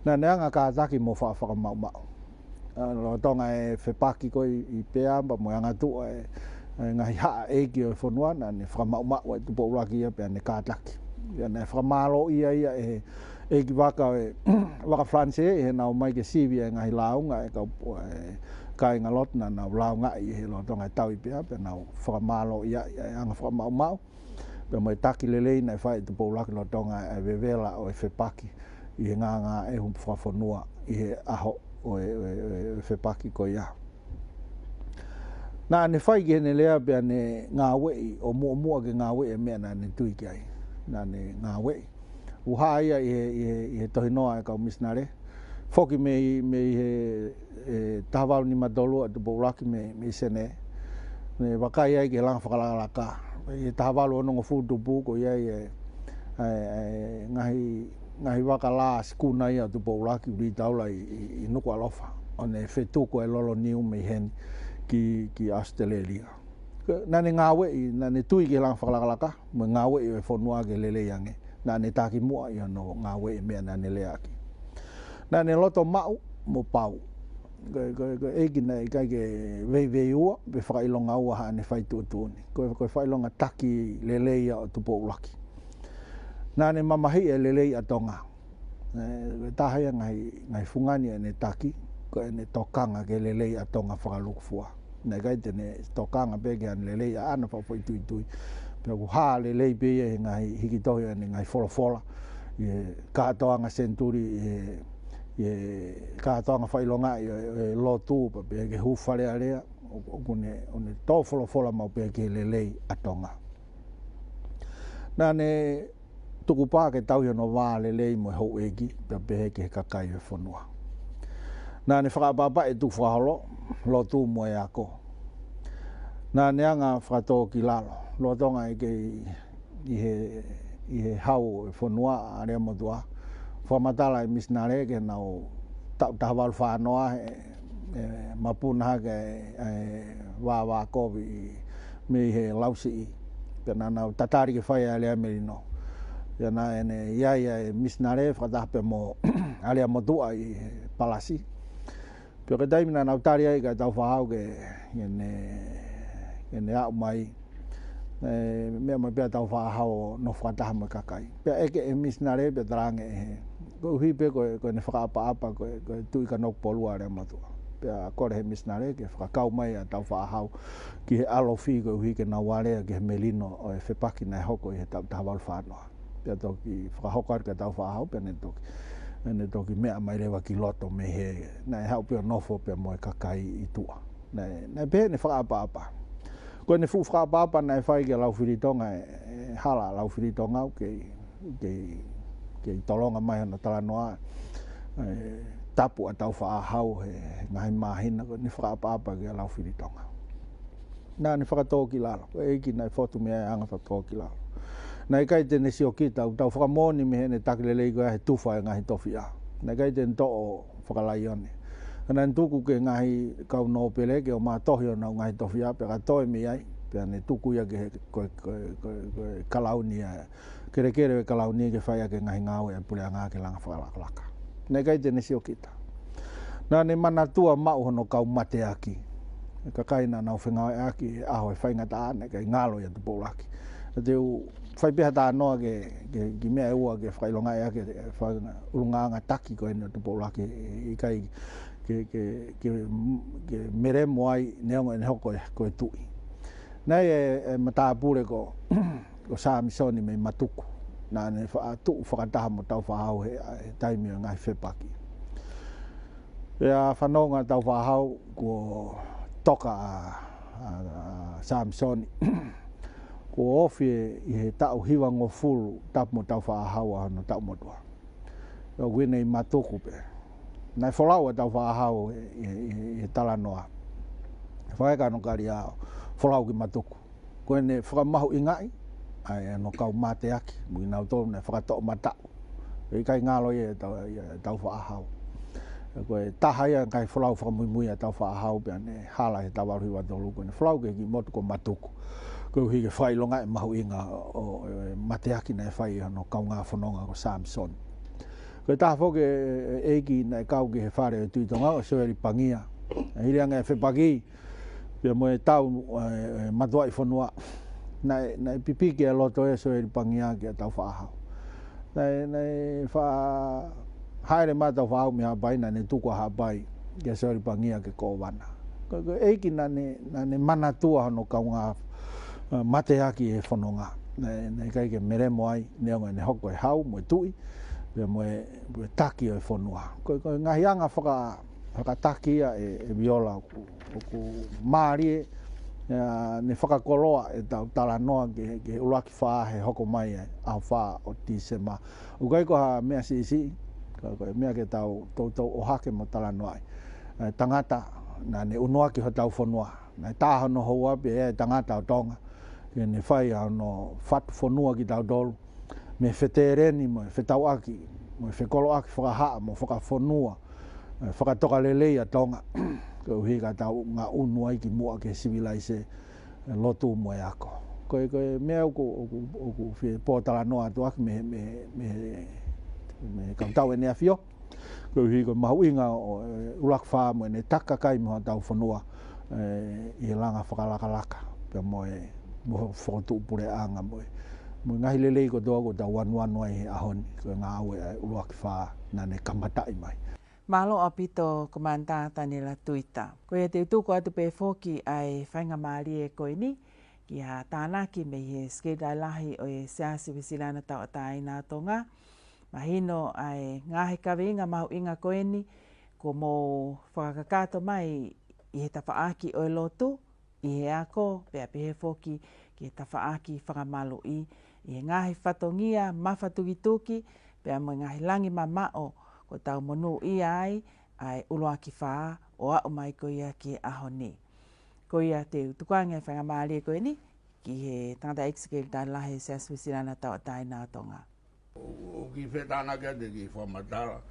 Naʻa ne anga kātaki mo fa-, fakamaʻumaʻu. ʻA, lolotonga e fepaki ko ē ʻi, ʻi Peama mo e angatuʻu e, e ngaahi haʻa ʻeiki ʻo e fonua, naʻa ne fakamaʻumaʻu ʻe Tupou ʻUluaki ia pea ne kātaki. Pea naʻe fakamālōʻia ia ʻe he ʻeikivaka ʻo e vaka Falanisē, ʻi heʻenau ō mai ke sivi e ngaahi lāunga e kau, e kāingalotu naʻa nau lāungaʻi ʻi he lolotonga e tau ʻi Peama, pea nau fakamālōʻia ʻi he anga fakamaʻumaʻu. Pea mo e taki lelei naʻe fai ʻe Tupou ʻUluaki lolotonga e vevela ʻo e fepaki ʻi he ngāngāʻehu fakafonua ʻi he ʻaho ʻo e, ʻo e, ʻo e fepaki ko ia. Naʻa ne fai ki heʻene lea pea ne ngāueʻi ʻo muʻomuʻa ke ngāueʻi e meʻa naʻa ne tui ki ai. Naʻa ne ngāueʻi. ʻUhā ia ʻi he, ʻi he, ʻi he tohinoa e kau misinale. Foki mei, mei he, e, taha valu nima tolu ʻa Tupou ʻUluaki mei, mei Senē. Ne vakai ai ki he langa fakalakalaka. ʻI he taha valu onongofulu tupu ko ia e, e, e, ngaahi, ngaahi vaka lā sikuna ia ʻa Tupou ʻUluaki ʻuli taula ʻi, ʻi, ʻi Nukuʻalofa. ʻO ne fetuku e lolo niu mei heni ki, ki ʻAositelēlia. Naʻa ne ngāueʻi, naʻa ne tui ki he langa fakalakalaka, mo e ngāueʻi ʻo e fonua ke lelei ange. Naʻa ne taki muʻa ʻi hono ngāueʻi e meʻa naʻa ne leaʻaki. Naʻa ne loto maʻu mo pau. Ko e, ko e, ko e ʻEiki naʻe ʻikai ke veiveiua, pe fakaʻilonga ua haʻane fai tuʻutuʻuni. Ko e, ko e fakaʻilonga taki lelei ia ʻo Tupou ʻUluaki. Naʻa ne mamahiʻi e lelei ʻa Tonga. E, ko e taha ia ngaahi, ngaahi fungani ʻene taki, ko ʻene tokanga ki he lelei ʻa Tonga fakalukufua. Naʻe ʻikai te ne tokanga pē ki haʻane lelei ʻaʻana fakafoʻituitui. Pea ʻoku hā lelei pē ia he ngaahi hiki tohi ʻene ngaahi folofola. ʻI he kātoanga senituli, ʻi he, ʻi he kātoanga fakaʻilongaʻi ʻo e, ʻo e lotu, pea pehē ki he hū Fale Alea, ʻo, ʻoku ne, ʻo ne tō folofola maʻu pē ki he lelei ʻa Tonga. Naʻa ne tukupā ke tauhi hono vā lelei mo e houʻeiki, pea pehē ki he kakai ʻo e fonua. Naʻa ne fakaʻapaʻapaʻi e tukufakaholo, lotu mo e ako. Naʻa ne anga fakatōkilalo, lolotonga ʻene kei ʻi he, ʻi he hau ʻo e fonua ʻa Aleamotuʻa. Fakamatala e misinale ke nau taʻu taha valu fā noa he, e, mapuna hake e, e vāvā kovi mei he lausiʻi. Pea naʻa nau tatali ke fai ʻa e lea melino. Pea naʻe ʻi ai ʻa e misinale fakataha pē mo ʻAleamotuʻa ʻi he palasi. Pea ko e taimi naʻa nau tali ai kia Tāufaʻāhau ke, ke ne, ke ne aʻu mai. E, meʻa mai pē ʻa Tāufaʻāhau ʻo nofo fakataha mo e kakai. Pea ʻeke ʻe he misinale pea talaange ʻe he, koeʻuhi pē ko e, ko ʻene fakaʻapaʻapa ko e, ko e Tuʻi Kanokupolu ʻa Aleamotuʻa. Pea kole he misinale ke fakakau mai ʻa Tāufaʻāhau ki he ʻalofi koeʻuhi ke nau alea ki he melino ʻo e fepaki naʻe hoko ʻi he taʻu taha valu fā noa. Pea toki fakahoko atu kia Tāufaʻāhau, pea ne toki, ne toki meʻa mai leva ki loto mei he, naʻe haʻu pē ʻo nofo pea mo e kakai ʻi tuʻa. Naʻe, naʻe pehē ʻene fakaʻapaʻapa. Ko ʻene fuʻu fakaʻapaʻapa naʻe fai kia Laufilitonga, e, e hala Laufilitonga au kei, kei, kei tolonga mai hono talanoa, e, tapu ʻa Tāufaʻāhau he ngaahi māhina, ko ʻene fakaʻapaʻapa kia Laufilitonga. Naʻa ne fakatōkilalo, ko e ʻEiki naʻe fotu mei ai e anga fakatōkilalo. Naʻe ʻikai te ne siokita, ʻoku tau fakamoʻoni mei heʻene taki lelei ko ia he tufa e ngaahi tofiʻa. Naʻe ʻikai te ne toʻo fakalaione. Ka naʻa ne tuku ki he ngaahi kau nōpele ke ō mai ʻo tohi honau ngaahi tofiʻa, pea ka toe mei ai, pea ne tuku ia ki he, ko e, ko e, ko e, ko e kalauni ʻa e kelekele ʻo e kalauni ke fai ʻaki e ngaahi ngāue ʻa e puleʻanga ki he langa fakalakalaka. Naʻe ʻikai te ne siokita. Naʻa ne manatua maʻu hono kau mateaki. E kakai naʻa nau fengāueʻaki he ʻaho e faingataʻa naʻe ʻikai ngalo ia Tupou ʻUluaki. Te u fai pē ha talanoa ke, ke, ki he meʻa ʻe ua ke fakaʻilongaʻi ʻaki e fakaʻulungaanga taki ko eni ʻo Tupou ʻUluaki, ʻikai ke, ke, ke, ke melemo ai neongo ʻene hoko ko e, ko e tuʻi. Naʻe ʻi ai e, e matāpule ko, ko Samisoni mei Matuku. Naʻa ne faʻa tuʻu fakataha mo Tāufaʻāhau he, he taimi ʻo e ngaahi fepaki. Pea fanongo ʻa Tāufaʻāhau kuo toka ʻa, ʻa, ʻa Samisoni. Kuo ofi ʻi he taʻu hivangofulu tapu mo Tāufaʻāhau ʻa hono taʻu motuʻa. ʻOku ʻi ai ʻi Matuku pē. Naʻe folau ʻa Tāufaʻāhau ʻi, ʻi, ʻi, ʻi he talanoa. Fakaeka hono kali ʻo folau ki Matuku. Ko ʻene fakamahuʻingaʻi ʻa e, ʻa hono kau mateaki, mo kinautolu naʻe fakatoʻomataʻu. ʻIkai ngalo ia ʻe Tau-, ia ʻe Tāufaʻāhau. Ko e taha ia e ngaahi folau fakamuimui ʻa Tāufaʻāhau pea ne hala he taʻu valu hiva tolu ko ʻene folau ki he kiʻi motu ko Matuku. Koeʻuhi ke fakaʻilongaʻi e mahuʻinga ʻo, ʻo e mateaki naʻe fai ʻe hono kaungā fononga ko Samisoni. Ko e taha foki e, e, ʻeiki naʻe kau ki he fale ʻo e Tuʻi Tonga ko Sioeli Pangia. Hili ange e fepaki, pea mo e tau, e, e, matuʻaʻi fonua. Naʻe, naʻe pipiki e loto ʻo Sioeli Pangia kia Tāufaʻāhau. Naʻe, naʻe faʻa haʻele mai Tāufaʻāhau mei Haʻapai, naʻa ne tuku ʻa Haʻapai kia Sioeli Pangia ke kōvana. Ko, ko e ʻeiki naʻa ne, naʻa ne manatua hono kaungā, e, mateaki he fononga. Naʻe, naʻe ʻikai ke melemo ai, neongo ʻene hoko ko e hau mo e tuʻi. pea mo e, mo e taki ʻo e fonua. Ko e, ko e ngaahi anga faka-, fakataki ia ʻe, ʻe Viola ʻoku, ʻoku mālie, ʻa, ne fakakoloa ʻetau talanoa ki he, ki he ʻuluaki fā he hoko mai ʻa e ʻaho fā ʻo Tīsema. ʻOku ʻikai ko ha meʻa siʻisiʻi, ka ko e meʻa ke tau toutou ʻohake mo talanoaʻi. ʻA e tangata naʻa ne ʻunuaki hotau fonua. Naʻe tā hono houa pē ʻa e tangata ʻo Tonga ke ne fai ʻa hono fatu fonua kitautolu, mei he feteleni mo e fetauʻaki mo e fekoloʻaki fakahaʻa mo fakafonua, ʻe, fakatokalelei ʻa Tonga, koeʻuhi ka tau ngaʻunu ai ki muʻa ki he sivilaise, ʻe, lotu mo e ako. Ko e, ko e meʻa ʻoku, ʻoku, ʻoku fie pōtalanoa atu ʻaki mei he, mei he, mei he, mei he kautau ʻEne ʻAfio. Koeʻuhi ko e mahuʻinga ʻo e ʻuluaki fā mo ʻene taki kakai mei hotau fonua, ʻe, ʻi he langa fakalakalaka, pea mo e, mo e fokotuʻu puleʻanga mo e, mo e ngaahi lelei kotoa ʻoku tau anuanu ai he ʻaho ni, ko e ngāue ʻa e ʻuluaki fā naʻa ne kamataʻi mai. Mālō ʻaupito Komanitā Taniela Tuita. Ko ia te u tuku atu pē foki ʻa e faingamālie ko eni ki ha tānaki mei he Sekelitali Lahi ʻo e Siasi Uēsiliana Tauʻatāina ʻo Tonga. Mahino ʻa e ngaahi kaveinga mahuʻinga ko eni kuo mou fakakakato mai ʻi he tafaʻaki ʻo e lotu, ʻi he ako, pea pehē foki ki he tafaʻaki fakamaluʻi, ʻi he ngaahi fatongia mafatukituki, pea mo e ngaahi langi mamaʻo kuo tau monūʻia ai ʻa e ʻuluaki fā ʻo aʻu mai ko ia ki he ʻaho ni. Ko ia te u tukuange ʻa e faingamālie ko eni ki he tangataʻeiki Sekelitali Lahi Siasi Uēsiliana Tauʻatāina ʻo Tonga. ʻOku, ʻoku ou kiʻi fie tānaki atu e kiʻi fakamatala.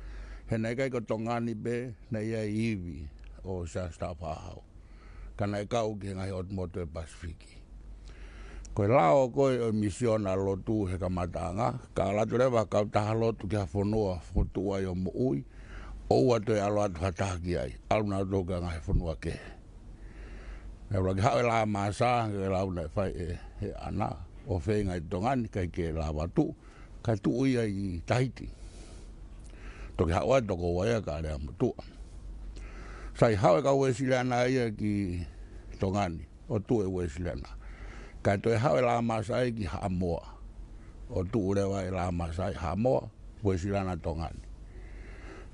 He naʻe ʻikai ko Tonga ni pē naʻe ʻi ai e ivi ʻo Siaosi Tāufaʻāhau, ka naʻe kau ki he ngaahi ʻotu motu ʻo e Pasifiki. Ko e lao ko ē ʻo e misiona lotu he kamataʻanga, ka ʻalu atu leva ha kautaha lotu ki ha fonua fokotuʻu ai ʻo moʻui, ʻoua toe ʻalu atu ha taha ki ai, ʻalu nautolu ki he ngaahi fonua kehe. Naʻe ʻuluaki haʻu e Laʻā Māsā, ko e lau naʻe fai ʻe, ʻe ʻAna, ʻo feinga ʻi Tonga ni, ʻikai ke lava ʻo tuʻu, kae tuʻu ia ʻi Tahiti. Toki haʻu ai e tokoua ia, Kaleamotuʻa. Sai, haʻu e kau Uēsiliana ia ki Tonga ni, ʻo tuʻu e Uēsiliana. Kae toe haʻu e Laʻā Māsā ia ki Haʻamoa, ʻo tuʻu leva e Laʻā Māsā ʻi Haʻamoa, Uēsiliana Tonga ni.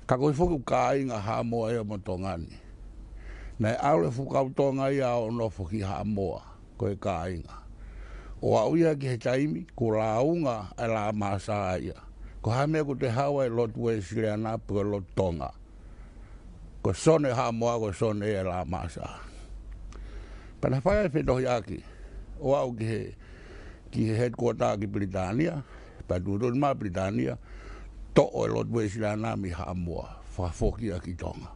Ka ko e foki ʻoku kāinga Haʻamoa ia mo Tonga ni. Naʻe ʻalu e fuʻu kau Tonga ia ʻo nofo ki Haʻamoa, ko e kāinga, ʻo aʻu ia ki he taimi kuo lāunga ʻa e Laʻā Māsā ia. Ko e hā e meʻa ʻoku toe haʻu ai e lotu Uēsiliana pe ko e lotu Tonga? Ko e sone Haʻamoa, ko e sone ʻa e Laʻā Māsā. Pea naʻe fai ai e fetohiʻaki ʻo aʻu ki he, ki he headquarter ki Pilitānia, pea tuʻutuʻuni mai ʻa Pilitānia, toʻo e lotu Uēsiliana mei Haʻamoa, fakafoki ia ki Tonga.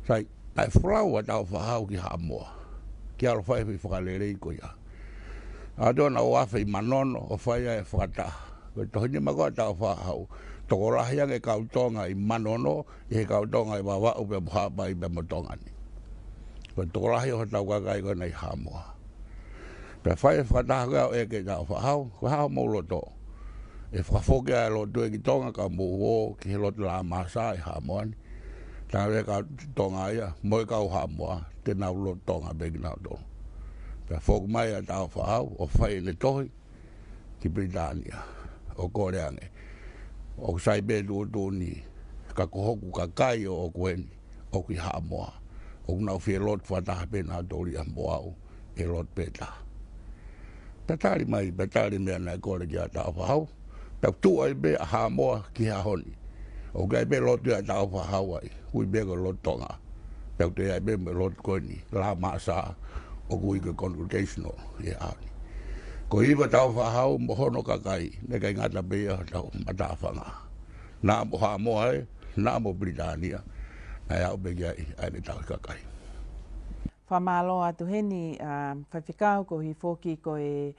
Sai, naʻe folau ʻa Tāufaʻāhau ki Haʻamoa ke ʻalu ʻo fai e foʻi fakalelei ko ia. ʻAlu atu ʻo afe ʻi Manono ʻo fai ai e fakataha. Ko e tohi nima ko ē ʻa Tāufaʻāhau, tokolahi ange e kau Tonga ʻi Manono ʻi he kau Tonga ʻi Vavaʻu pea mo Haʻapai pea mo Tonga ni. Ko e tokolahi ʻo hotau kakai ko ena ʻi Haʻamoa. Pea fai e fakataha ko ia ʻo ʻeke ʻe Tāufaʻāhau, ko e hā hoʻomou loto? ʻE fakafoki ʻa e lotu ē ki Tonga, ka mou ō ki he lotu Laʻā Māsā ʻi Haʻamoa ni? Talaange ʻe he kau Tonga ia, mo e kau Haʻamoa, te nau lotu Tonga pē kinautolu. Pea foki mai ʻa Tāufaʻāhau ʻo fai ʻene tohi ki Pilitānia, ʻo kole ange, ʻoku sai pē tuʻutuʻuni, ka ko hoku kakai ʻoʻoku eni, ʻoku ʻi Haʻamoa. ʻOku nau fie lotu fakataha pē nautolu ia mo au, ʻe lotu pē taha. Pea tali mai, pea tali e meʻa naʻe kole ki ai ʻa Tāufaʻāhau, pea tuʻu ai pē ʻa Haʻamoa ki he ʻaho ni. ʻOku ʻi ai pē lotu ia ʻa Tāufaʻāhau ai, ui pē ko e lotu Tonga. Pea ʻoku toe ʻi ai pē mo e lotu ko eni, Laʻā Māsā, ʻoku ui ko e Congregational ʻi he ʻaho ni. Ko e ivi ʻa Tāufaʻāhau mo hono kakai, naʻe ʻikai ngata pē ia ʻi hotau matāfanga. Naʻa mo Haʻamoa ē, naʻa mo Pilitānia, naʻe aʻu pē ki ai ʻa ʻene tauhi kakai. Fakamālō atu heni, ʻa, Faifekau, koeʻuhi foki ko e,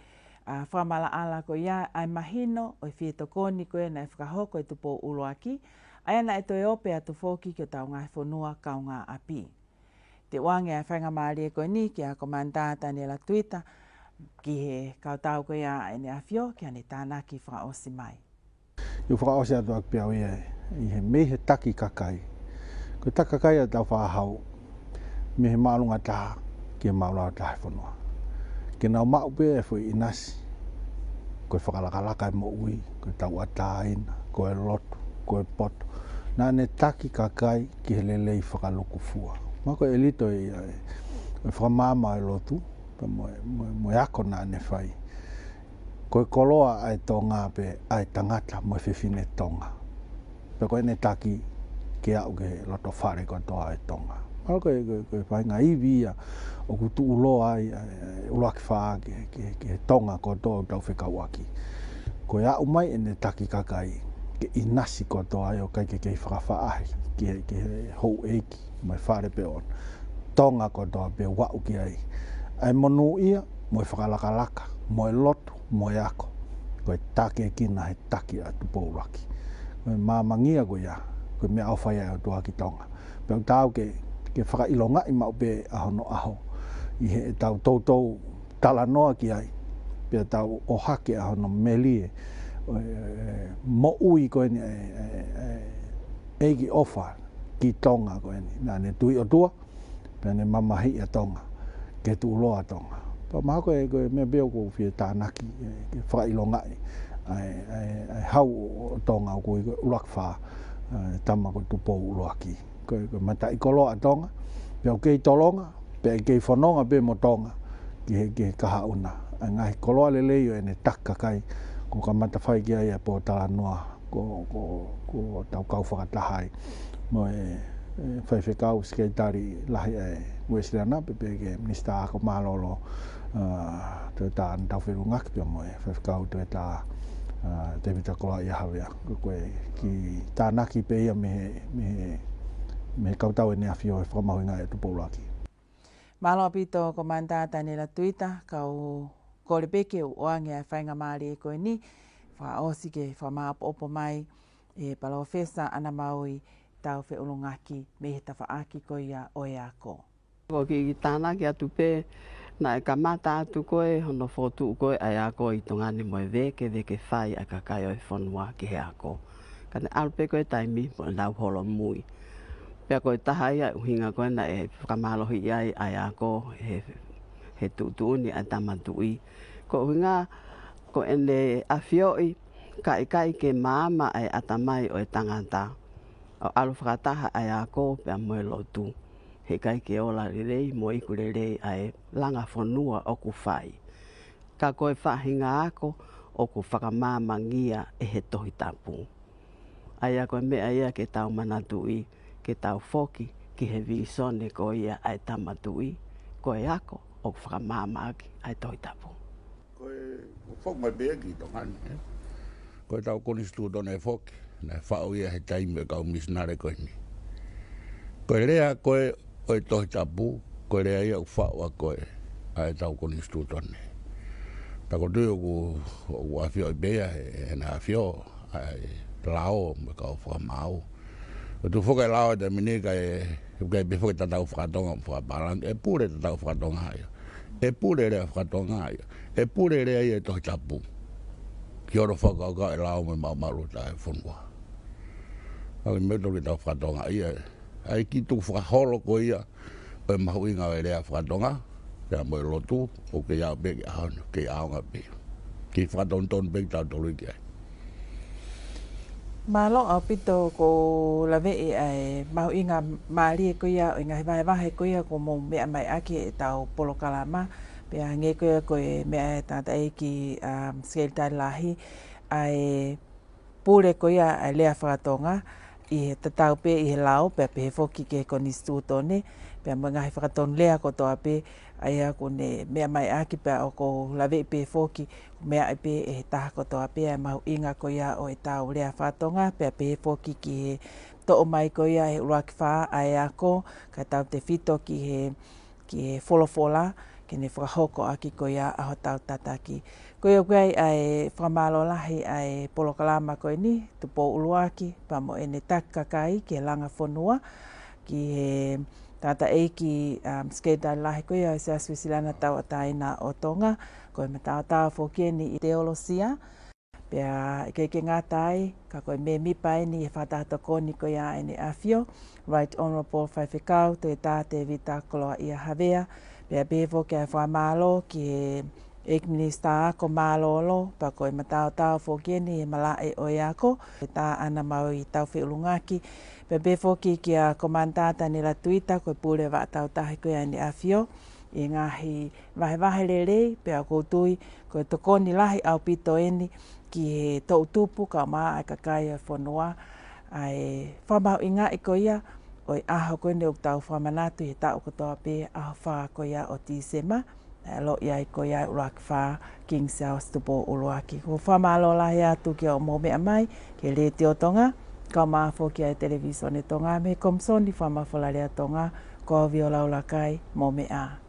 ʻa, fakamaʻalaʻala ko ia, ʻa e mahino ʻo e fie tokoni ko ē naʻe fakahoko ʻe Tupou ʻUluaki, ʻa ia naʻe toe ope atu foki ki hotau ngaahi fonua kaungāʻapi. Te u ʻoange ʻa e faingamālie ko eni kia Komanitā Taniela Tuita ki he kautau ko ia ʻa ʻEne ʻAfio ki haʻane tānaki fakaʻosi mai. ʻOku ou fakaʻosi atu ʻaki pē au ia ʻi he mei he taki kakai. Ko e taki kakai ʻa Tāufaʻāhau mei he māʻolunga taha ki he māʻulalo taha ʻo e fonua. Ke nau maʻu pē e foʻi ʻinasi, Ko e fakalakalaka e moʻui, ko e tauʻatāina, ko e lotu, ko e poto. Naʻa ne taki kakai ki he lelei fakalukufua. Mahalo ko e ʻelito ia ʻe, ʻe fakamaama e lotu, pea mo e, mo e, mo e ako naʻa ne fai. Ko e koloa ʻa e Tonga pē, ʻa e tangata mo e fefine Tonga. Pea ko ʻene taki ke aʻu ki he loto fale kotoa ʻo e Tonga. Mahalo ko e, ko e, ko e faʻahinga ivi ia ʻoku tuʻuloa ai ʻa e, ʻa e ʻUluaki Fā ki he, ki he, ki he Tonga kotoa ʻoku tau fekauʻaki. Ko e aʻu mai ʻene taki kakai ke ʻinasi kotoa ai ʻo ʻikai ke kei fakafaʻahi ki he, ki he houʻeiki mo e fale pē ʻoʻona. Tonga kotoa pē ʻoku aʻu ki ai. ʻA e monūʻia mo e fakalakalaka mo e lotu mo e ako. Ko e taki ʻe kina he taki ʻa Tupou ʻUluaki. Ko e māmangia ko ia, ko e meʻaʻofa ia ʻa e ʻOtua ki Tonga. Pea ʻoku taau ke, ke fakaʻilongaʻi maʻu pē ʻa hono ʻaho ʻi heʻetau toutou talanoa ki ai. Pea tau ʻohake ʻa hono melie, ʻe, moʻui ko eni ʻa e, ʻe, ʻe, ʻEiki ʻofa ki Tonga ko eni. Naʻa ne tui ʻOtua, pea ne mamahiʻi ʻa Tonga, ke tuʻuloa ʻa Tonga. Pea mahalo ko e, ko e meʻa pē ʻoku ou fie tānaki, ʻe, ke fakaʻilongaʻi ʻa e, ʻa e, ʻa e hau ʻo Tonga ʻoku ui ko e ʻUluaki Fā, ʻa e tama ko Tupou ʻUluaki. Ko e, ko e mataʻikoloa ʻa Tonga, pea ʻoku kei tolonga, pea ʻe kei fononga pē mo Tonga ki he, ki he kahaʻu na. ʻA e ngaahi koloa lelei ʻo ʻene taki kakai, kuo kamata fai ki ai ʻa e pōtalanoa ko, ko, ko ʻetau kau fakataha ai mo e, e faifekau sekelitali lahi ʻa e Uēsiliana, pea pehē ki he Minisitā Ako Mālōlō, ʻa, Toetuʻu Taufelungaki pea mo e faifekau Toetuʻu, ʻa, Tēvita Koloaʻia Havea. Ko e kiʻi tānaki pē ia mei he, mei he, mei he kautau ʻEne ʻAfio ʻi he fakamahuʻingaʻi ʻa Tupou ʻUluaki. Mālō ʻaupito Komanitā Taniela Tuita, kau kole pē ke u ʻoange ʻa e faingamālie ko eni, fakaʻosi ke fakamāʻopoʻopo mai ʻe Palōfesa ʻAna Maui Taufeʻulungaki mei he tafaʻaki ko ia ʻo e ako. Ko e kiʻi tānaki atu pē, naʻe kamata atu ko ē hono fokotuʻu ko ē ʻa e ako ʻi Tonga ni mo e vēkeveke fai ʻa e kakai ʻo e fonua ki he ako. Ka ne ʻalu pē ko ē taimi mo ʻenau holomui. Pea ko e taha ia e ʻuhinga ko ē naʻe fakamālohiʻi ai ʻa e ako he, he tuʻutuʻuni ʻa e Tama Tuʻi. Ko e ʻuhinga ko ʻene ʻafioʻi ka ʻikai ke maama ʻa e ʻatamai ʻo e tangata ʻo ʻalu fakataha ʻa e ako pea mo e lotu, heʻikai ke ola lelei mo iku lelei ʻa e langa fonua ʻoku fai. Ka ko e faʻahinga ako ʻoku fakamāmangia ʻe he Tohi Tapu. ʻA ia ko e meʻa ia ke tau manatuʻi, ke tau foki ki he vīsone ko ia ʻa e Tama Tuʻi, ko e ako ʻoku fakamaamaʻaki ʻa e Tohi Tapu. Ko e, ʻoku foki mai pē ia ki Tonga ni, ē? Ko ʻetau konisitūtone foki, naʻe faʻu ia he taimi ʻo e kau misinale ko eni. Ko e lea ko ē ʻo e Tohi Tapu, ko e lea ia ʻoku faʻu ʻaki ko ē ʻa ʻetau konisitūtone. Pea ʻoku ou tui ʻoku, ʻoku ʻafioʻi pē ia he, he ʻEne ʻAfio, ʻa e lao mo e kau fakamaau. ʻOku tuʻu foki e lao ʻi he taimi ni ka ʻe, ʻoku ʻikai pē foki tatau fakatonga mo fakapālangi, ʻe pule tatau fakatonga ia. ʻE pule lea fakatonga ia. ʻE pule lea ia ʻa e Tohi Tapu. Ki hono fakakaukau e lao mo e maʻumaʻuluta ʻa e fonua. ʻA ia ko e meʻa ʻoku totonu ke tau fakatokangaʻi ia. ʻA e kiʻi tukufakaholo ko ia ʻo e mahuʻinga ʻo e lea fakatonga, pea mo e lotu, ʻoku kei aʻu pē ki he ʻaho ni, kei ʻaonga pē. Kiʻi fakatonutonu pē kitautolu ki ai. Mālō ʻaupito, ʻoku ou laveʻi ʻa e mahuʻinga mālie ko ia ʻo e ngaahi vahevahe ko ia kuo mou meʻa mai ʻaki ʻetau polokalama. Pea hangē ko ia ko e meʻa ʻa e tangataʻeiki, um, Sekelitali Lahi, ʻa e pule ko ia ʻa e lea fakatonga ʻi he tatau pē ʻi he lao, pea pehē foki ki he konisitūtone, pea mo e ngaahi fakatonulea kotoa pē, ʻa ia kuo ne meʻa mai ʻaki, pea ʻoku ou laveʻi pē foki, meaʻi pē ʻe he taha kotoa pē ʻa e mahuʻinga ko ia ʻo ʻetau lea fakatonga, pea pehē foki ki he toʻo mai ko ia ʻe he ʻUluaki Fā ʻa e ako, kae tautefito ki he ki he folofola, ke ne fakahoko ʻaki ko ia ʻa hotau tataki. Ko ia ʻoku ʻi ai ʻa e fakamālō lahi ʻa e polokalama ko eni, Tupou ʻUluaki, pea mo ʻene taki kakai ki he langa fonua, ki he tangataʻeiki, um, Sekelitali Lahi ko ia ʻo e Siasi Uēsiliana Tauʻatāina ʻo Tonga, ko e mataotao foki eni ʻi he teolosia, pea ʻikai ke ngata ai, ka ko e mēmipa eni ʻi he Fakataha Tokoni ko ia ʻa ʻEne ʻAfio, Right Honourable Faifekau Toetuʻu Tēvita Koloaʻia Havea, pea pehē foki ʻa e fakamālō ki he ʻEiki Minisitā Ako Mālōlō, pea ko e mataotao foki eni he malaʻe ʻo e ako, ʻe tā ʻana mau ʻi tau feʻulungaki, pea pehē foki kia Komanitā Taniela Tuita, ko e pule vaʻa tautahi ko ia ʻEne ʻAfio, ʻi he ngaahi vahevahe lelei, pea ʻoku ou tui, ko e tokoni lahi ʻaupito eni ki he toʻutupu, kae ʻumaʻā e kakai ʻo e fonua, ʻa e fakamahuʻingaʻi ko ia, ʻo e ʻaho ko eni ʻoku tau fakamanatu he taʻu kotoa pē, ʻaho fā ko ia ʻo Tīsema, ʻa e ʻalu ia ai ko ia ʻUluaki Fā, King Charles Tupou ʻUluaki. ʻOku ou fakamālō lahi atu ki hoʻomou meʻa mai, ki he Letiō Tonga, kae ʻumaʻā foki ʻa e Televīsone Tonga, mei he Komisoni Fakamafola Lea Tonga, ko au Viola ʻUlakaʻi, mou meʻa ā.